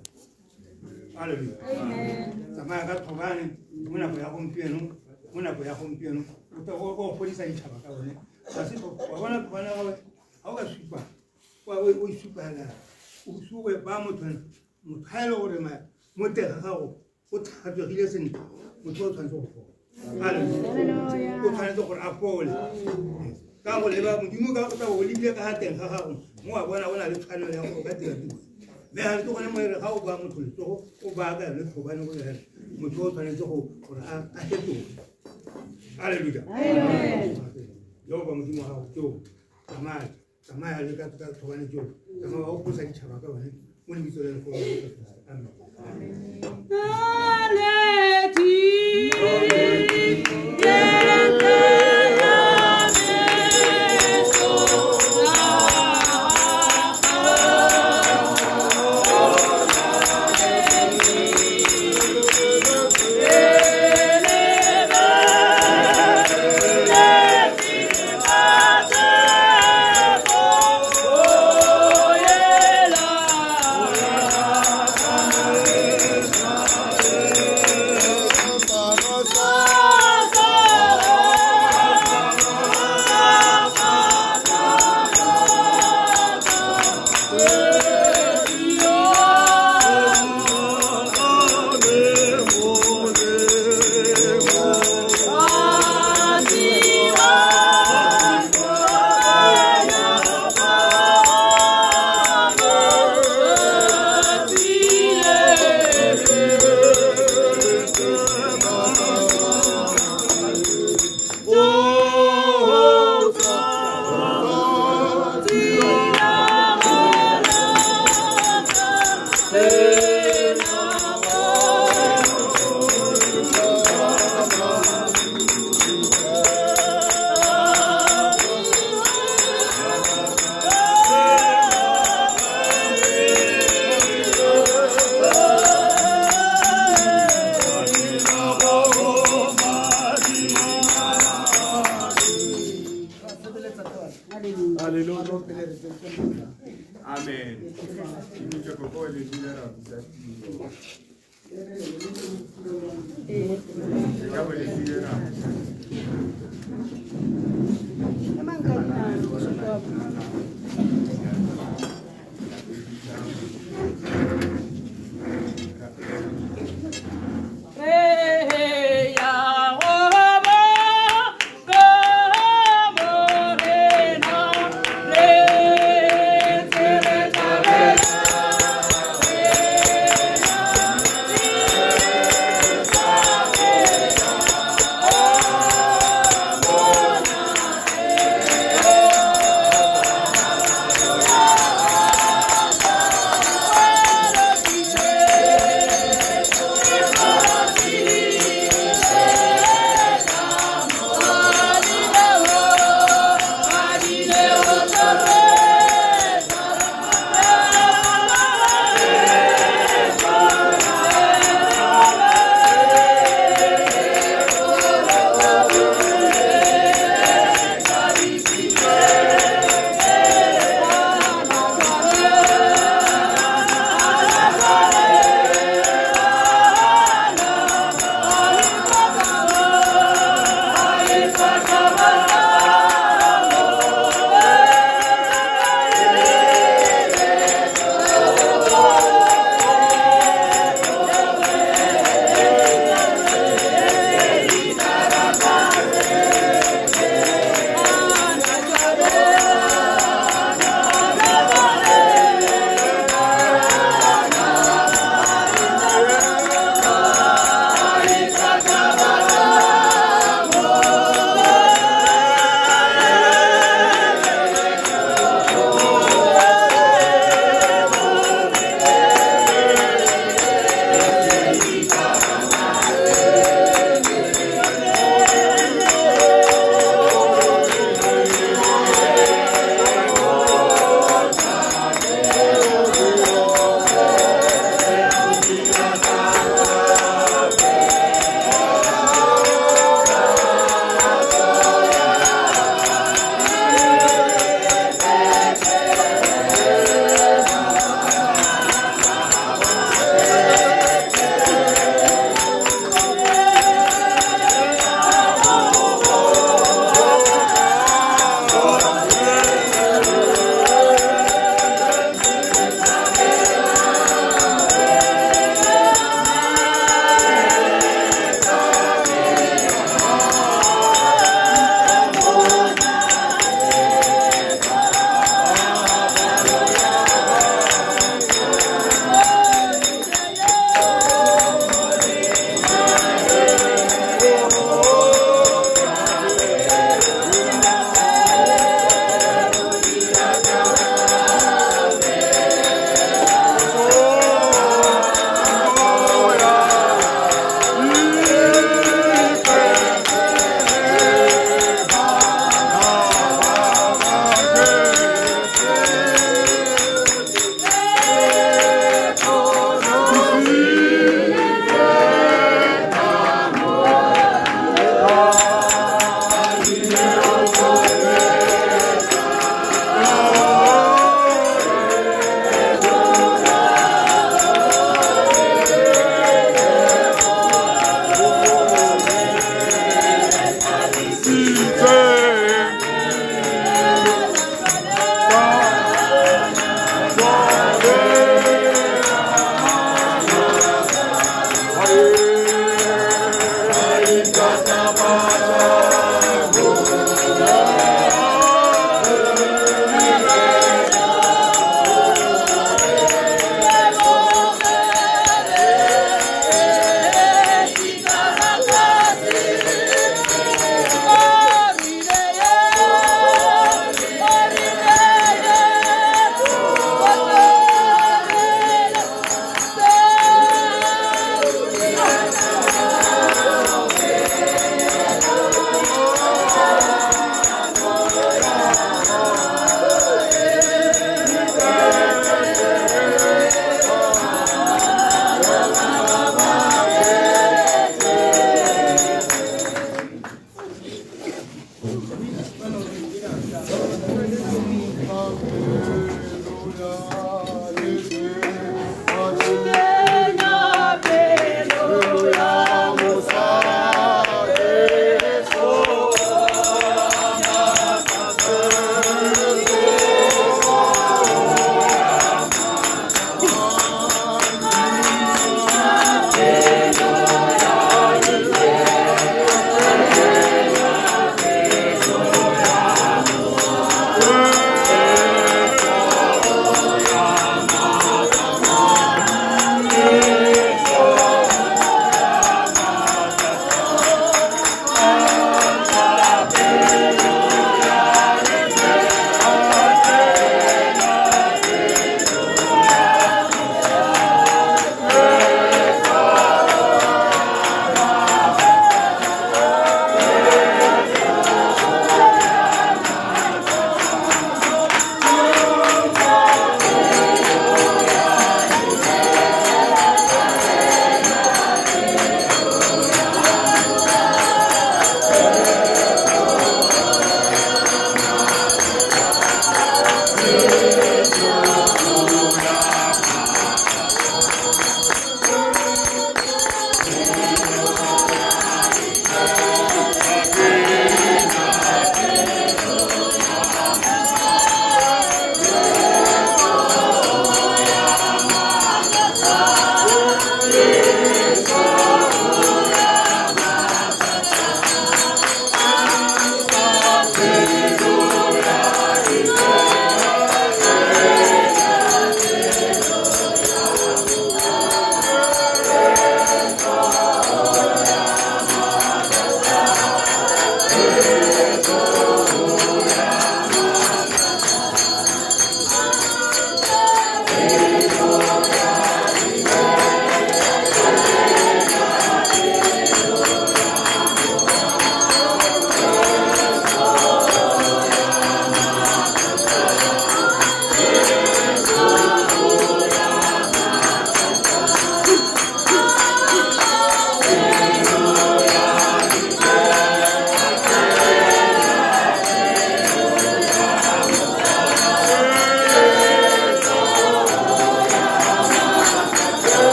Haleluya. Tsamaya ka thobane mo nako ya gompieno, mo nako ya gompieno o fodisa ditšhaba ka yone. Ga se wa bona thobane ya gago ga o ka supa o e supela o supe ba motho motho ga e le gore mo teng ga gago o tlhatswegile sentle, motho o tshwanetse go fola. Haleluya. O tshwanetse gore a fole ka go leba Modimo ka go tla o lebile ka ga teng ga gago mo wa bona o na le tshwanelo ya gore o ka dira dilo. Mme ga ke gone mo re ga o bua motho letsogo o baya ka yone thobane go re motho o tshwanetse gore a fetoge. Haleluya. Jehova Modimo wa gago ke o tsamaya tsamaya le ka thobane tseo, tsamaya o pholosa ditšhaba ka yone mo lebitsong le legolo la Jesu Kriste. Amen. Amen. Oh!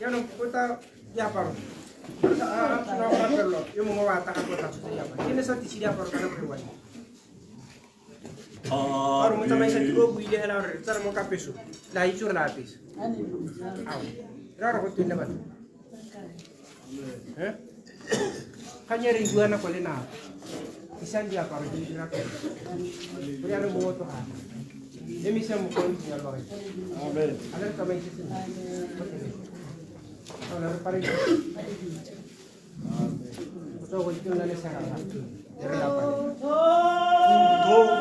Jaanong go tla diaparo. A sena go rapelelwa yo mongwe wa tla gape o tla tshotse diaparo. Ke ne sa tise diaparo ka nako e one. Ka gore motsamaisa tiro o buile hela gore re tsena mo kapeso, la itse gore la apesa. Ao, re ra gore go tweng le batho. Eh? Kgang e re e bua nako le nako. Isang diaparo di dira pele. Go ya re mongwe o tlogang. Emisang mokgwa o ntseng jalo bagaetsho. Amen. A le re tsamaise sentle. Go re pare. Go tswa go itse nna le serala. Re apare. Oh,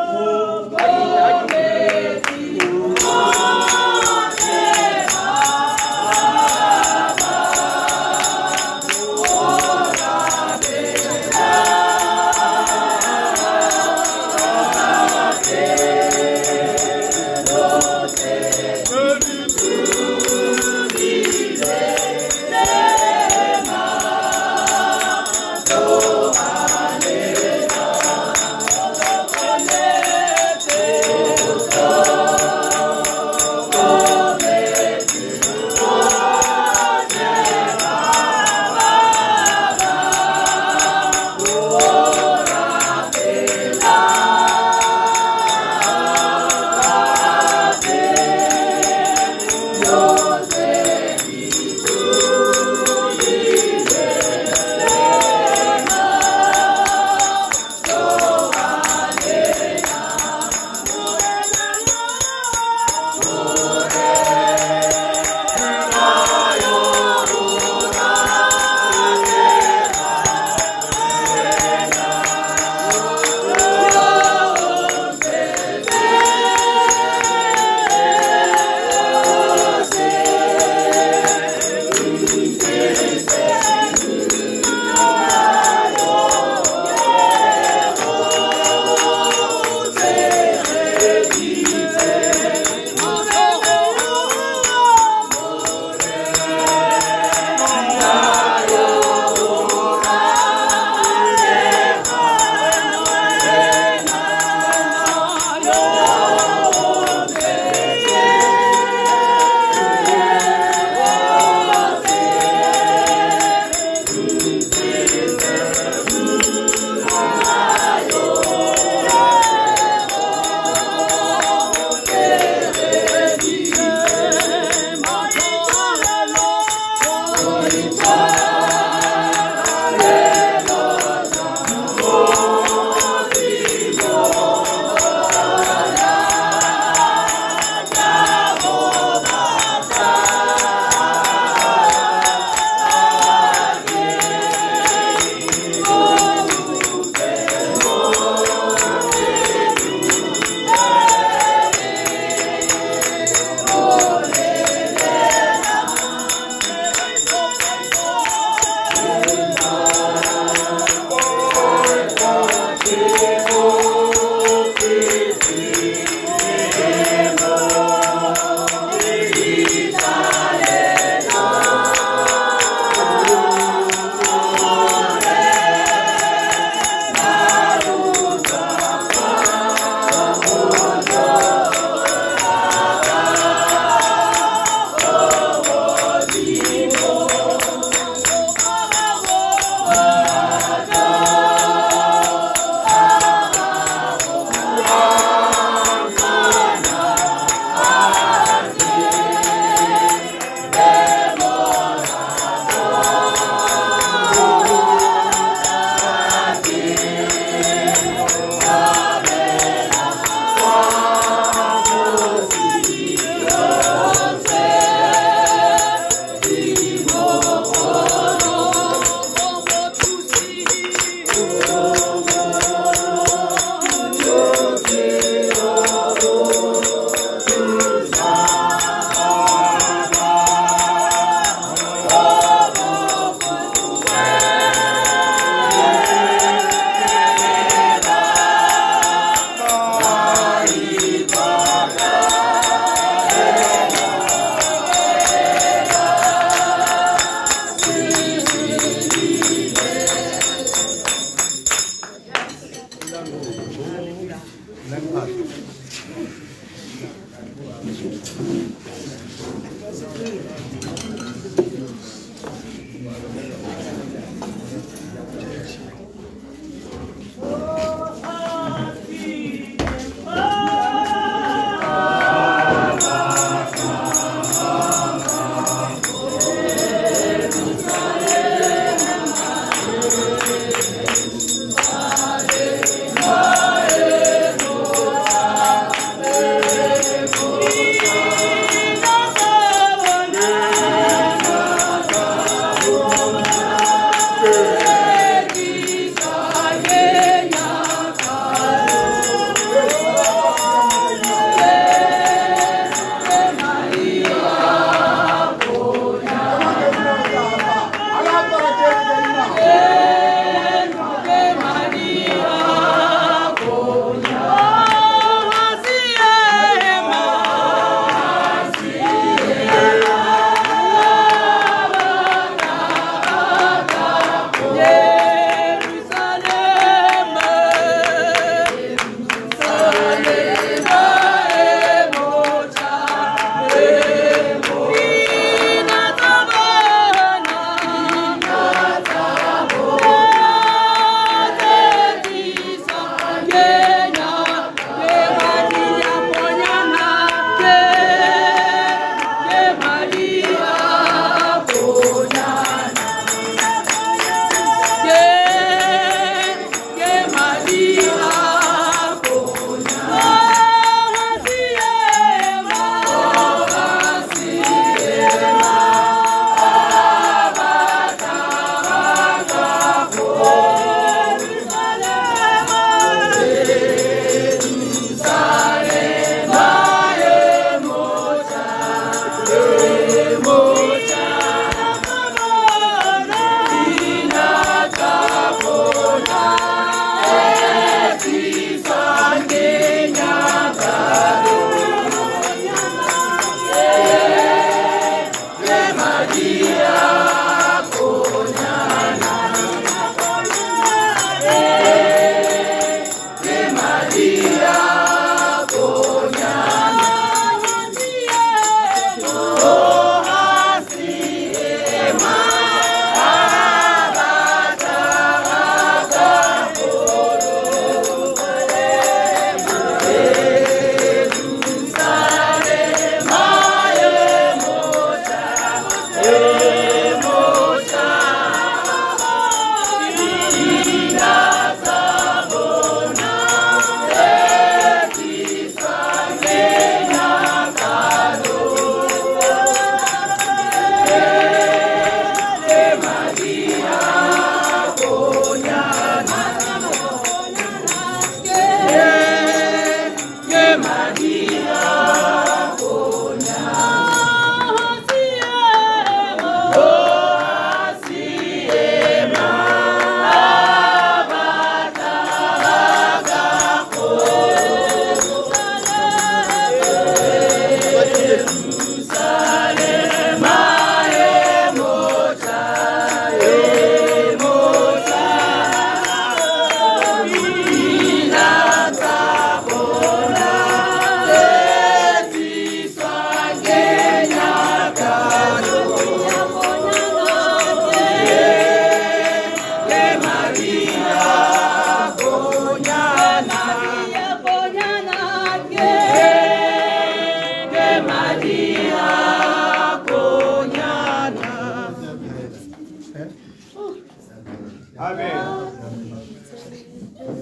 Amen.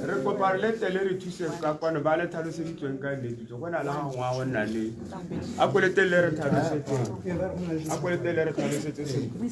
Re kopa re le tle le re thuse ka kwano ba le tlhaloseditsweng ka nnete go na le ga gongwe a go nna le a ko le tle le re tlhalosetseng a ko le tle le re tlhalosetse sentle.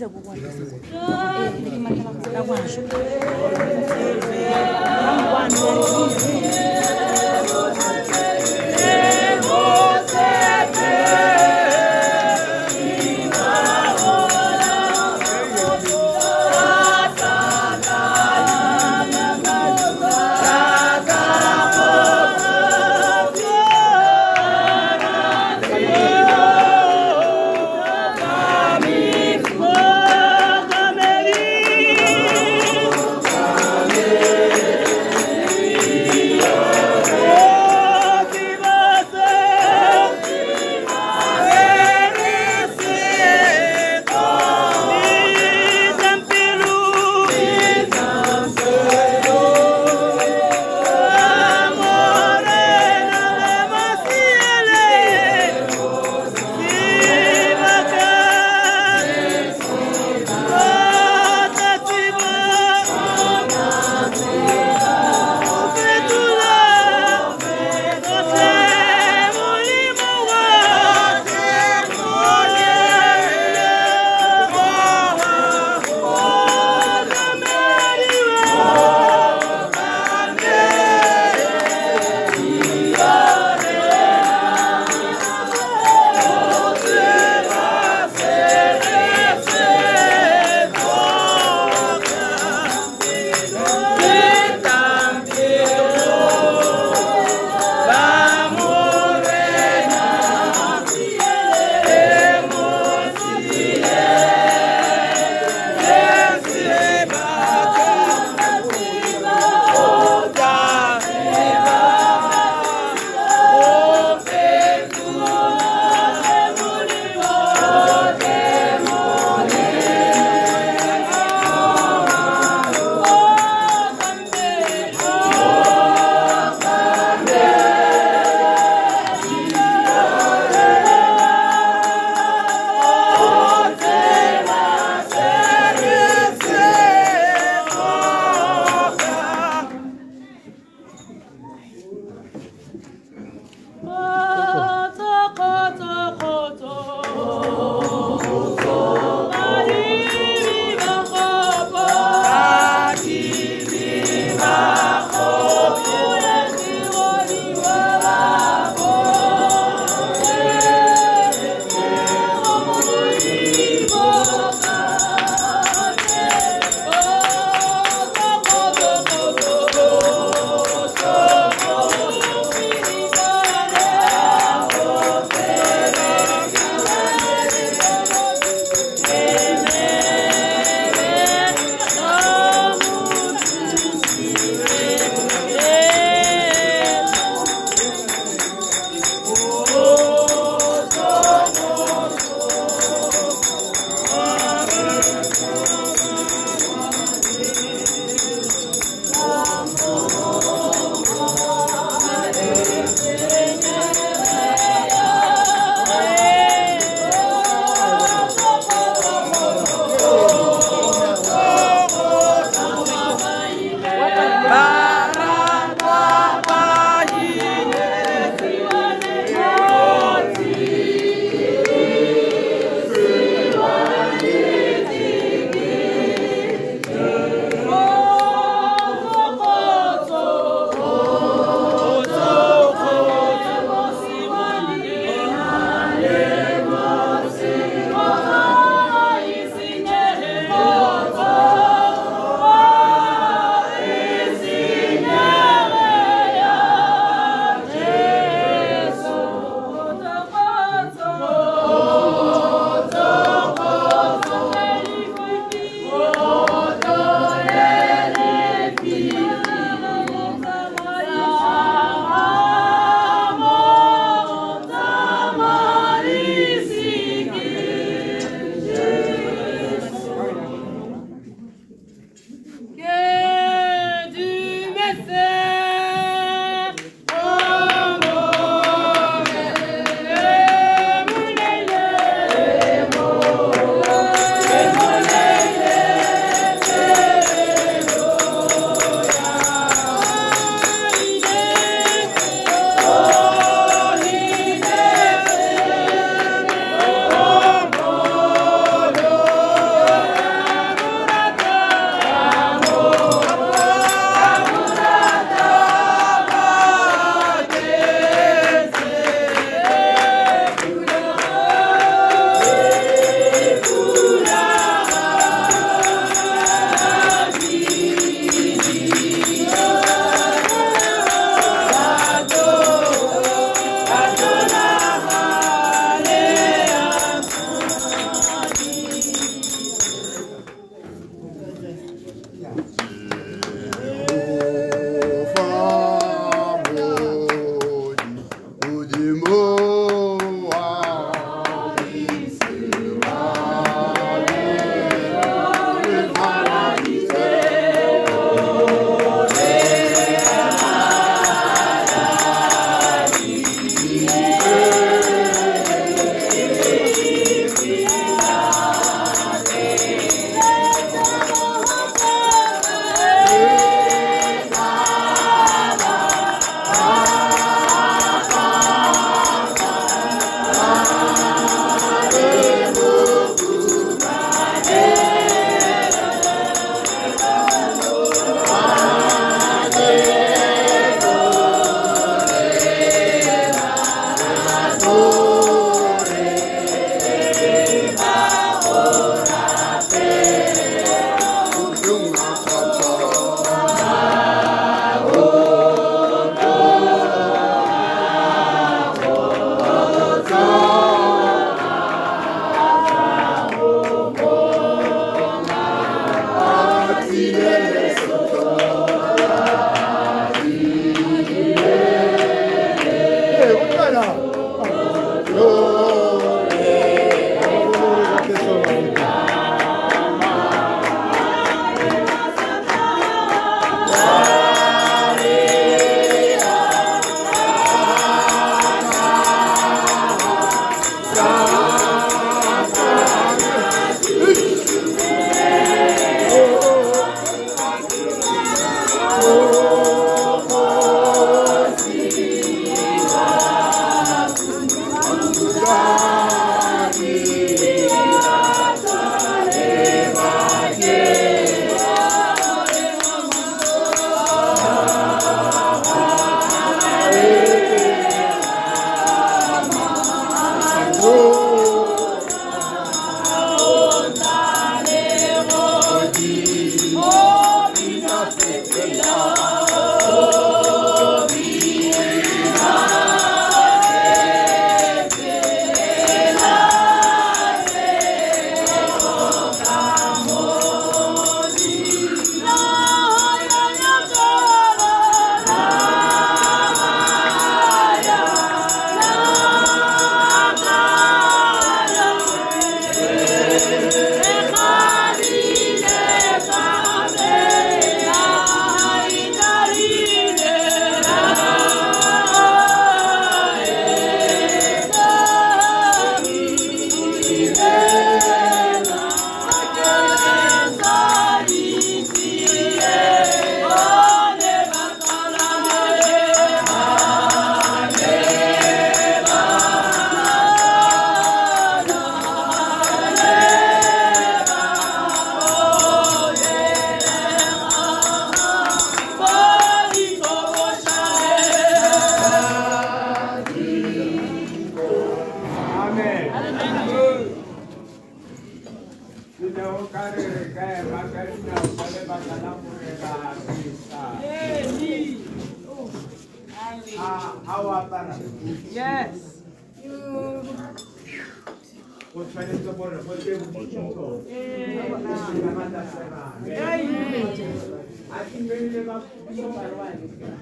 Go tshwanetse gore go tle bokhutlo.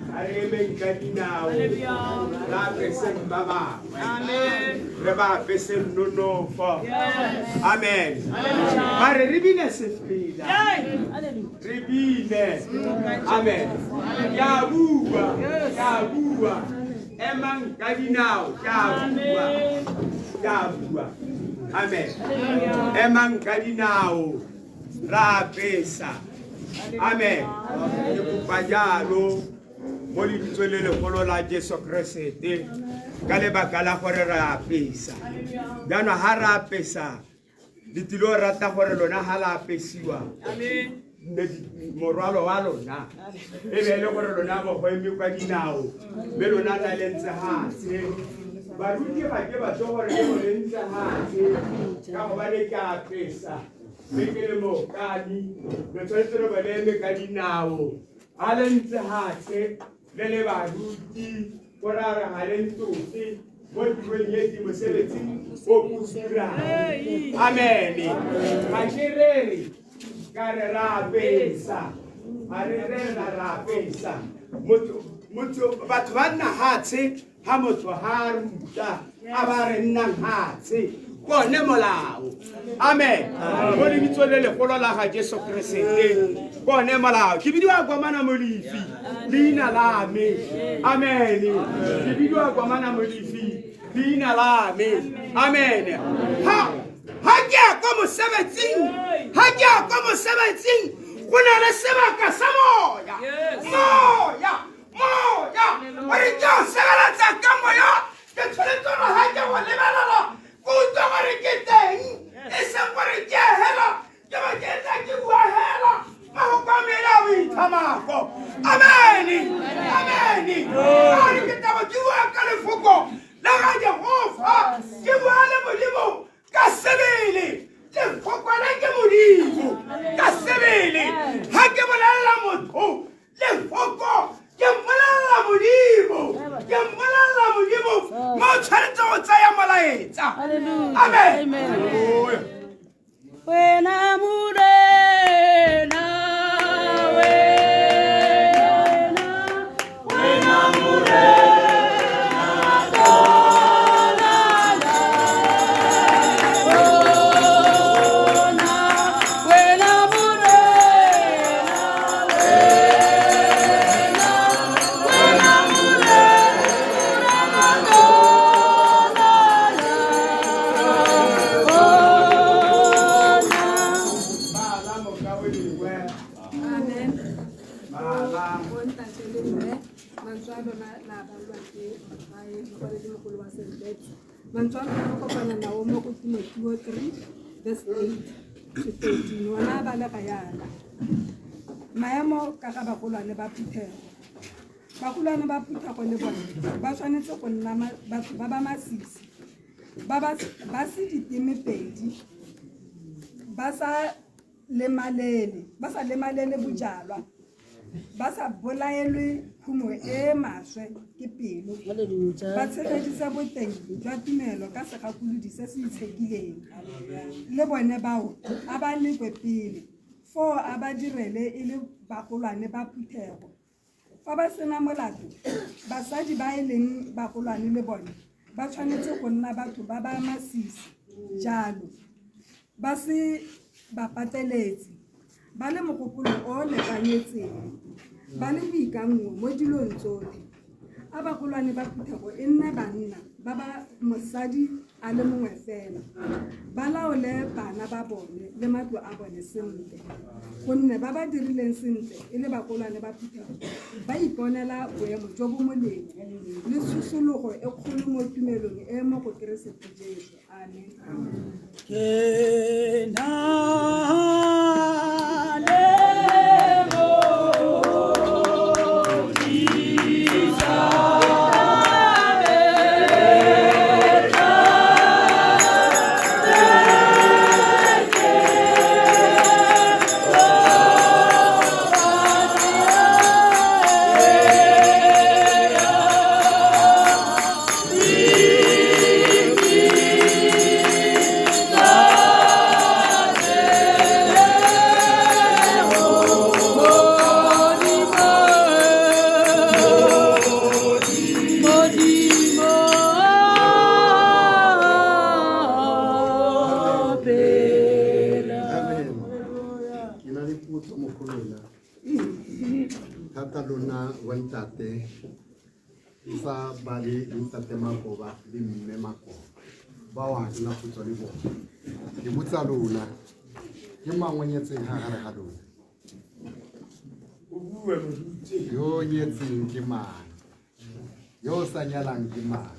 A re emeng ka dinao, re apeseng ba bangwe, re ba apeseng nonofo. Amen. Ba re re bine sefela, re bine. Amen. Ke a bua, ke a bua. Emang ka dinao, ke a bua, ke a bua. Amen. Emang ka dinao, ra apesa. Amen. Ke kopa jalo mo lebitsong le legolo la Jesu Keresete ka lebaka la gore re apesa. Jaanong ha re apesa, le tlile go rata gore lona ha la apesiwa morwalo wa lona e be e le gore lona bo go eme kwa dinao, mme lona la le ntse hatshe. Baruti ga ke batle gore ke bo le ntse hatshe ka gobane ke apesa, mme ke le mookami, le tshwanetse re bo le eme ka dinao. Ha le ntse hatshe le le baruti, go raya gore ga le ntlotle mo tirong e ke mosebetsing o ke o dirang. Amen. Ga ke rere ka re ra apesa, ga re rere ra apesa. Motho batho ba nna hatshe ha motho ha ruta, a ba re nnang hatshe ke one molao. Amen. Mo lebitsong le legolo la ga Jesu Keresete ke one molao. Ke bidiwa Kwamana Molefi, leina la me. Amen. Ke bidiwa Kwamana Molefi, leina la me. Amen. Ha ke ya kwa mosebetsing, ha ke ya kwa mosebetsing, go na le sebaka sa moya. Moya, moya. Gore ke o sebeletsa ka moya, ke tshwanetse gore ha ke go lebelela, ke utlwe gore ke teng, e seng gore ke hela, ke ba ke tla ke bua hela. Mafoko a me a boithamako. Amen. Amen. Gore ke tla bo ke bua ka lefoko la ga Jehova, ke bua le Modimo ka sebele. Lefoko la ke Modimo ka sebele. Ha ke bolelela motho lefoko, ke mmolelela Modimo, ke mmolelela Modimo. Mo o tshwanetse go tsaya molaetsa, Mokaulengwe. Amen. Mama. Bontate le mme, mantswe a lona la balwa ke mogae mokwaledi mogolo wa St. Mantswe a lona re kopana nao mo go Timotheo 3 verse 8 to 13. Ona a balega yana. Maemo ka ga bagolwane ba phuthego. Bagolwane ba phuthego le bone ba tshwanetse go nna batho ba ba masisi, ba ba se diteme pedi, ba sa lemalele bojalwa, ba sa bolaelwe khumo e maswe ke pelo, ba tshegedisa boteng jwa tumelo ka segakolodi se se itshekileng. Le bone bao a ba lekwe pele, foo a ba direle e le bagolwane ba phuthego. Fa ba sena molato, basadi ba e leng bagolwane le bone ba tshwanetse go nna batho ba ba masisi jalo, ba se ba pateletse, ba le mogopolo o lekanyetseng, ba le boikanngo mo dilong tsotlhe. A bagolwane ba phuthego e nne banna ba ba mosadi a le mongwe fela, ba laole bana ba bone le matlo a bone sentle, gonne ba ba dirileng sentle e le bagolwane ba phuthego ba iponela boemo jo bo molemo le tshosologo e kgolo mo tumelong e mo go Keresete Jesu. Amen. Ke na le Bontate fa ba le ntate Makoba le mme Makoba ba wa ke na go tswa le bone. Ke botsa lona, ke mang o nyetseng ha gare ga lona? O bue moruti. Yo nyetseng ke mang? Yo o sa nyalang ke mang?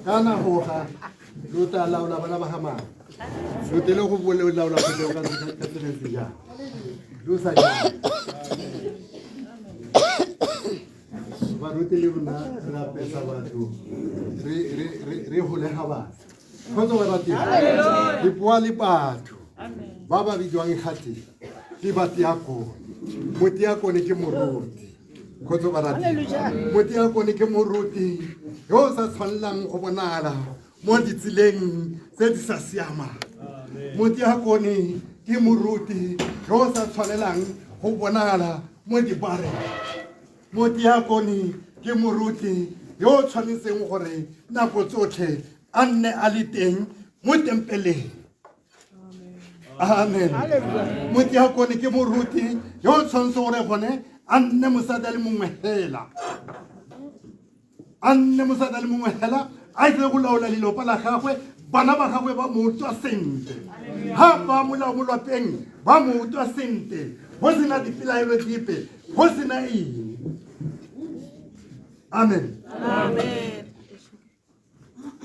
Kana goga lo tla laola bana ba ga mang? Lo tlile go laola phuthego ka tsela e ntseng jang? Lo sa nyala. Baruti le rona re apesa batho, re holega batho. Kgotsa ba ratile. Re bua le batho ba ba bidiwang gate ke batiakone. Motiakone ke moruti. Kgotsa ba ratile. Motiakone ke moruti yo o sa tshwanelang go bonala mo ditseleng tse di sa siamang. Motiakone ke moruti yo o sa tshwanelang go bonala mo dibareng. Motiakone ke moruti yo o tshwanetseng gore nako tsotlhe a nne a le teng mo tempeleng. Amen. Motiakone ke moruti yo o tshwanetseng gore gone a nne mosadi a le mongwe fela. A nne mosadi a le mongwe fela, a itse go laola lelapa la gagwe, bana ba gagwe ba mo utlwa sentle. Ha ba molao mo lwapeng ba mo utlwa sentle, go sena dipelaelo dipe, go sena eng. Amen. Amen.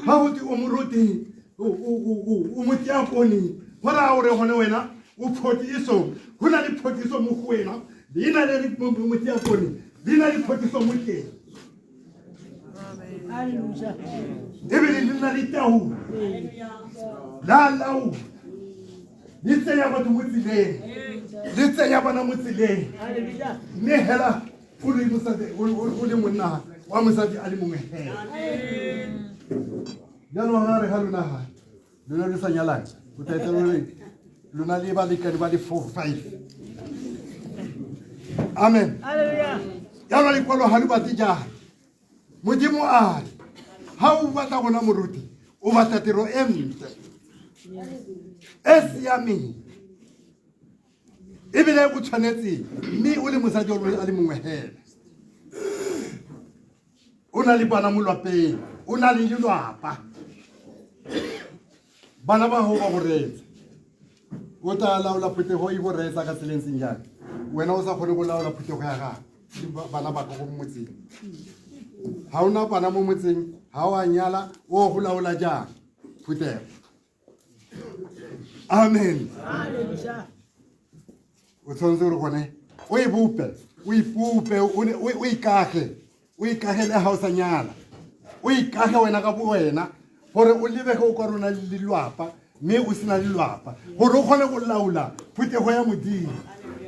Ha go twe o moruti, o motiakone, go raya gore gone wena o photiso, go na le photiso mo go wena, leina le re motiakone, le na le photiso mo teng. Ebile le na le taolo, la laola, le tsenya batho mo tseleng, le tsenya bana mo tseleng, mme hela o le mosadi, o le monna wa mosadi a le mongwe hela. Jaanong ga re ga lona ga lona lo sa nyalang, o tla etsa lore lona le balekane ba le 4 5. Amen. Jaanong lekwalo ga lo batle jang? Modimo a re ha o batla gona moruti, o batla tiro e ntle e siameng ebile o tshwanetse, mme o le mosadi a le mongwe hela, o na le bana mo lwapeng, o na le lelwapa, bana ba gago ba go reetsa. O tla laola phuthego e bo reetsa ka tseleng seng jang. Wena o sa kgone go laola phuthego ya gago le bana ba gago mo motseng. Ha o na bana mo motseng, ha o a nyala, o go laola jang phuthego? Amen. O tshwanetse gore gone o e bope, o ipope, o ikage, o ikage le ha o sa nyala. O ikage wena ka bo wena gore o lebege o ka rona le lelwapa mme o sena lelwapa, gore o kgone go laola phuthego ya Modimo,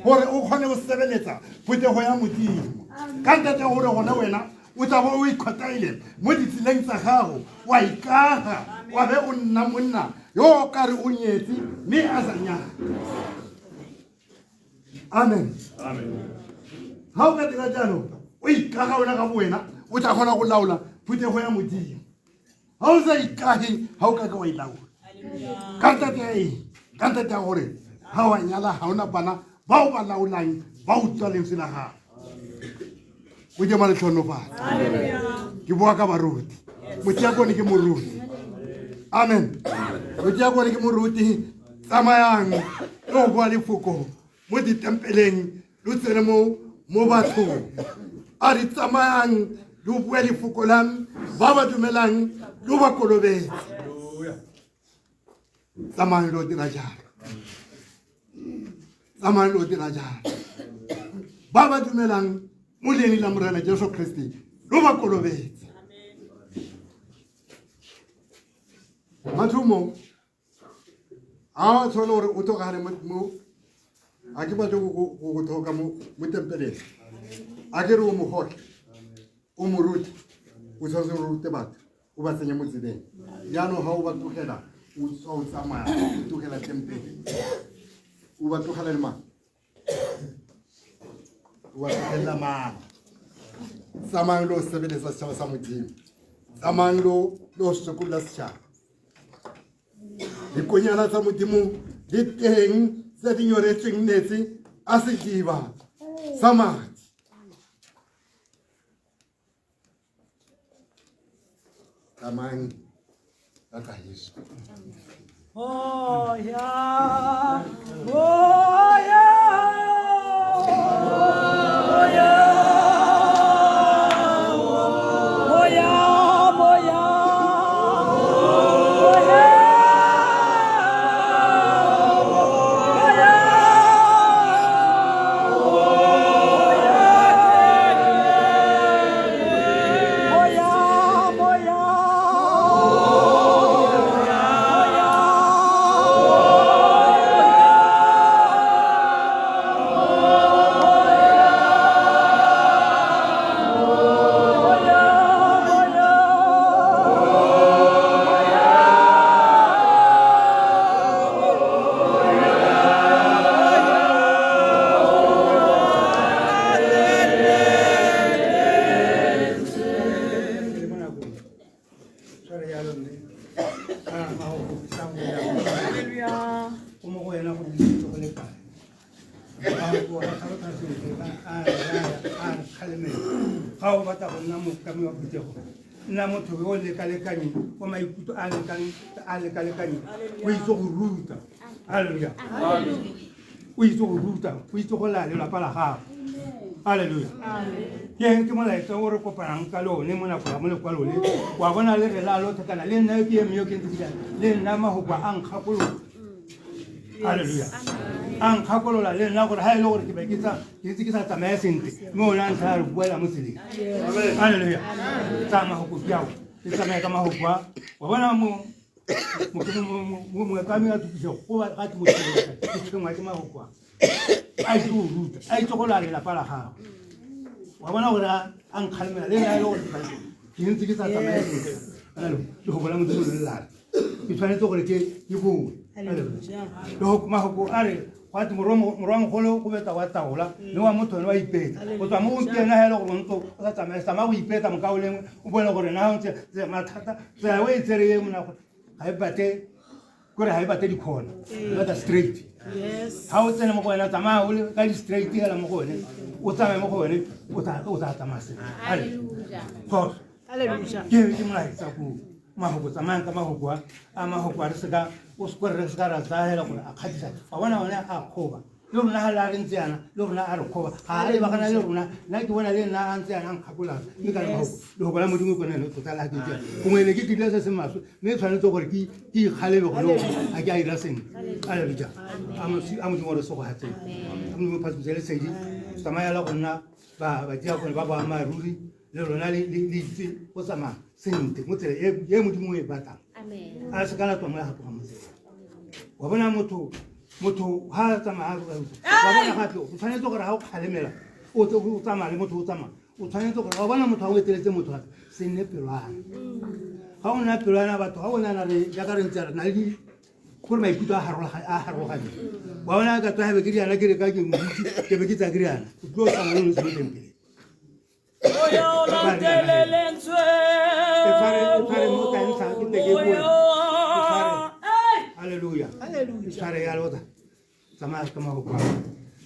gore o kgone go sebeletsa phuthego ya Modimo. Ka ntate gore gone wena o tla bo o ikgotaile mo ditseleng tsa gago, wa ikaga, wa be o nna monna yo o ka re o nyetse mme a sa nyala. Amen. Ha o ka dira jalo, o ikaga wena ka bo wena, o tla kgona go laola phuthego ya Modimo. Ha o sa ikage, ha o ka ke wa e laola. Ka ntate ya eng? Ka ntate ya gore ha wa nyala, ha ona bana ba o ba laolang, ba utlwa lentswe la gago. Modimo a le tlhonofatse. Ke boa ka baruti. Motiakone ke moruti. Amen. Motiakone ke moruti. Tsamayang lo boa lefoko mo ditempeleng, lo tsene mo bathong. A re tsamayang lo bua lefoko la me, ba ba dumelang lo ba kolobetse. Tsamayang lo dira jalo. Tsamayang lo dira jalo. Ba ba dumelang mo leineng la Morena Jesu Kriste lo ba kolobetse. Mathomo a o tshwane gore o tlogale mo, a ke batle go go tlhoka mo tempeleng. A ke re o mogotlhe, o moruti, o tshwanetse o rute batho, o ba tsenye mo tseleng. Jaanong ga o ba tlogela, o tswa o tsamaya, o tlogela tempele, o ba tlogela le mang? O ba tlogelela mang? Tsamayang lo sebeletsa setšhaba sa Modimo. Tsamayang lo sokolola setšhaba. Dikonyana tsa Modimo di teng tse di nyoretsweng metsi a sediba sa madi. Tsamayang ka kahiso. Oh yeah, oh yeah, oh yeah, oh yeah, oh yeah, oh yeah, oh yeah, oh yeah. Ga o batla go nna mokami wa phuthego, nna motho yo o lekalekanyeng, wa maikutlo a lekalekanyeng, o itse go ruta. Halleluja. O itse go ruta, o itse go laya lelapa la gago. Halleluja. Ke molaetsa o re kopanang ka lone mo nako ya mo lekwalo le. Wa bona le re la lo thekana le nna ke eme yo ke ntse ke jang, le nna mahoko a nkgakolola. Halleluja. A nkgakolola le nna gore ha e le gore ke be ke tsa, ke ntse ke sa tsamaye sentle, mme o ne a ntlha a re buela mo tseleng. Halleluja. Tsaya mahoko ke ao, ke tsamaye ka mahoko a. Wa bona moekami a tukise go ba ga ke mo tshwenya, ke tshwenngwa ke mahoko a. A itse go ruta, a itse go laya lelapa la gagwe. Wa bona gore a nkgalemela le nna e le gore ke ntse ke sa tsamaye sentle. Halleluja. Lefoko la Modimo le lelala. Ke tshwanetse gore ke boe. Halleluja. Lefoko mahoko a re gwa twe morwa mogolo go betsa wa taola, mme wa motho ene wa ipetsa. Go tswa mo gompieno ha e le gore o ntse o sa tsamaye, tsamaya go ipetsa mokao lengwe, o bone gore na o ntse mathata, tsela o e tsere e mona gore ga e batle, kore ga e batle dikhona, e batla straight. Ha o tsene mo go wena, tsamaya o le ka di-straight hela mo go one, o tsamaye mo go one, o tla tsamaya sentle. Hallelujah. Phoso. Hallelujah. Ke molaetsa ko mahoko, tsamayang ka mahoko a mahoko a re seka O se re se ka ra tsaya hela gore a kgatlhisa. Wa bona one a kgoba. Le rona ga la re ntse yana, le rona a re kgoba. Ga a lebagana le rona, nna ke bona le nna a ntse yana a nkgakola. Mme ka lehoko la Modimo ke lone tota la ke ntse. Gongwe ne ke dirile se se maswe, mme tshwanetse gore ke ikgalebe gone ga ke a dira sentle. Alleluia. A Modimo re segogatseng. A Modimo phatsimise lesedi. Tsamaya la go nna ba diakone ba boammaaruri le lona le itse go tsamaya sentle mo tsela e Modimo o e batlang. A se ka la tswa mo ya gapoga mo tseleng. Wa bona motho ha a tsamaya wa bona gape o tshwanetse gore ha o kgalemela o tsamaya le motho o tsamaya o tshwanetse gore wa bona motho ha o eteletse motho gape se nne pelwana. Ga o nna pelwana batho ga o nana re jaaka re ntse re na le gore maikutlo a harologane. Wa bona ka tswa ke riana ke re ka ke moditse ke be ke tsaya ke riana o tlo tsamaya le mo tempeleng. Moya o latele lentswe. Ke tshware mo ka ntsha ke te ke bue. Hallelujah. Hallelujah. Tshware ya lota. Tsamaya ka mahoko a.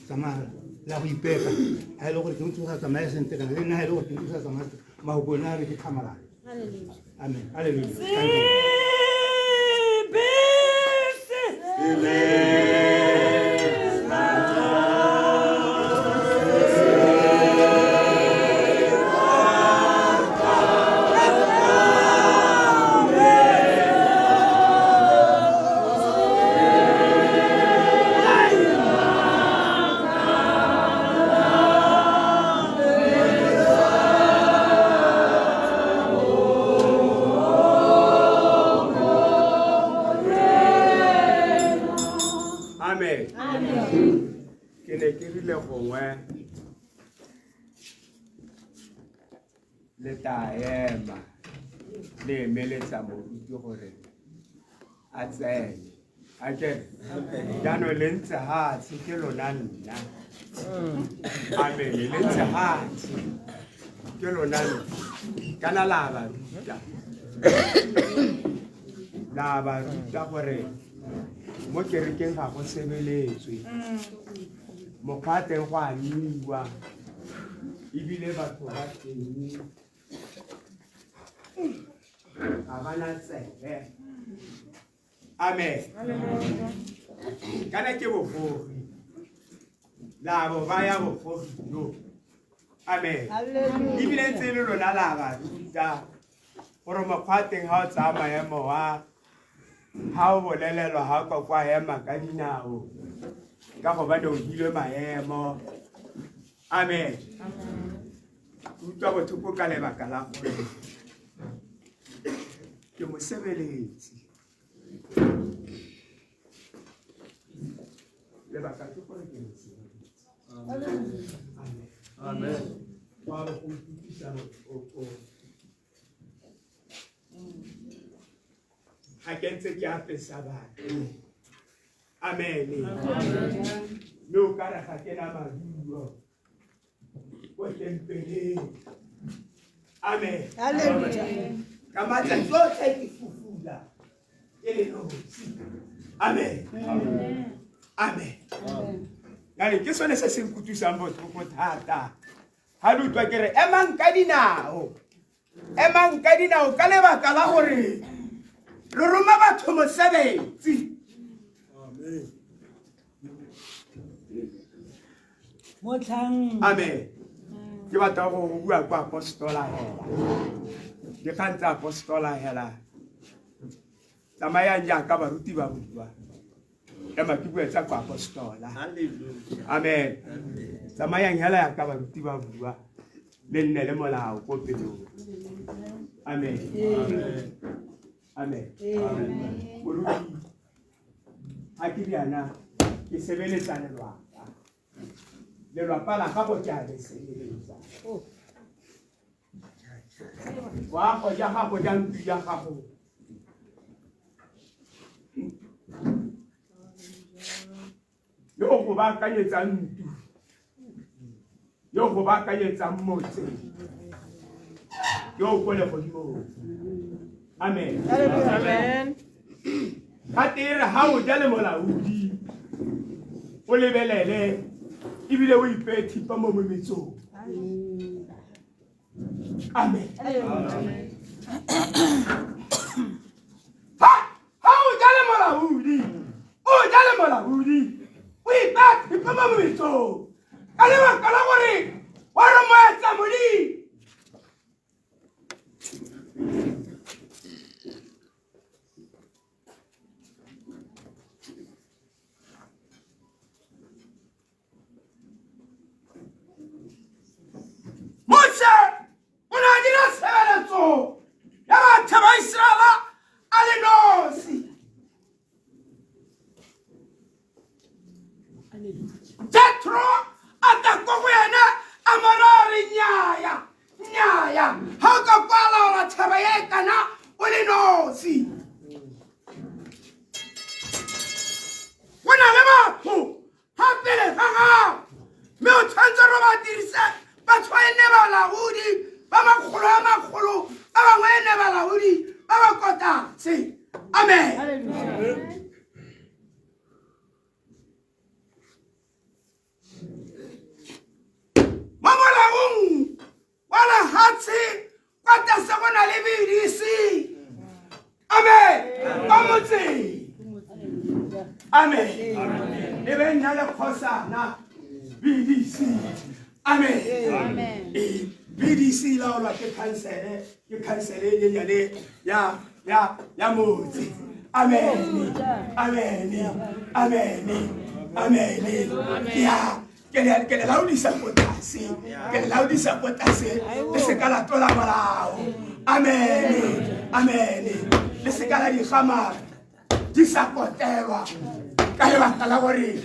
Tsamaya la go ipeka. Ha e le gore ke ntse o sa tsamaye sentle kana le nna ha e le gore ke ntse o sa tsamaye sentle mahoko one a re ke tlhamalalo. Amen. Hallelujah. Thank you. Amen. Ke ne ke rile gongwe le tla ema le emeletsa moruti gore a tsene. Akere jaanong le ntse hatshe ke lona nna. Amen. Le ntse hatshe ke lona nna. Kana la ba ruta. La ba ruta gore mo kerekeng ga go sebeletswe. Mokgwa teng go a nniwa. Ebile batho ba teng ga ba na tsebe. Amen. Kana ke bogogi. La bo ba ya bogogi jo. Amen. Ebile ntse le lona la ba ruta gore mokgwa teng ha o tsaya maemo wa ha o bolelelwa ha o ka kwa ema ka dinao ka gobane o hilwe maemo. Amen. Utlwa botlhoko ka lebaka la gore ke mosebeletsi. Lebaka ke gore ke mosebeletsi. Amen. Amen. Wa go utlwisa botlhoko. Ga ke ntse ke apesa batho. Amen. Mme o ka re ga ke na madulo ko tempeleng. Amen. Hallelujah. Ka matsatsi otlhe ke fufula ke le nosi. Amen. Amen. Jale ke sone se se nkutlwisang botlhoko thata. Ha le utlwa ke re emang ka dinao. Emang ka dinao ka lebaka la gore re roma batho mosebetsi. Motlhang. Amen. Ke batla go bua kwa apostola hela. Dikgang tsa apostola hela. Tsamayang jaaka baruti ba bua. Ema ke bue tsa kwa apostola. Amen. Tsamayang hela jaaka baruti ba bua. Le nne le molao ko pelong. Amen. Amen. Moruti, ha ke riana ke sebeletsa lelwapa. Lelwapa la gago ke a le sebeletsa. Wa go ja gago ja ntlo ya gago. Yo go baakanyetsang ntlo. Yo go baakanyetsang motse. Yo ko legodimong. Amen. Amen. Ga te re ha o ja le molaodi o lebelele ebile o ipeye thipa mo mometsong. Amen. Ha o ja le molaodi mo metsong ka lebaka la gore wa re moetsa modimo. Moshe o ne a dira tshebeletso ya batho ba Iseraela a le nosi. Jethro a tla ko go ena a mo raya a re, Nnyaya, nnyaya, ga o ka kwa laola tšhaba e kana o le nosi. Go na le batho ga pele ga gago, mme o tshwanetse gore ba dirise batho ba e nne balaodi ba makgolo a makgolo, ba bangwe e nne balaodi ba ba kwa tlase. Amen. Mo molaong wa lehatshe kwa tlase go na le BDC. Amen. Kwa motseng. Amen. E be nna le kgosana BDC. Amen. Ee, BDC e laolwa ke khansele, ke khansele e nyenyane ya ya ya motse. Amen. Amen. Amen. Amen. Ya ke le ke le laodisa ko tlase, ke le laodisa ko tlase, le se ka la tlola molao. Amen. Amen. Le se ka la di gama di sa kotelwa ka lebaka la gore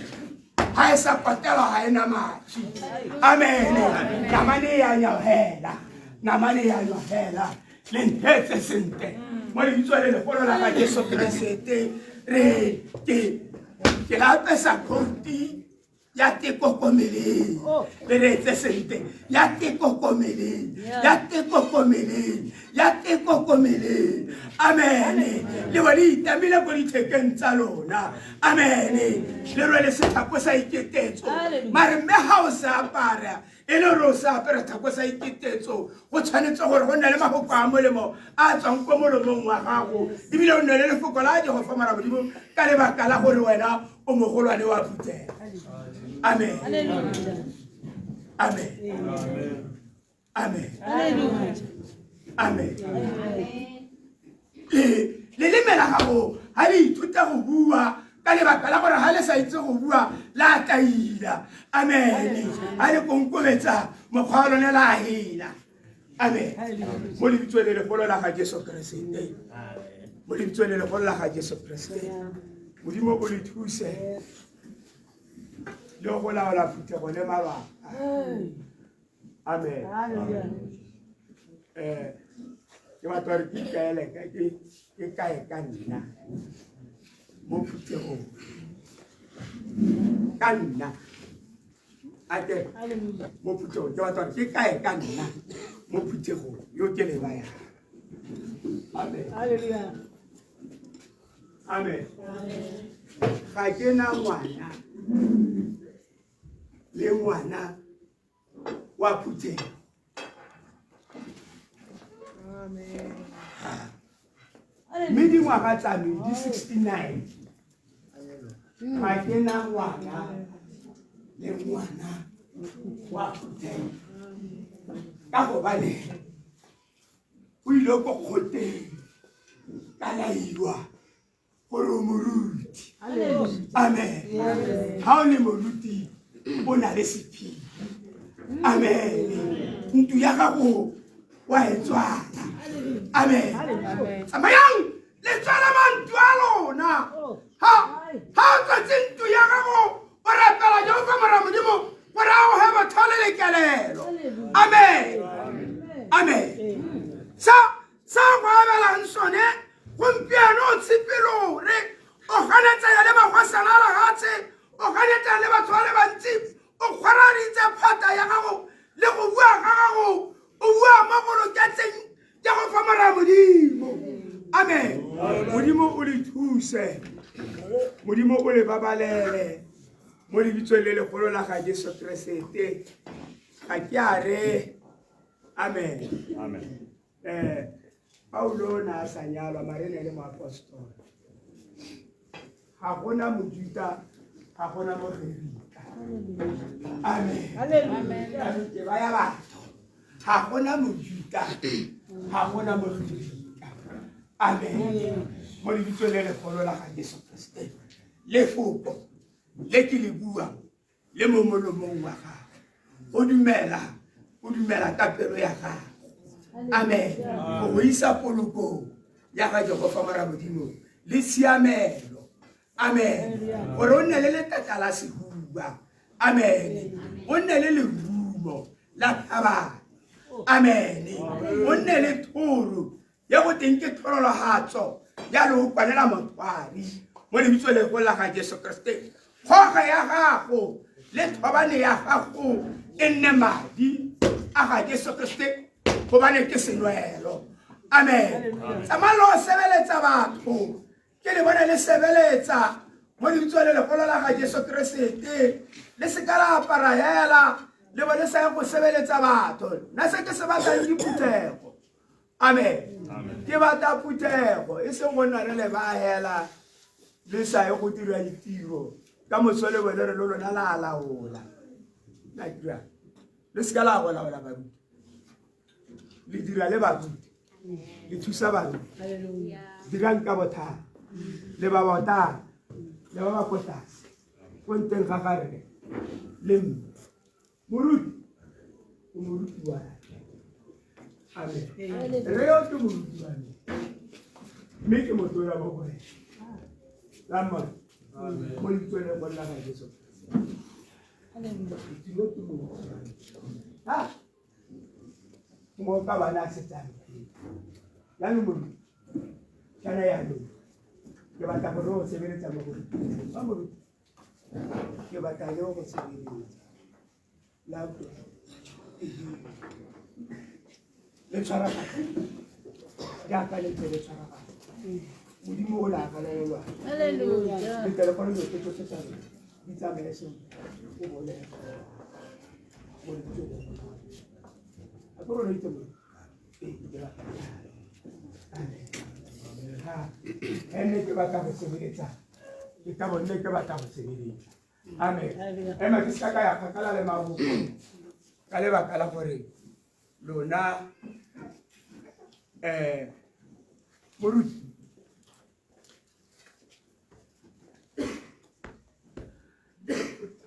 ga e sa kotelwa ga e na matšhi. Amen. Namane ya nyohela, namane ya nyohela. Le nthetse sentle mo lebitso le legolo la ga Jesu Keresete. Re ke ke la apesa khouti ya tekokomeleng, le reetse sentle, ya tekokomeleng, ya tekokomeleng, ya tekokomeleng. Amen. Le bo le itamile ko dithekeng tsa lona. Amen. Le rwele setlhako sa iketetso, mare mme ga o se apara e le gore o se apere tlhako sa iketetso, go tshwanetse gore go nne le mafoko a molemo a tswang ko molomong wa gago, ebile o nne le lefoko la Jehofa mara Modimo, ka lebaka la gore wena o mogolwane wa phuthego. Amen. Amen. Amen. Amen. Leleme la gago ga le ithuta go bua, ka lebaka la gore ga le sa itse go bua la taila. Amen. Ga le konkobetsa mokgwa wa lone la hela. Amen. Mo lebitsong le legolo la ga Jesu Keresete, mo lebitsong le legolo la ga Jesu Keresete, Modimo o le thuse le go laola phuthego le malapa. Amen. Ke batla gore ke ikaele ke kae ka nna mo phuthegong, ka nna ake mo phuthegong, ke batla gore ke kae ka nna mo phuthegong yo ke le bayang. Amen. Amen. Ga ke na ngwana le ngwana wa phuthego. Mme dingwaga tsa me di 69, ga ke na ngwana le ngwana wa phuthego, ka gobane o ile ko kgoteng ka laiwa gore o moruti. Amen. Ga o le moruti o na le sephiri. Amen. Ntlo ya gago wa e tswala. Amen. Tsamayang le tswala mantlo a lona. Ha o tswetse ntlo ya gago o rapela Jehofa mora Modimo gore a go he batho le lekelelo. Amen. Amen. Sa sa go abelang sone gompieno o tshipelore o ganetsanya le magosana a lehatshe, o ganetsanya le batho ba le bantsi, o kgwaraditse phata ya gago le go bua ga gago, o bua mo go loketseng Jehofa mora Modimo. Amen. Modimo o le thuse, Modimo o le babalele mo lebitsong le legolo la ga Jesu Keresete. Ga ke a re amen. Amen. Paulo o ne a sa nyalwa, mare ne le moapostola. Ga gona Mojuta, ga gona Mogerika. Amen. Jaanong ke baya batho ga gona mojuta, ga gona mogerika. Amen. Mo lebitsong le legolo la ga Jesu Keresete, lefoko le ke le buang le mo molomong wa gago, o dumela, o dumela ka pelo ya gago. Amen. Go go isa polokong ya ga Jehofa Mora Modimo le tshiamelo. Amen. Gore o nne le letata la sehuba. Amen. O nne le lerumo la thabane. Amen. O nne le thoro ye go teng ke tholologatso ya leokwane la mothwari mo lebitso le go la ga Jesu Keresete. Kgoga ya gago le thobane ya gago e nne madi a ga Jesu Keresete, gobane ke senwelo. Amen. Tsamaya lo sebeletsa batho, ke le bone le sebeletsa mo lebitso le legolo la ga Jesu Keresete. Le seka la apara hela le bone sa ya go sebeletsa batho. Nna se ke se batlang ke phuthego. Amen. Ke batla phuthego, e seng go nna re le ba hela le sa ye go dira ditiro ka moso le bone re lo lona la laola. La dira le seka la go laola baruti, le dira le baruti, le thusa baruti. Dirang ka bothata le ba botana le ba ba ko tlase ko nteng ga ga rre le mme. Moruti o moruti wa me. Amen. Rre yo ke moruti wa me, mme ke motona mo go ene. La mmona mo lebitsong le go la ga Jesu Keresete. Yo ke moruti wa me. Ha mo ka bana a setsang jaanong moruti kana yaanong ke batla gore o sebeletsa mo go ba moruti, ke batla le go sebeletsa la utlwa le tshwaragane jaaka le ntse le tshwaragane. Modimo o la akalelelwa le tle le kgone dilo tse tsotlhe tsa rona di tsamaye sentle. O bone mo lebitsong le legolo. A ke rona itse moruti? Ee, ke batla. Amen. Ha ene ke batla go sebeletsa, ke ka bonne ke batla go sebeletsa. Amen. Ema ke seka ka ya kgakala le maboko ka lebaka la gore lona moruti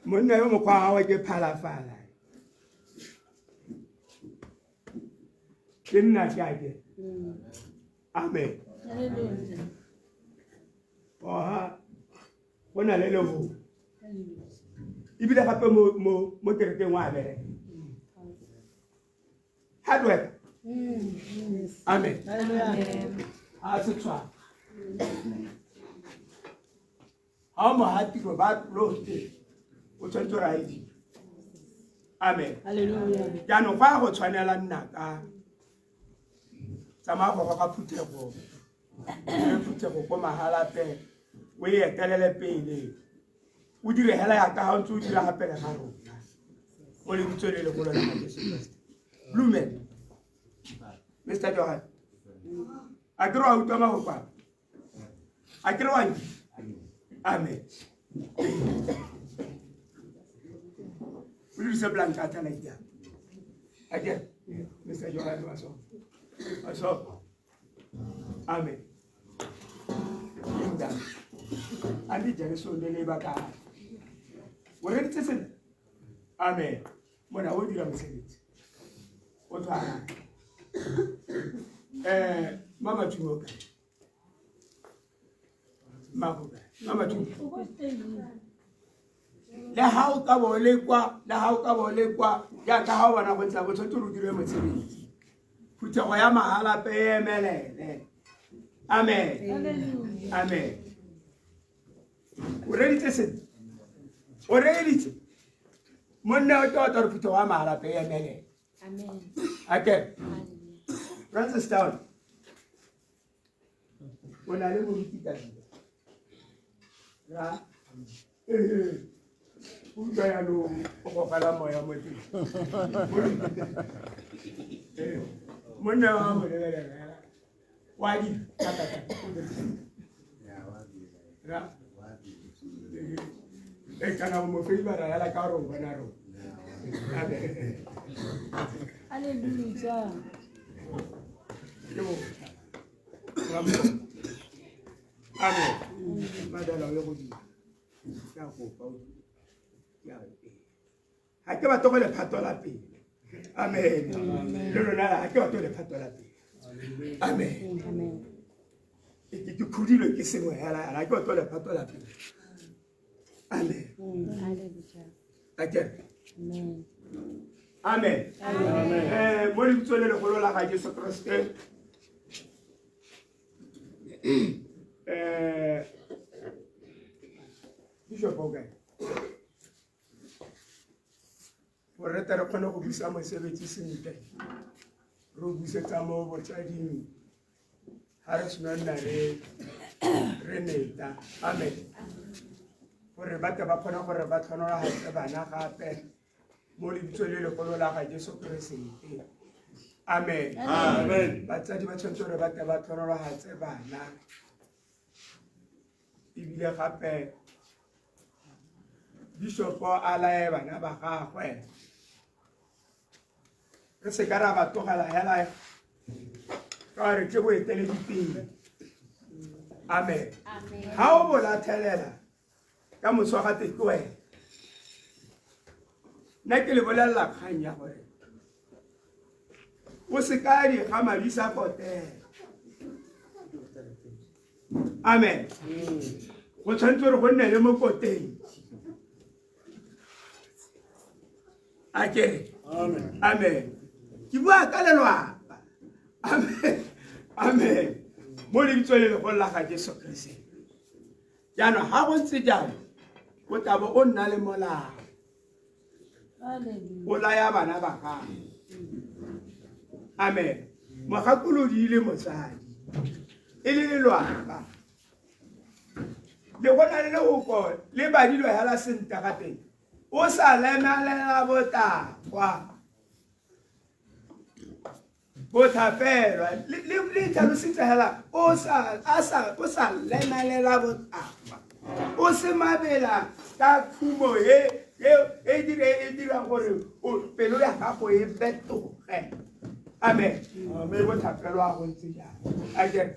monna yo mokgwa wa gagwe ke phalafala, ke nna ke ake. Amen. Oha go na le lehoko ebile gape mo kerekeng wa bereka, hard work. Amen. A se tshwana ga o moga tiro ba lote o tshwanetse gore a e dire. Amen. Jaanong go ya go tshwanela nna ka tsamaya go goga phuthego, dire phuthego ko magalape, o e etelele pele, o dire hela yaka ga o ntse o dira gape le ga rona mo lebitso le legolo la ga Jesu Keresete. Blumen Mr Johan, a ke re wa utlwa mafoko a? A ke re wa nkitse? Amen. O dirise blankata like that. A ke Mr Johan wa so wa so. Amen. Inda andi jare so le ba ka o reditse sentle. Amen. Mona o dira mosebetsi o tshwana mama Thumo kae? Mama kae? Mama Thumo, le ha o ka bo le kwa, le ha o ka bo le kwa jaaka ga o bona go ntse go tshwanetse gore o dire mosebetsi. Phuthego ya magalape e emelele. Amen. Amen. O reditse sentle, o reditse monna o tota gore phuthego ya magalape e emelele. Ake Francis Town o na le moruti kabila ra ee utlwa yaanong o gogela moya mo teng. Monna wa mo lebelela wa di thata-thata. Ra. E kana o mo favora hela ka gore o bona rona. Amen. Hallelujah. Ke bo. Amen. Madala o ye godimo. Ke a kopa o ke a ga ke batle go lephato la pele. Amen. Le lona ga ke batle go lephato la pele. Amen. Ke khudilwe ke sengwe hela ga ke batle go lephato la pele. Amen. Akere. Amen. Mo lebitsong le legolo la ga Jesu Kriste. Bishop o kae? Gore re tle re kgone go busa mosebetsi sentle, re o busetsa mo botsading ga re sena nna re neta. Amen. Gore ba tle ba kgone gore ba tlhonologatse bana gape mo lebitsong le legolo la ga Jesu Keresete. Amen. Amen. Batsadi ba tshwanetse gore ba tle ba tlhonologatse bana, ebile gape bishopo a laye bana ba gagwe. Re se ka ra ba tlogela hela ka gore ke boeteledipele. Amen. Ga o bo lathelela ka moso ga teng ke wena. Nna ke le bolelela kgang ya gore o se ka di ga madi sa kotela. Amen. Go tshwanetse gore go nne le mo koteng. Akere. Amen. Amen. Ke bua ka lelwapa. Amen. Amen. Mo lebitsong le legolo la ga Jesu Kriste. Jaanong ga go ntse jalo, o tla bo o nna le molao. O laya bana ba gago. Amen. Mogakolodi le motsadi e le lelwapa. Le go na le lehoko le badilwe hela sentle gape. O sa lemalela botagwa. Bothapelwa le tlhalositse hela o sa lemalela botagwa. O se mabela ka khumo e e dirang gore pelo ya gago e fetoge. Amen. Amen. Bothapelwa go ntse jalo. Akere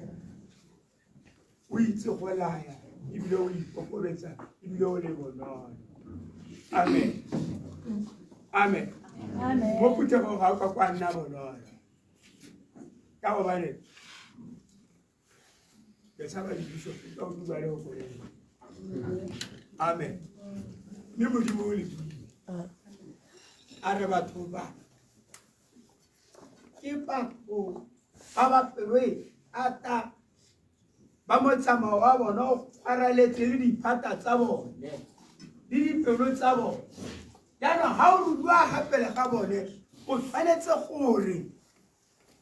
o itse go laya ebile o ikokobetsa ebile o le bonolo. Amen. Amen. Mo phuthegong ga o ka kwa nna bonolo. Ka gobane ke tshaba dibishopo ka go bua le go bolela. Amen. Mme Modimo o lebile. A re batho ba ke batho ba ba pelo e thata, ba motsamao wa bona o kgwaraletse le diphata tsa bone le dipelo tsa bone. Jaanong ga o rutiwa gape le ga bone, o tshwanetse gore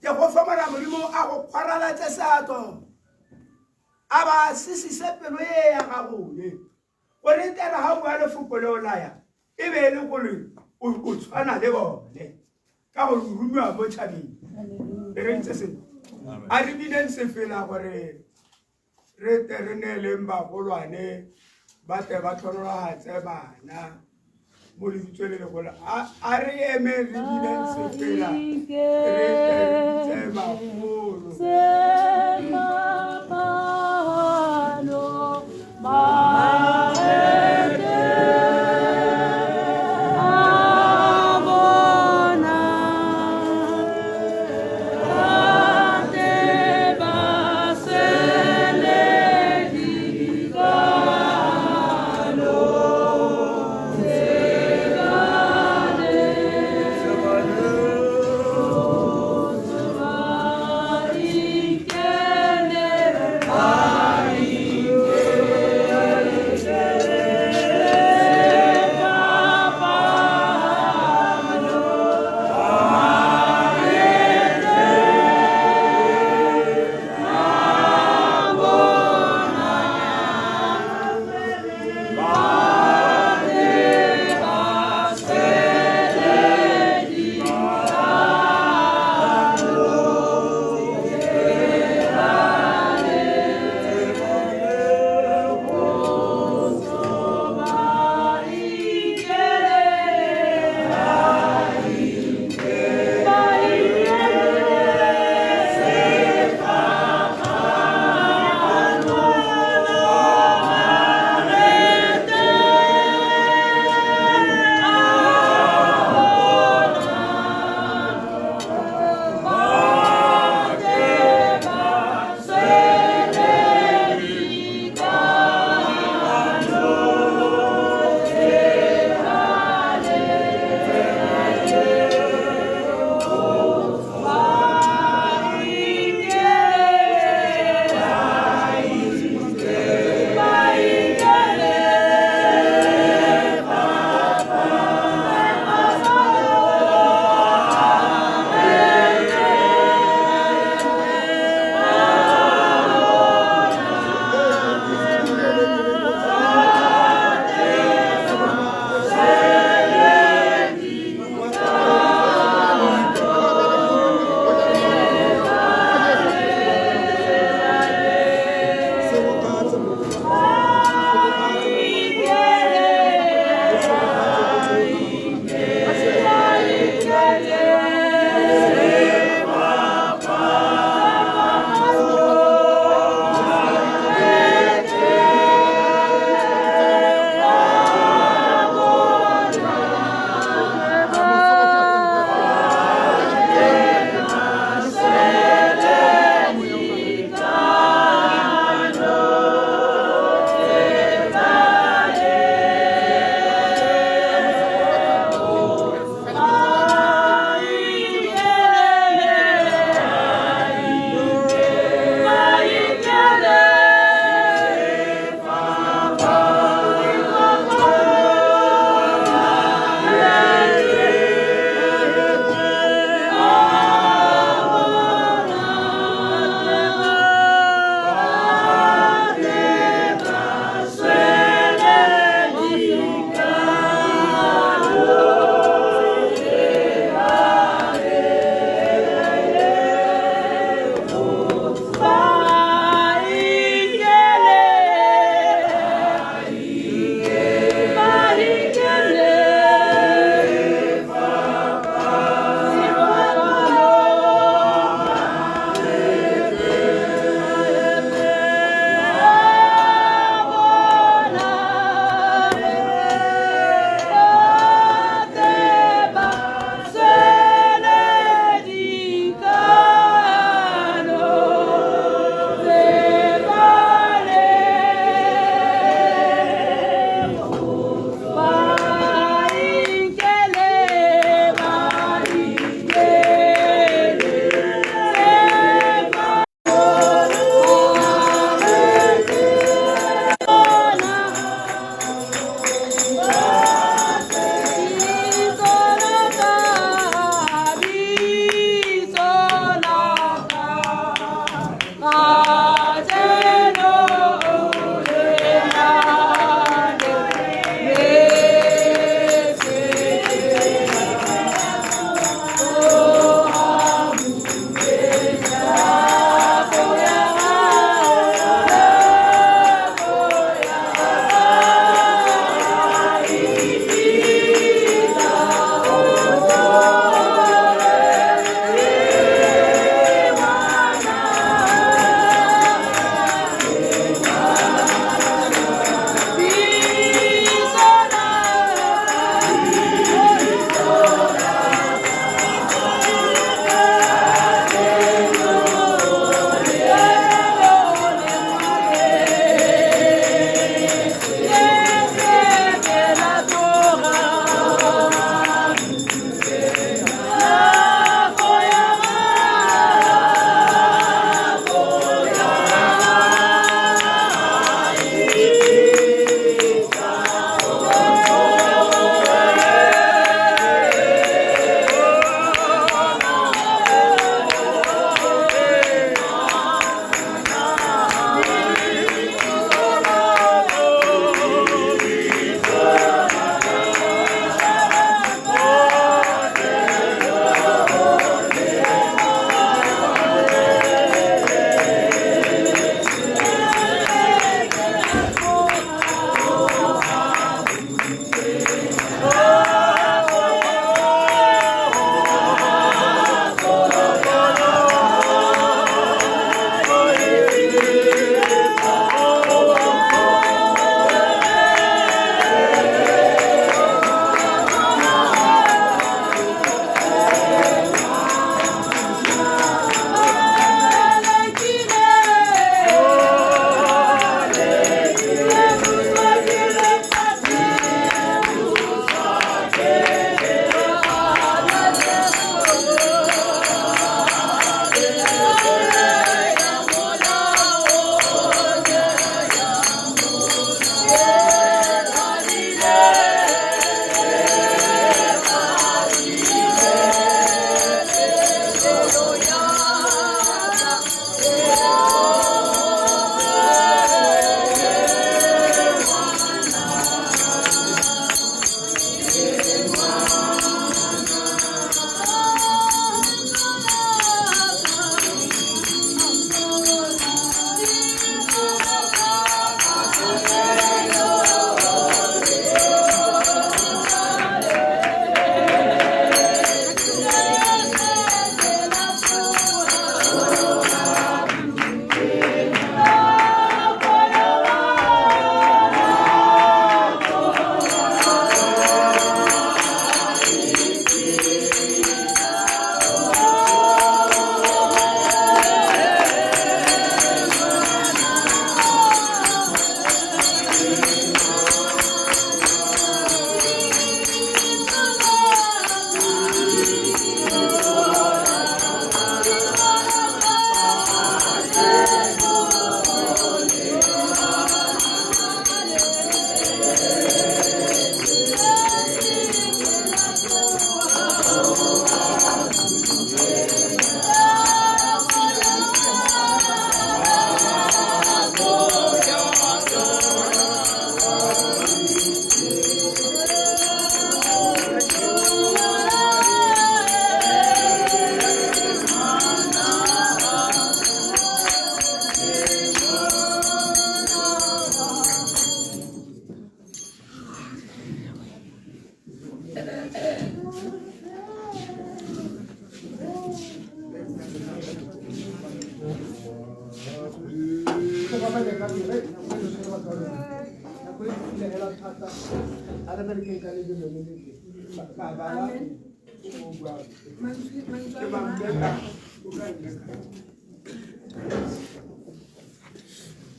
ke go fa Morena Modimo a go kgwaralatse seatlo, a ba sisise pelo e ya gago e, gore tere ga o bua lefoko le o laya e be e le gore o tshwana le bone, ka gore o romiwa mo tšhabeng. E re ntse sentle. A re bineng sefela gore re tle re neeleng bagolwane ba tle ba tlhonologatse bana mo lebitsong le legolo. A re eme re bineng sefela re tle re bitse bagolo. Amen.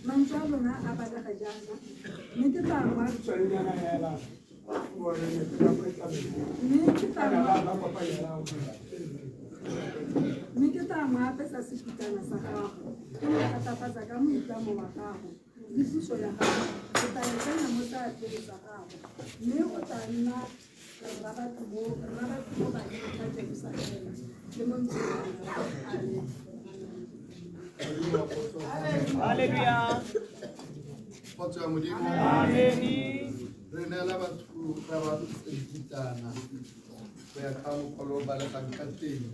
Mantswe a lona a balega jaana mme ke tla mme ke tla mo apesa seputana sa gago ke mo thatafatsa ka moitlamo wa gago le puso ya gago ke tla e tsenya mo seatleng sa gago mme o tla nna rrabatho mo baneng ba Jerusalema le mo ntlong ya gago. Hallelujah. Kgotso ya Modimo. Amen. Re neela batho ba ba seputana go ya ka mokgwa o ba balegang ka teng.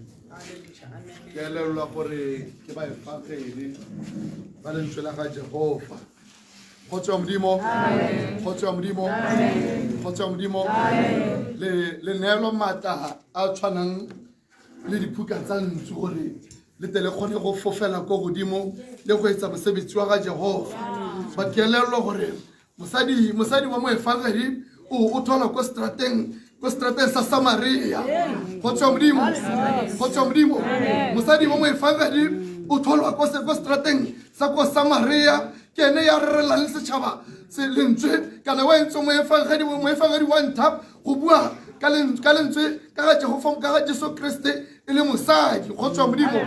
Ke elelelwa gore ke baefangele ba lentswe la ga Jehova. Kgotso ya Modimo. Kgotso ya Modimo. Kgotso ya Modimo. Le neelwa maatla a tshwanang le diphuka tsa ntsu gore le tle le kgone go fofela ko godimo le go etsa mosebetsi wa ga Jehova. But ke elelelwa gore mosadi wa moefangedi o thola ko strateng sa Samaria. Kgotso ya Modimo. Kgotso ya Modimo. Mosadi wa moefangedi o tholwa ko strateng sa ko Samaria. Ke ene ya rerelang le setšhaba se lentswe kana wa entse moefangedi wa ntha go bua ka lentswe ka ga Jehova ka ga Jesu Kriste e le mosadi. Kgotso ya Modimo.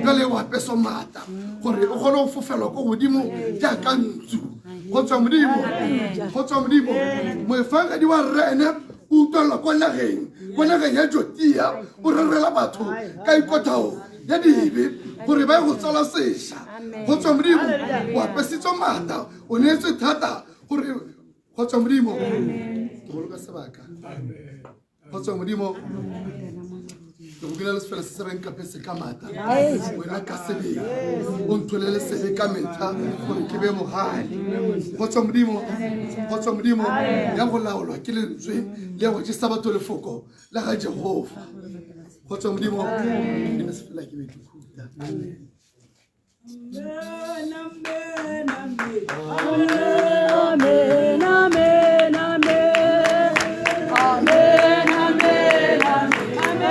Jale o apeso maatla gore o kgone go fofelwa ko godimo jaaka ntsu. Kgotso ya Modimo. Kgotso ya Modimo. Moefangedi wa rre ene o utlwelela ko nageng ya Jotia o rerela batho ka ikothao ya dibe gore ba ye go tsala sešwa. Kgotso ya Modimo. O apesitswe maatla o neetswe thata gore kgotso ya Modimo. Ke boloka sebaka. Kgotso ya Modimo. Ke go bina le sefela se se reng kapese ka maatla wena ka sebele o ntholele sebe ka metlha gore ke be mogale. Kgotso ya Modimo. Kgotso ya Modimo. Ya go laolwa ke lentswe le ya go jesa batho lefoko la ga Jehova. Kgotso ya Modimo. Ke ne sefela ke be ke khuta. Amen, amen, amen. Amen, amen, amen. Amen, amen, amen. Amen.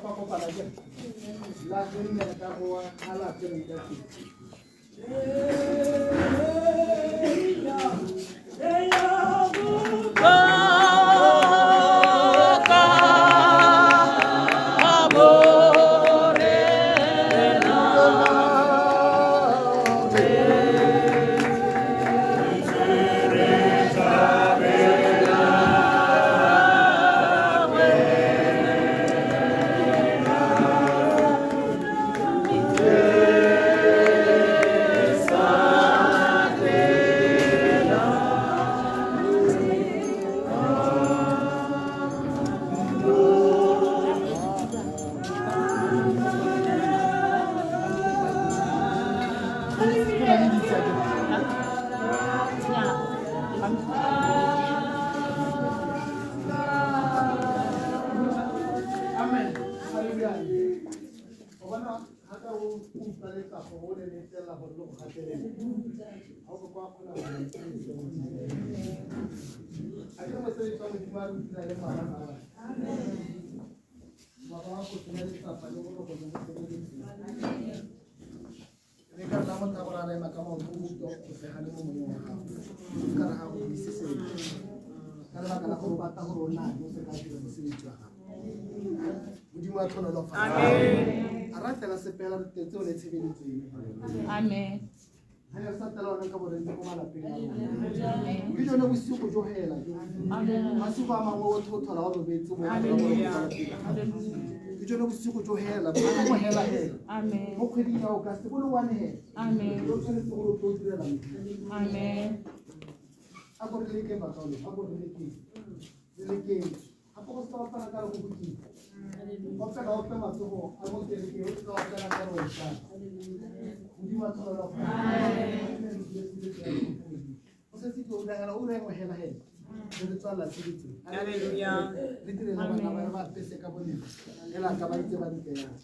Kopa-kopana ke la nne ka go a la teng ka teng. Amen. Hallelujah. O bona ha ka o utlwa letsapa o le letlela gore le go gatelela. Ha o ka kgona go a ke mosebetsi wa Modimo a re dira le ngwana ga bana. Baba wa go tsenya letsapa le gore go mo sebeletse. Re ka tla motho gore a re ema ka maoto o utlwa go sega le mo moyeng wa gago. Ka re ga go buise sentle. Ka lebaka la gore o batla gore o nane o se ka dira mosebetsi wa gago. Modimo a tlhonolofatse. Amen. A ratela sepela re tetse o le tshebeletso eno. Amen. Ha ne re sa tela ona ka bo re ntse ko malapeng a rona. Ke jone bosigo jo hela jo. Masigo a mangwe o thola o robetse mo ke jone bosigo jo hela bo go hela hela. Amen. Mo kgweding ya August bo le one hela. Amen. O tshwanetse gore o tlo direla Modimo. Amen. A ko re lekeng batho a ko re lekeng. Re lekeng. Gape go se ka opela ka re go bokile. Opela ope matsogo a mo kerekeng o se ka opela ka re o etsang. Modimo a tlhonolofatse. Go setse ke ura hela ura e nngwe hela hela. Re re tswalela tshebetso. Hallelujah. Re direle bana ba re ba apese ka bonako. Hela ka ba itse ba ntle yang.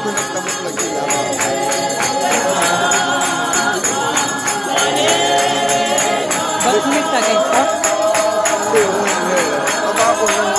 connecta mo plakeng ya gago. Ba connecta kae? Ee, gongwe hela. Ba ba gone mo.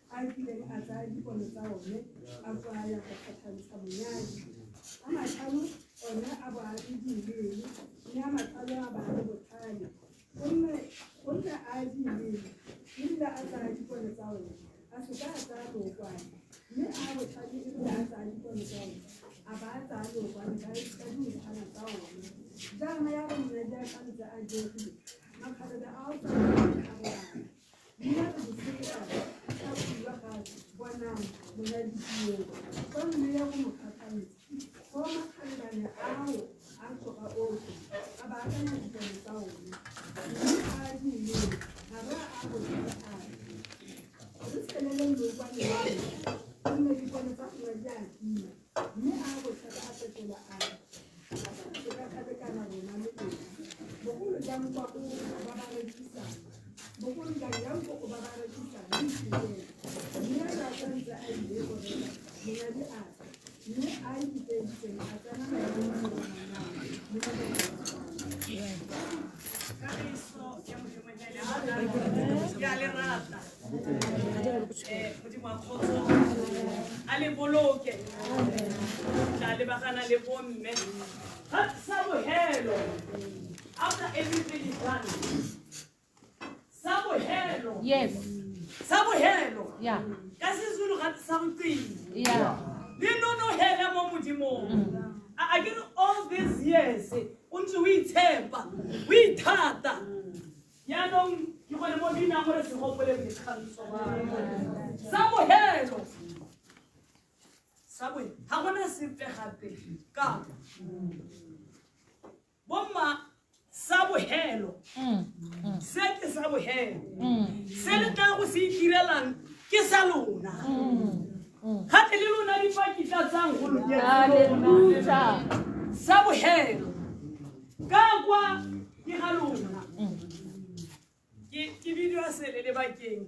A kileng a tsaya dipone tsa one a tswa a ya go kgatlhantsha monyadi. A matlhano one a bo a le dileele, mme a matlhano a ba a le botlhale. Gonne a dileele, ebile a tsaya dipone tsa one, a seka a tsaya lookwane, mme a botlhale ebile a tsaya dipone tsa one, a ba a tsaya lookwane ka dintlhana tsa one. Jaana ya re monyadi a santse a diegile, makgarebe ao tsaya a robala. Mme ya re bosigo ka bua ga bonang monyadi ke yoo, fa mme ya go mo kgatlhantsha. Foo makgarebane ao a tsoga otlhe, a baakanya dipone tsa one. Mme a dileele ga ba a botlhale a re, re tsheleleng lookwane lwa rona, gonne dipone tsa rona di a tima. Mme a botlhale a fetola a re, ga se ka kgabekana rona le lona, bogolo jang kwa go ba ba rekisang. Bogolo jang kwa go ba ba rekisang, le ithekele. Mme a re a santse a ile go reka, monyadi a tla, mme a ipitseditseng a tsena maemong a manyalo, mme ba ja. Kagiso ya Modimo ke a le rata. Modimo wa kgotso a le boloke. Tla lebagana le bomme. Ga sa bohelo, after everything is done. Sa bohelo. Yes. Sa bohelo. Yeah. Ka seZulu ga sa boqini. Yeah. Le nonohele mo Modimong. A ke re all these years o ntse o itshepa, o ithata. Yaanong ke gone mo binang gore se gopole boikgantsho ba. Sa bohelo. Sa bohelo. Ga gona sepe gape ka. Bomma sa bohelo. Se ke sa bohelo. Se le tla go se itirelang ke sa lona. Gape le lona dipaki tla tsang go loketse lona. Hallelujah. Sa bohelo. Ka kwa ke ga lona. Ke bidiwa sele le bakeng.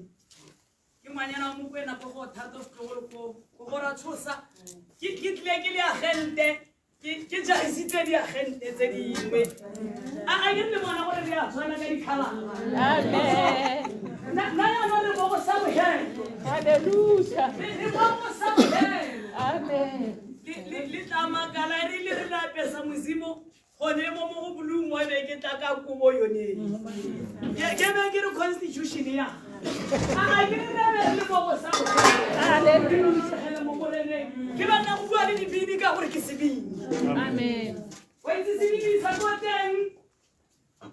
Ke ngwanyana wa Mokwena ko go thato setlogolo ko go ra tshosa. Ke tlile ke le agente, ke jarisitse diagente tse dingwe. A ke le bona gore re a tshwana ka dikhalala. Amen. Nna jaanong re mo go sa bohelo. Hallelujah. Re mo go sa bohelo. Amen. Le tla makala e rile re le apesa Modimo gone mo go bulung wa be ke tla ka kobo yone. Ke be ke re constitution ya. A ke re be re le mo go sa bohelo. Hallelujah. Mo moreneng. Ke batla go bua le dibini ka gore ke sebini. Amen. Wa itse sebini sa ko teng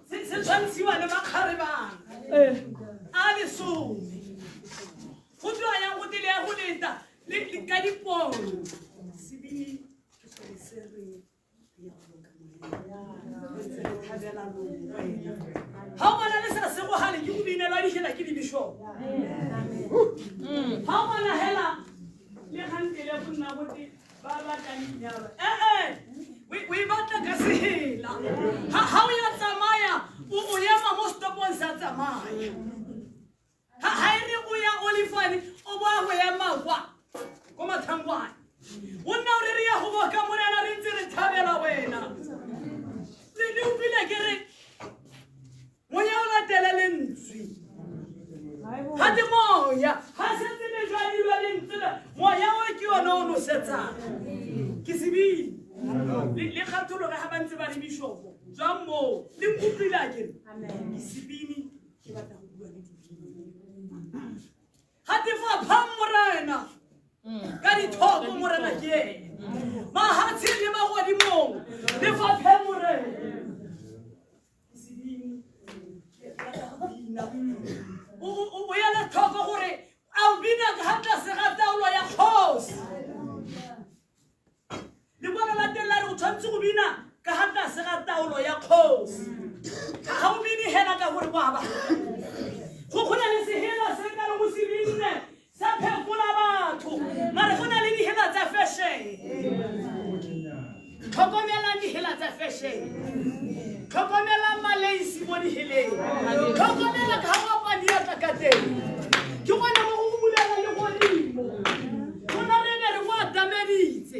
se tshwantshiwa le makgarebana a lesome. Go tloga yang go tele ya go leta le ka dipono. Sebini ke sone se re ya go loka moya. Re ntse re thabela lona. Ha o bona le sa segogale ke go binelwa dihela ke dibishopo. Ha o bona hela le gantele go nna gote ba batla lenyalo. O e batla ka sehela. Ha o ya tsamaya, o ema mo stopong sa tsamaya. Ha e re o ya Olifane, o boa go ema kwa ko Mathangwane. O nna o re re ya go boka Morena re ntse re thabela wena. Le utlwile ke re moya o latele lentswe. Ha te moya, ha setse le jwadilwe lentswe le, moya o ke yone o nosetsang. Ke sebini. Le kgathologe ha ba ntse ba re bishopo. Tswang moo, le nkutlwile a ke re. Ke sebini, ke batla go bua le dibini. Ha te faphang Morena. Ka dithoko Morena ke ene. Mahatshe le magodimong, le faphe Morena. Ke sebini, ke batla go bina. O ela tlhoko gore a o bina ka tlase ga taolo ya kgosi. Lekwalo la teng la re o tshwanetse go bina ka ga tlase ga taolo ya kgosi. Ga o bine hela ka gore wa ba. Go na le sehela se ka re go se binne sa phekola batho. Mare go na le dihela tsa fashion. Tlhokomelang dihela tsa fashion. Tlhokomelang maleisi mo diheleng. Tlhokomela ka ga o diatla ka teng. Ke gone mo go bulela le godimo. Go na re ne re go atameditse.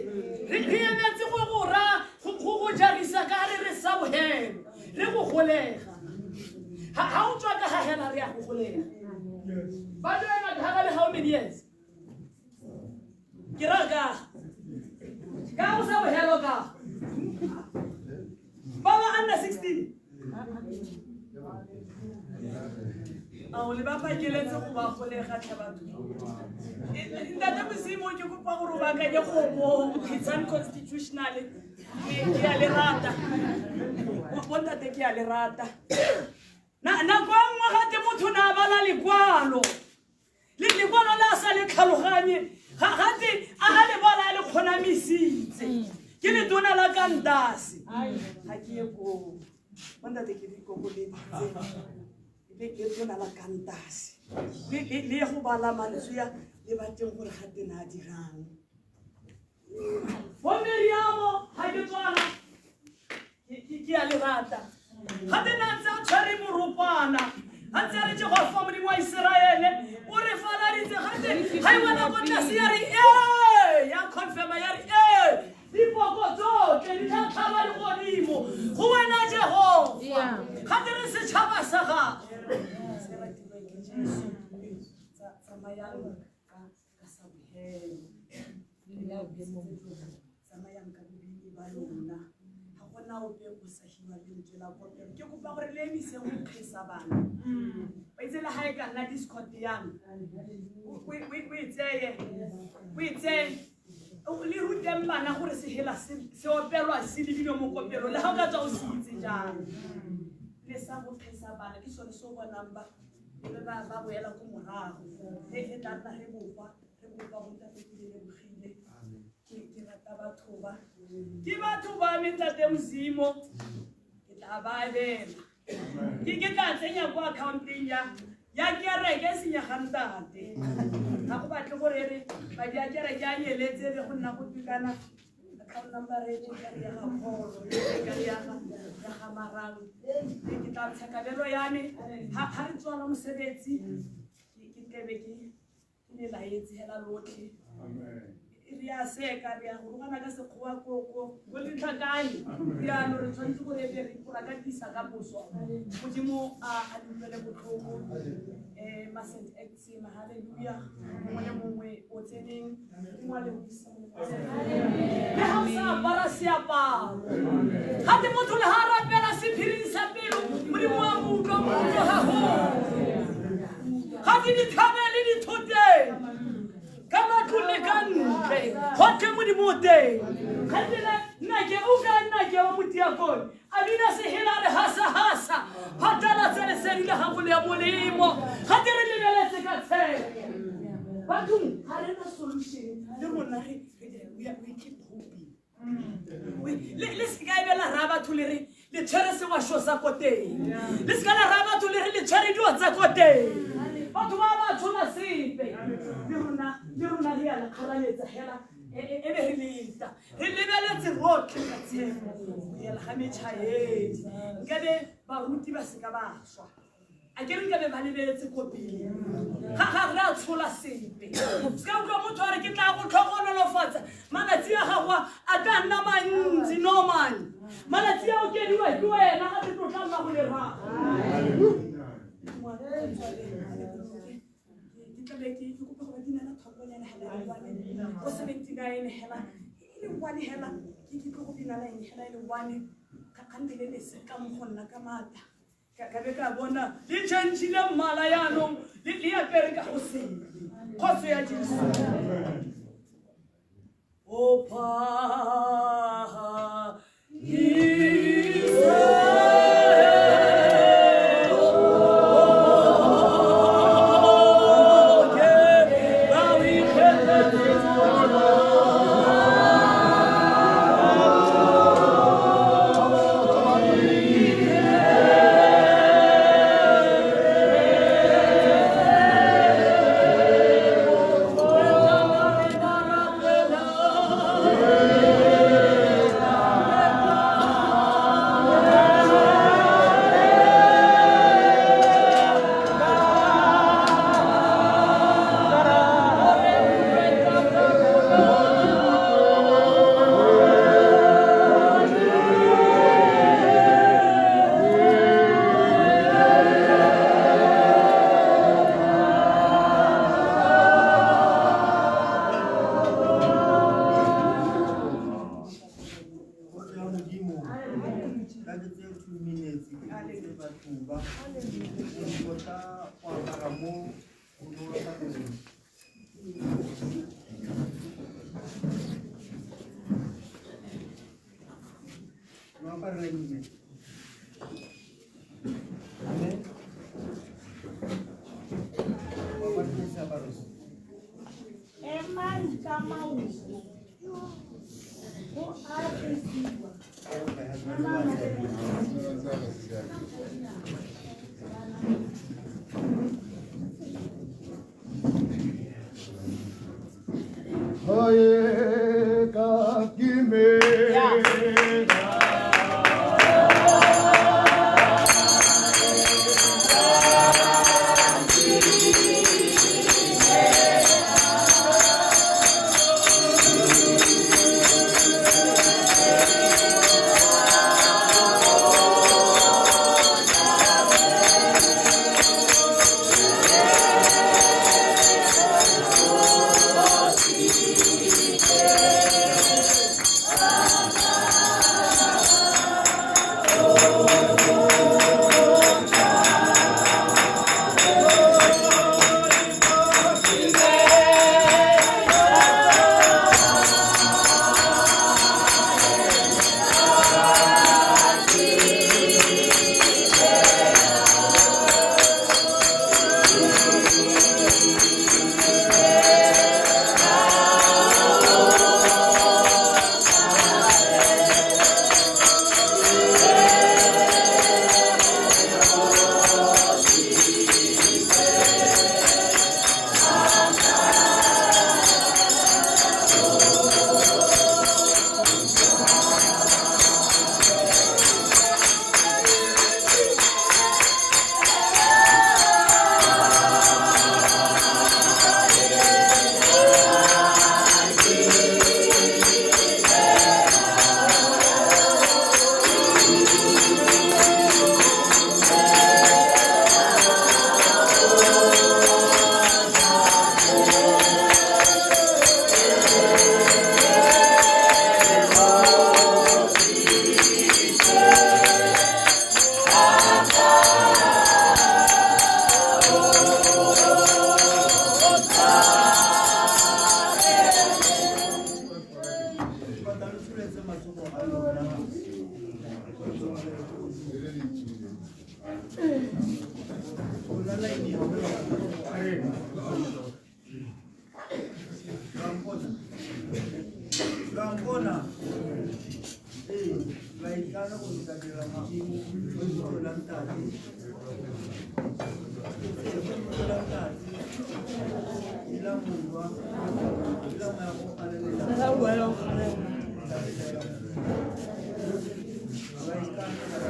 Re emetse go go ra go jarisa ka re re sa bohelo. Re go golega. Ha o tswa ka ga hela re ya go golega. Ba joina ka ga le how many years? Ke ra ka. Ka go sa bohelo ka. Ba ba under 16. A o le ba pakeletse go ba golega tlhe batho. Ntate Modimo ke kopa gore o baakanye kgomo, it's unconstitutional. Ke a le rata. Bontate ke a le rata. Nako e nngwe gate motho na bala lekwalo. Le lekwalo le a sa le tlhaloganye. Gate a le bala a le kgonamisitse. Ke letona la kantase. Ga ke ye koo. Bontate ke di kokoleditse. Le letona la kantase. Le go bala mantswe ya le bateng gore gate na dirang. Bo Meriamo ga ke tswala. Ke a le rata. Gate na ntse a tshwere moropana. A ntse a re Jehofa Modimo wa Iseraele o re faladitse gate ga e bona ko tlase ya re ee ya confirma ya re ee dipoko tsotlhe di tla tlhaba legodimo go wena Jehofa. Gate re setšhaba sa gago. Se ratilweng ke Jesu. Tsamayang ka sa bohelo. Tsamayang ka bobini ba lona. Ga gona ope o sa hiwa lentswe la kopelo. Ke kopa gore le emise go kgesa bana. Wa itse le ga e ka nna discord yang. O e tseye. O e tseye. Le ruteng bana gore sehela se opelwa se lebile mo kopelong. Le ga o ka tswa o se itse jang. Le sa go kgesa bana ke sone se o bonang ba ba boela ko morago. Re tla nna re bopa bontate ke le lebogile. Ke rata batho ba. Ke batho ba me ntate Modimo. Ke tla ba abela. Ke tla tsenya ko accounteng ya kereke e seng ya ga ntate. Ga go batle gore re madi a kereke a nyeletse be go nna go tukana Account number e e ka re ya ga Pholo, e ka re ya ga Marang. Ke tla ntsha kabelo ya me. Ha re tswala mosebetsi, ke tlebe ke le laetse hela lotlhe. Re a seka, re a go rogana ka sekgowa ko letlhakane. Jaanong re tshwanetse gore ebe re ipora ka moso. Modimo a le utlwele botlhoko. Ma-Saint Acts, ma-hallelujah. Mongwe le mongwe o tseneng, Modimo a le buisa. Le ha o sa apara seaparo, gate motho le ha a rapela sephiring sa pelo, Modimo wa mo utlwa, mo utlwa haholo. Gate dithabe le dithoteng, ka matlong le ka ntle, gotlhe Modimo o teng. Kgantele nnake o ka nnake wa motiakone a bina sehela re hasa hasa phatlalatsa lesedi la gago le ya molemo. Gate re lebeletse ka tshepo. Bathong ga re na solution le rona, re we keep hoping. Le se ka ebe la raya batho le re le tshwere sewasho sa ko teng, le se ka la raya batho le re le tshwere dilo tsa ko teng. Batho ba ba tshola sepe, le rona re ya le kgarametsa hela, e be re leta, re lebeletse rotlhe ka tshepo go yela ga metšhaedi. Nkabe baruti ba seka ba swa, a ke re nkabe ba lebeletse ko pele, ga re a tshola sepe. Se ka utlwa motho a re ke tla go tlhogonolofatsa, malatsi a gago a tla nna mantsi. No man, malatsi a okediwa ke wena, ga te tlo tla nna go le rago. Ke tlabe ke kopa go ba dinela thokonyana hela e one ko 79 hela e le one hela, ke tlo go binala eng hela e le one kgante le le se ka mo go nna ka maatla. Ka be ka bona le change-ile mmala yaanong, le apere ka go sele. Kgotso ya Jesu. O phaha. Kgotso ya Modimo. Ka ke tseye 2 minutes ke botse batho ba. Tota go apara mo go nolofatsa. Lo aparela eng, mme? Amen. O aparetse seaparo se. Emang ka maoto go a tlosiwa. My husband. Haye ka kime. Lo a mpona? Ee, la ikana gore tla dira Modimo mo lebitso la Ntate. Mo lebitso la Ntate, le la Morwa, le la Moya o Halalelang. Tla dira Modimo. Ba ikana ba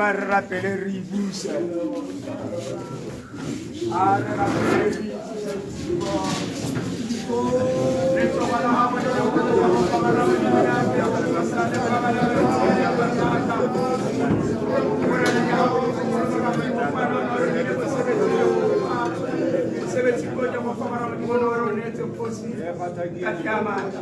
Ema re rapele re ibuse. A re rapele re ibuse. Letsogo la gago le legolo la go fa bana ba bona, mosebetsi ko ke go fa bana ba bona o re o neetse kgosi ka tlamata.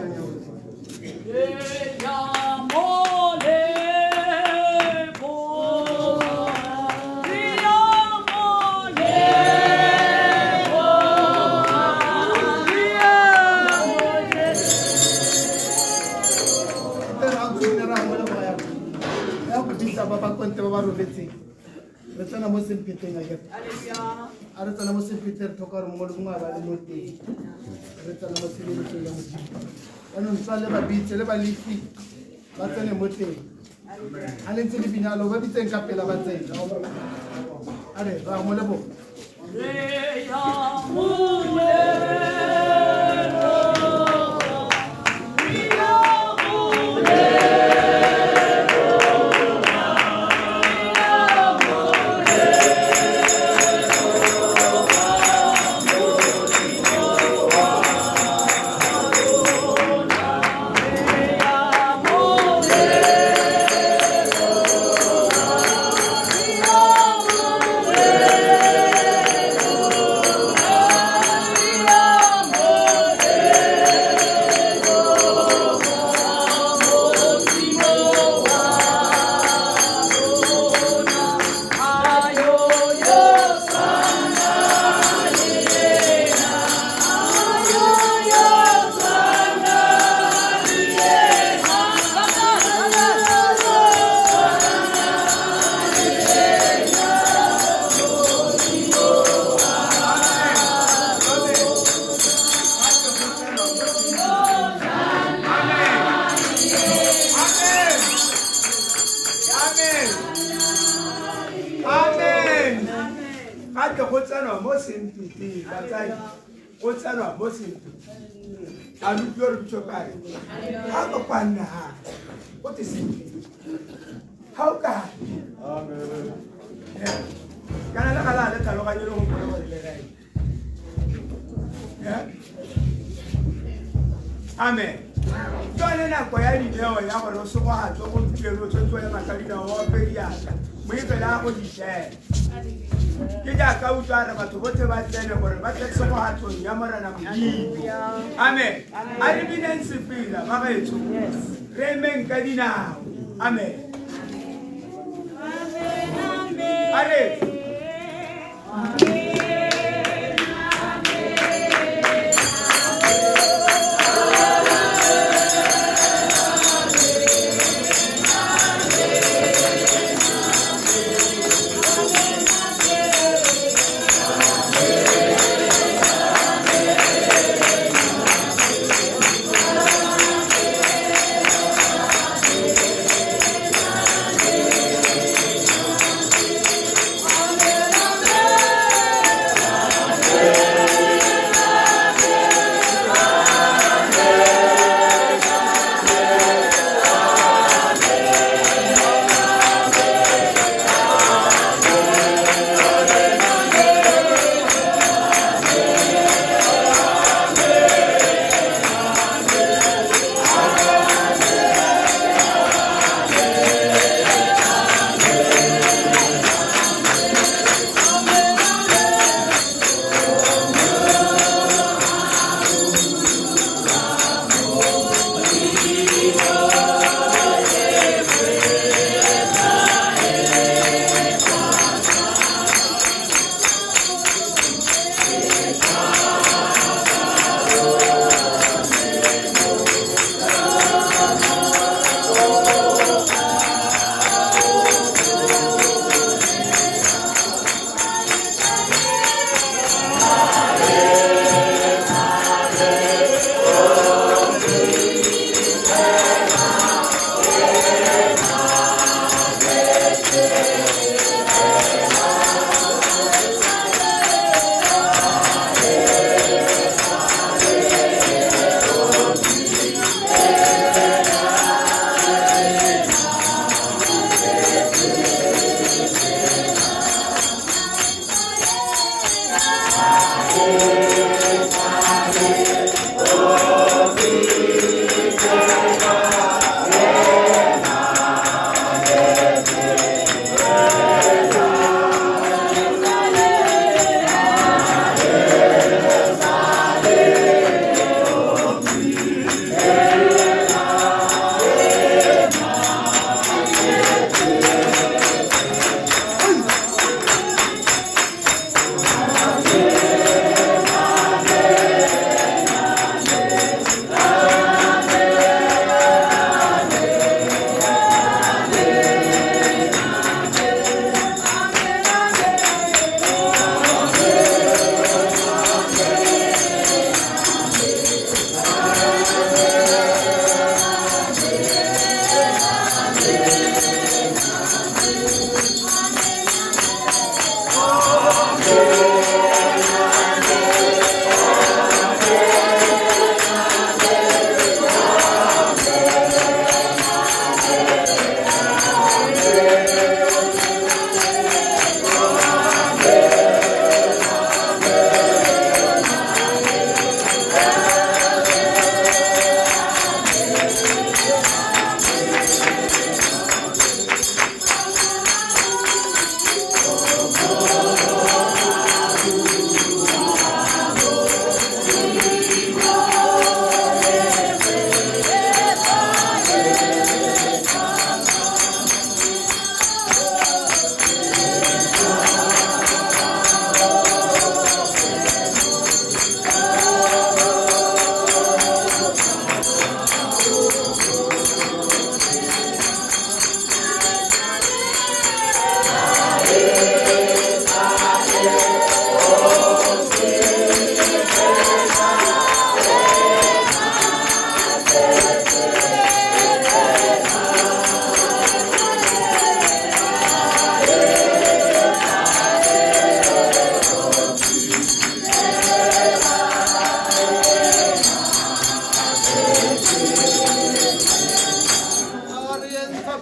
Ba ba konte ba ba robetseng re tsena mo sempheteng a kere a re tsena mo sempheteng re tlhoka gore mongwe le mongwe a ba le mo teng re tsena mo tshireletsong ya Modimo jaanong tswa le ba bitse le balefi ba tsene mo teng a le ntse le binalo ba bitseng ka pela ba tsene a re ra mo leboga. Amen. Jwale nako ya dineo ya gore o segogatswe gompieno o tshwanetse o ema ka dinao o ope diatla moifela a go ditlela. Ke jaaka utlwa re batho botlhe ba tsene gore ba tle tshegogatsong ya Morena Modimo. Amen. A re bineng sefela ba gaetsho. Re emeng ka dinao. Amen. A re Amen.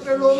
Jesus.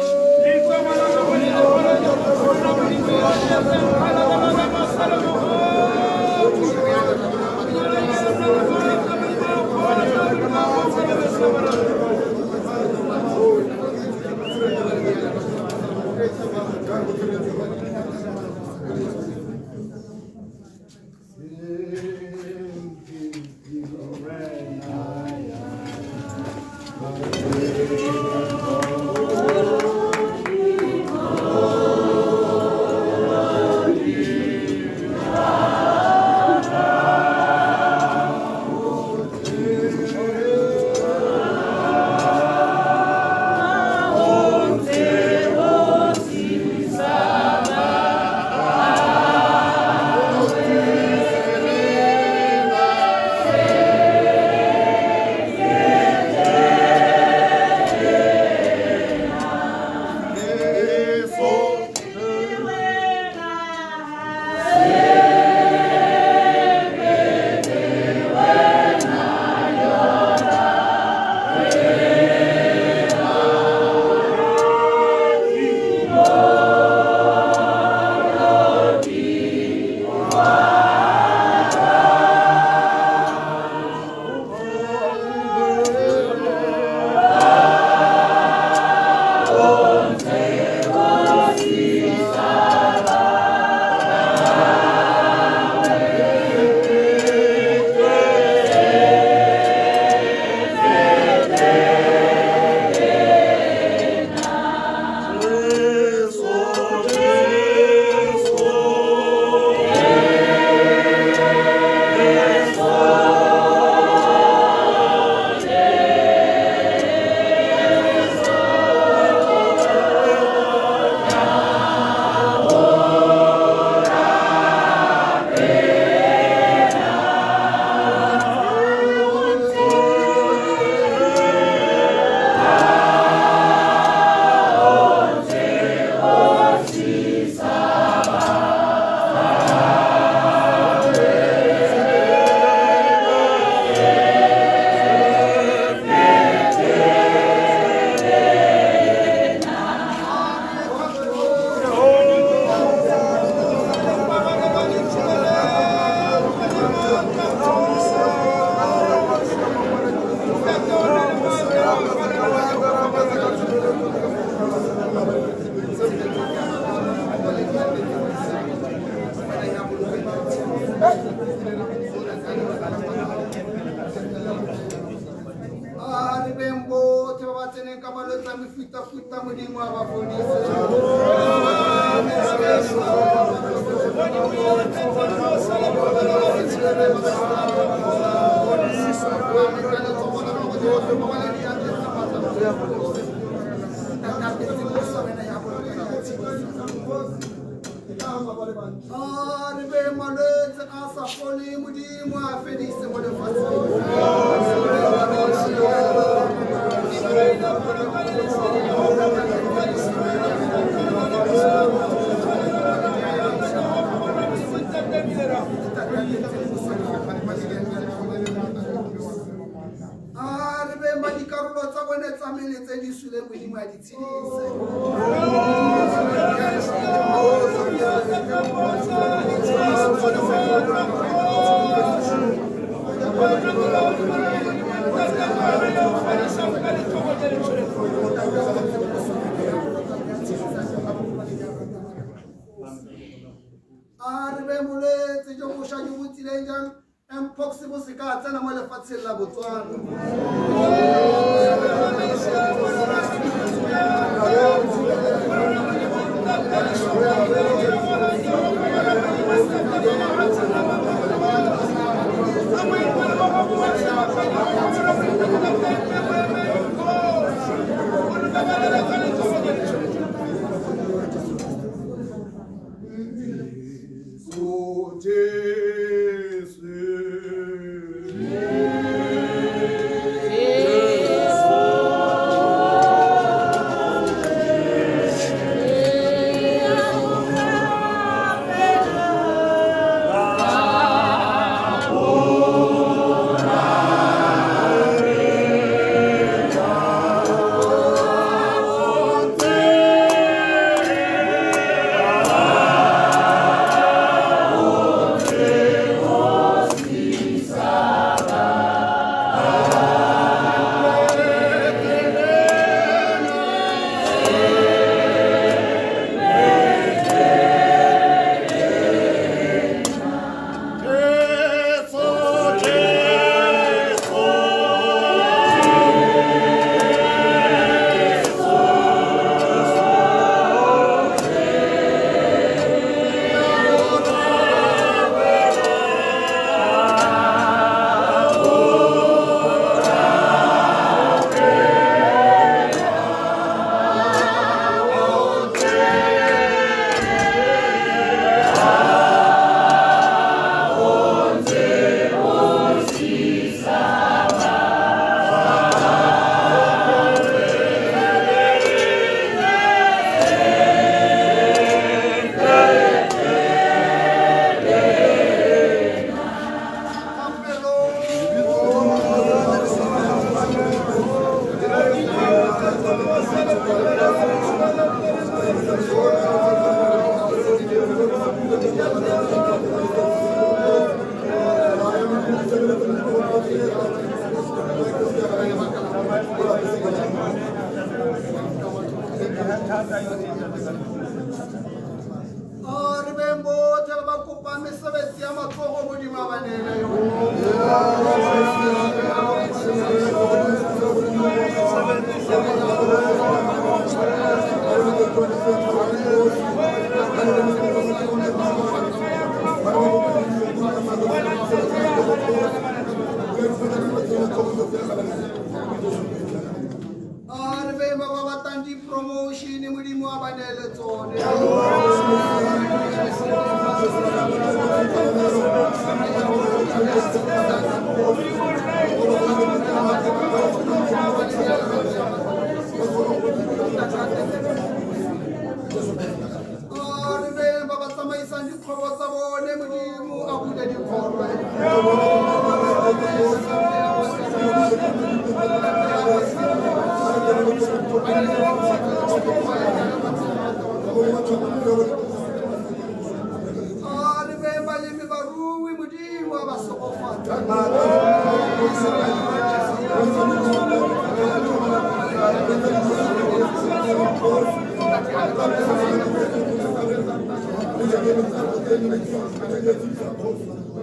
Re beng botlhe ba ba kopang mesebetsi ya matsogo Modimo a ba neele yone. A re beng ba ba batlang di-promotion Modimo a ba neele tsone. A re beng ba ba tsamaisang dikgwebo tsa bone Modimo a bule dikgoro. A re beng balemi barui Modimo a ba segofatse.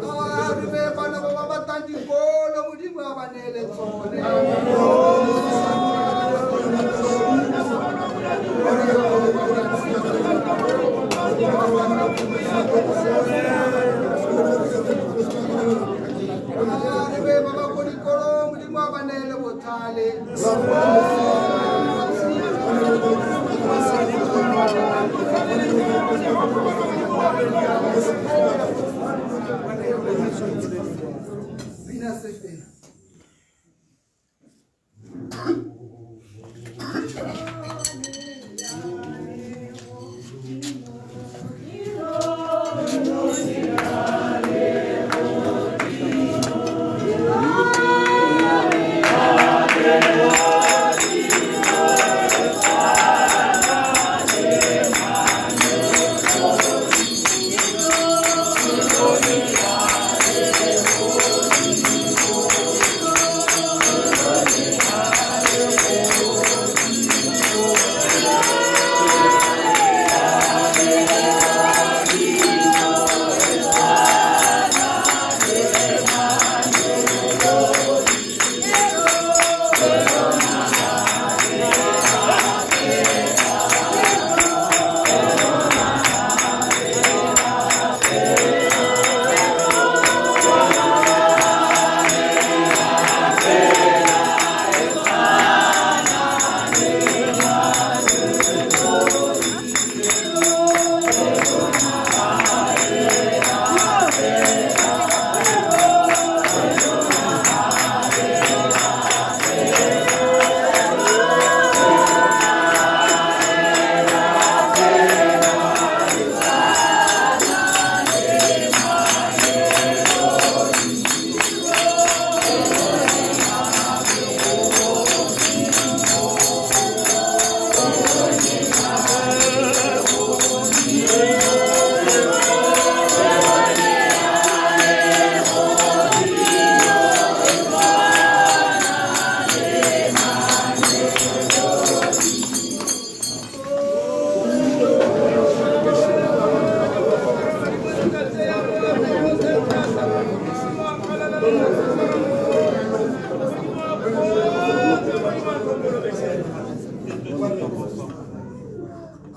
A re beng bana ba ba batlang dikolo Modimo a ba neele tsone. A re beng ba ba ko dikolong Modimo a ba neele botlhale. Pina sefela.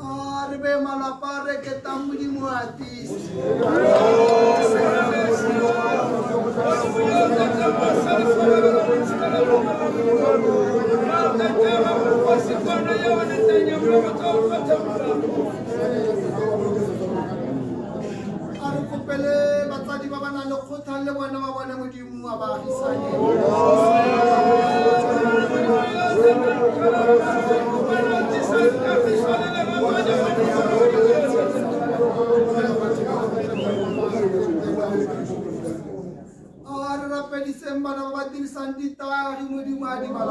A re be malapa a reketang Modimo a atise. A re kopele batsadi ba ba nang le kgotlhang le bona ba bone Modimo a ba agisane. A re rapediseng bana ba ba dirisang ditagi Modimo a di ba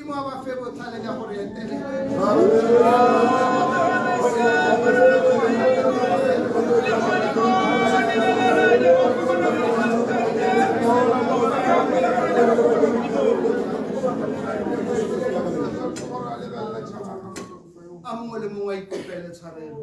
Modimo a ba fe botlhale ka gore etelela. A mongwe le mongwe a ikopele tshwarelo.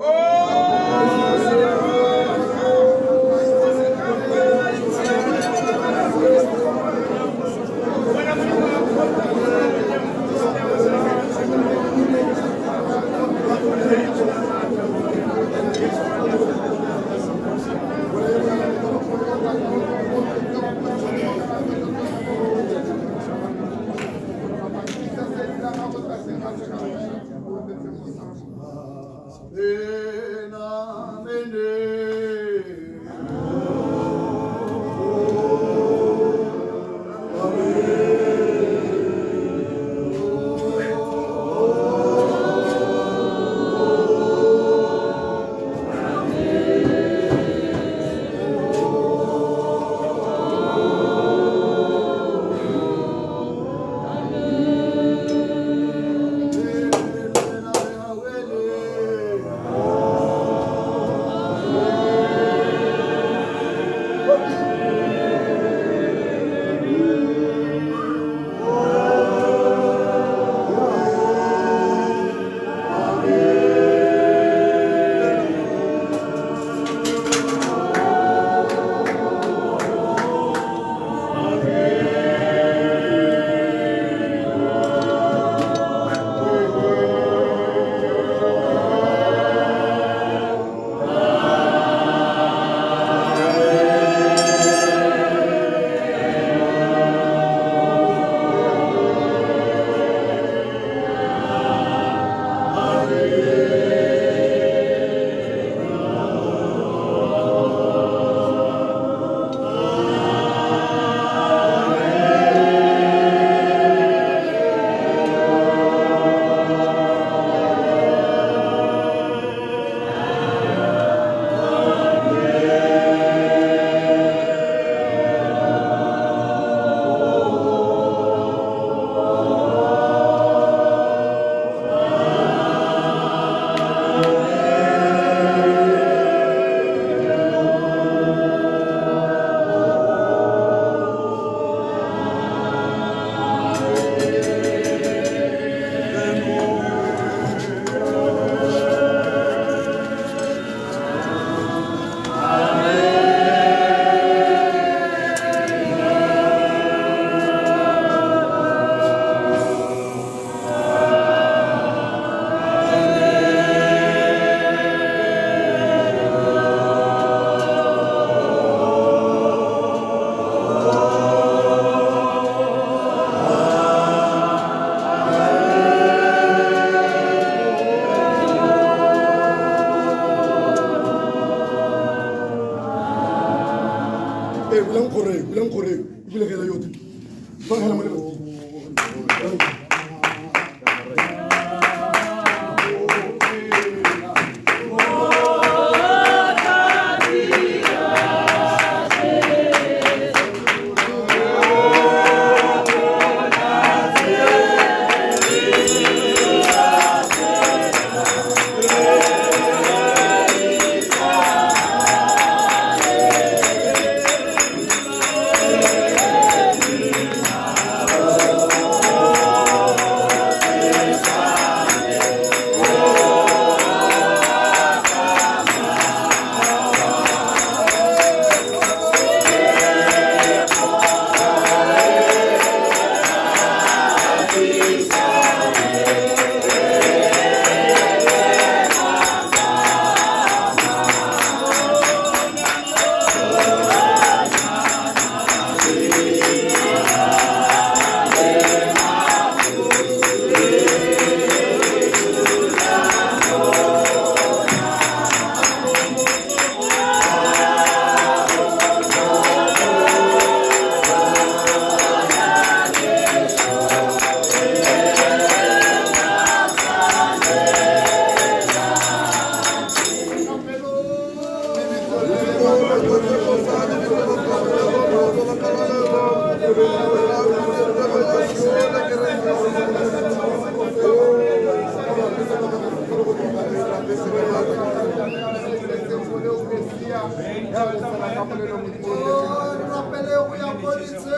Rapele go ya ko ditsheng.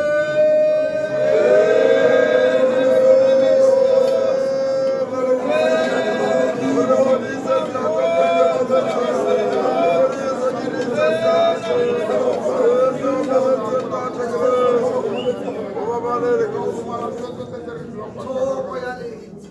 Thoko ya letsha.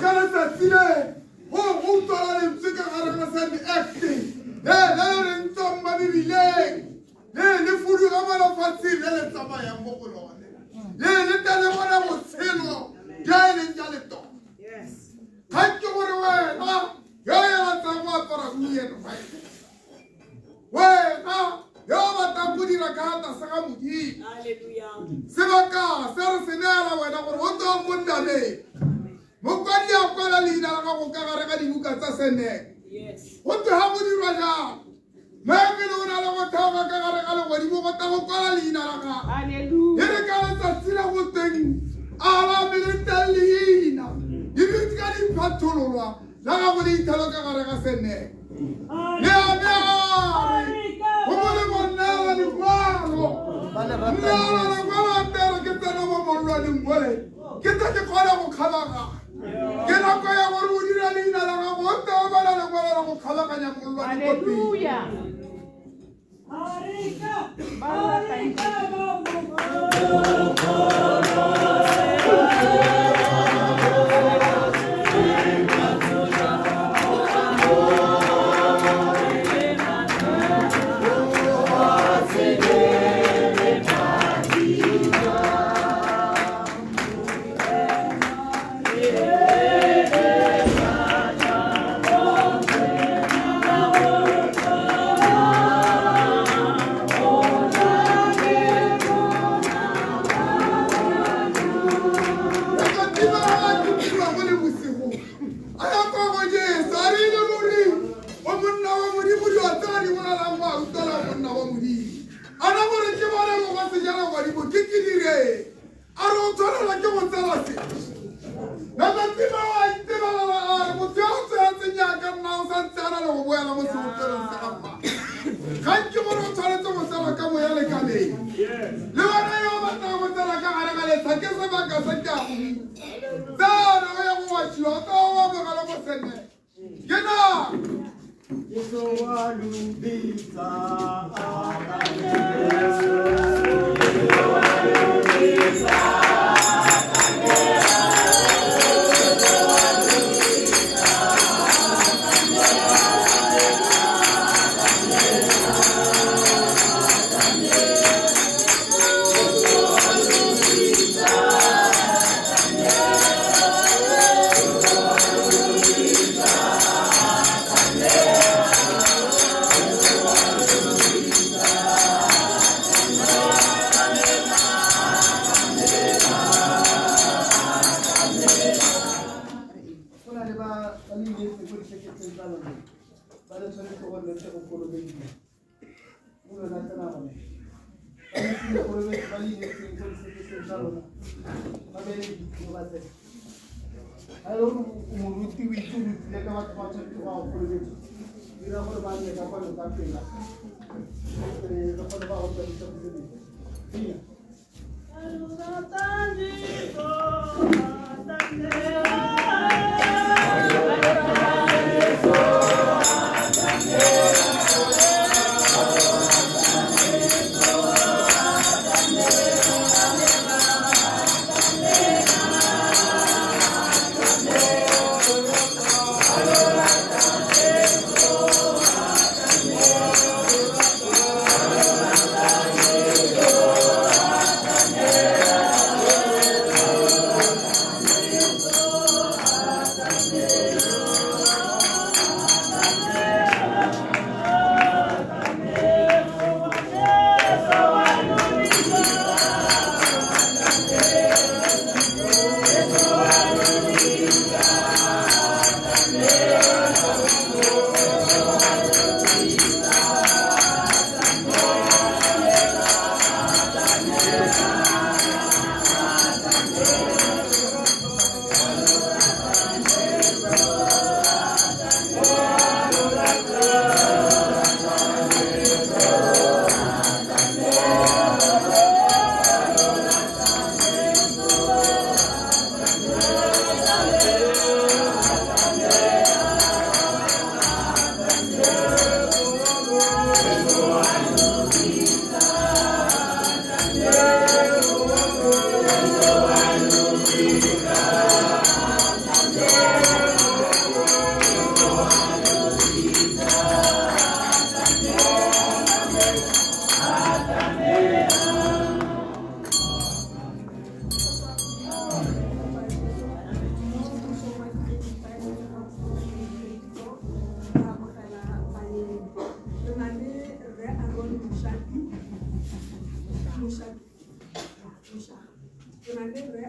Ka letsatsi le go utlwala lentswe ka gare ga sa di-acting. Wena yo o batlang go dira ka tlase ga Modimo. Sebaka se re se neela wena gore o tswa mo nnameng. Mokwadi a kwala leina la gago ka gare ga dibuka tsa seneke. Go twe ga go dirwa jalo. Moengele o na le go theoga ka gare ga legodimo go tla go kwala leina la gago. E re ka letsatsi la go teng a la teng leina ebile ka di phathololwa la gago le ithalo ka gare ga seneke. Le a be a re go molemo nneela dikwalo. Nneela lekwalo a tere ke tsena mo mollwaneng mole ke tle ke kgone go kgabaganya. Ke nako ya gore o dira leina la gago o tle o bala lekwalo la go kgabaganya mollwane ko pele.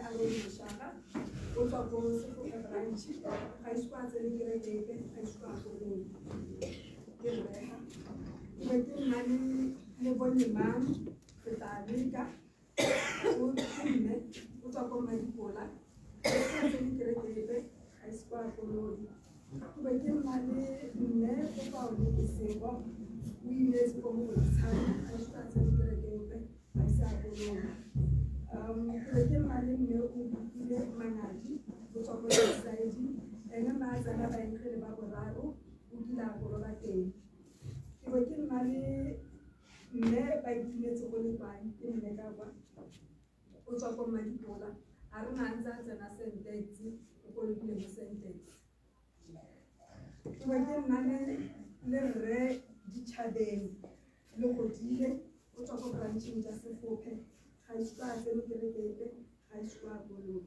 Aaron Moshaga o tswa ko Sefoka branch ga ise kwa tsene kereke epe ga ise kwa koloi ke rrega ke be ke nna le Bonyemang re tla leka o ke mme o tswa ko Madipola ga ise a tsene kereke epe ga ise kwa koloi ke be ke nna le mme o tswa Olekesego o ineetse ko Mogoditshane ga ise a tsene kereke epe ga ise a koloi ke be ke nna le mme o bopile Mangadi o tswa ko Lakeside ene ma a tsena baengele ba boraro o kile a koloba teng ke be ke nna le mme ba itumetse go le kwang ke mme ka kwa o tswa ko Madipola a re na ntse a tsena Sentex o kolobile mo Sentex ke be ke nna le rre Ditšhabeng le Godile o tswa ko brancheng tsa Sefophe ga ise a tsene kereke epe ga ise a koloi.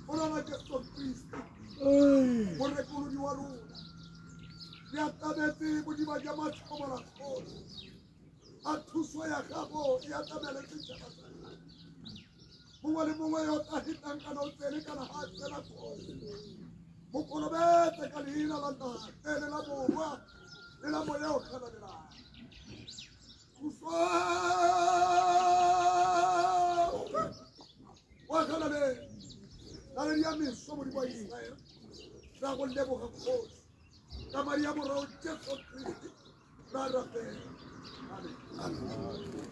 Morena Jesu Kriste morekolodi wa rona re atametse bodiba jwa matlhomola-kgolo a thuso ya gago e atamele setšhaba sa gago mongwe le mongwe yo o tla fetang kana o tsene kana ga a tsena kgole mo kolobetse ka leina la Ntate le la Morwa le la Moya o Halalelang. Thuso wa galaleng naledi ya meso Modimo wa Iseraele re a go leboga kgosi ka madi a morao Jesu Kriste re a rapela. Amen.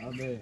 Amen.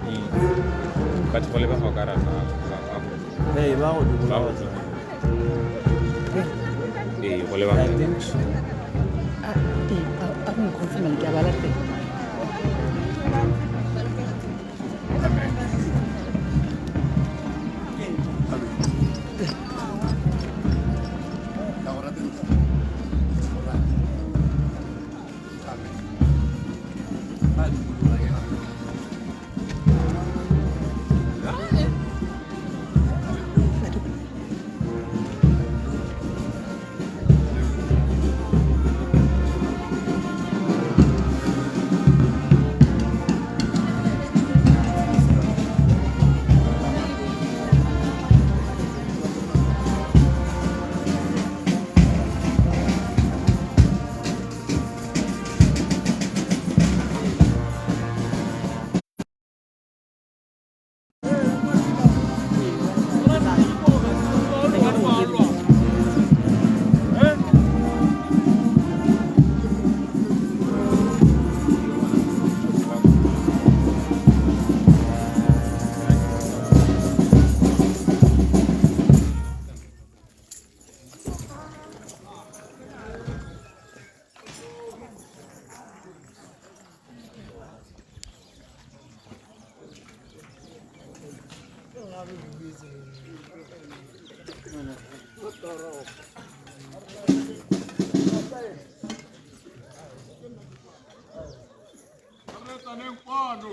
Ke itse. But go lebega o ka re ba Ee, ba go ba go ee, go lebega. I think so. A ee, a go nconfirmele ke a ba latela. Ka go rata ntate. Go rata. Amen. Ba dikologa ke. Re tsaneng kwano.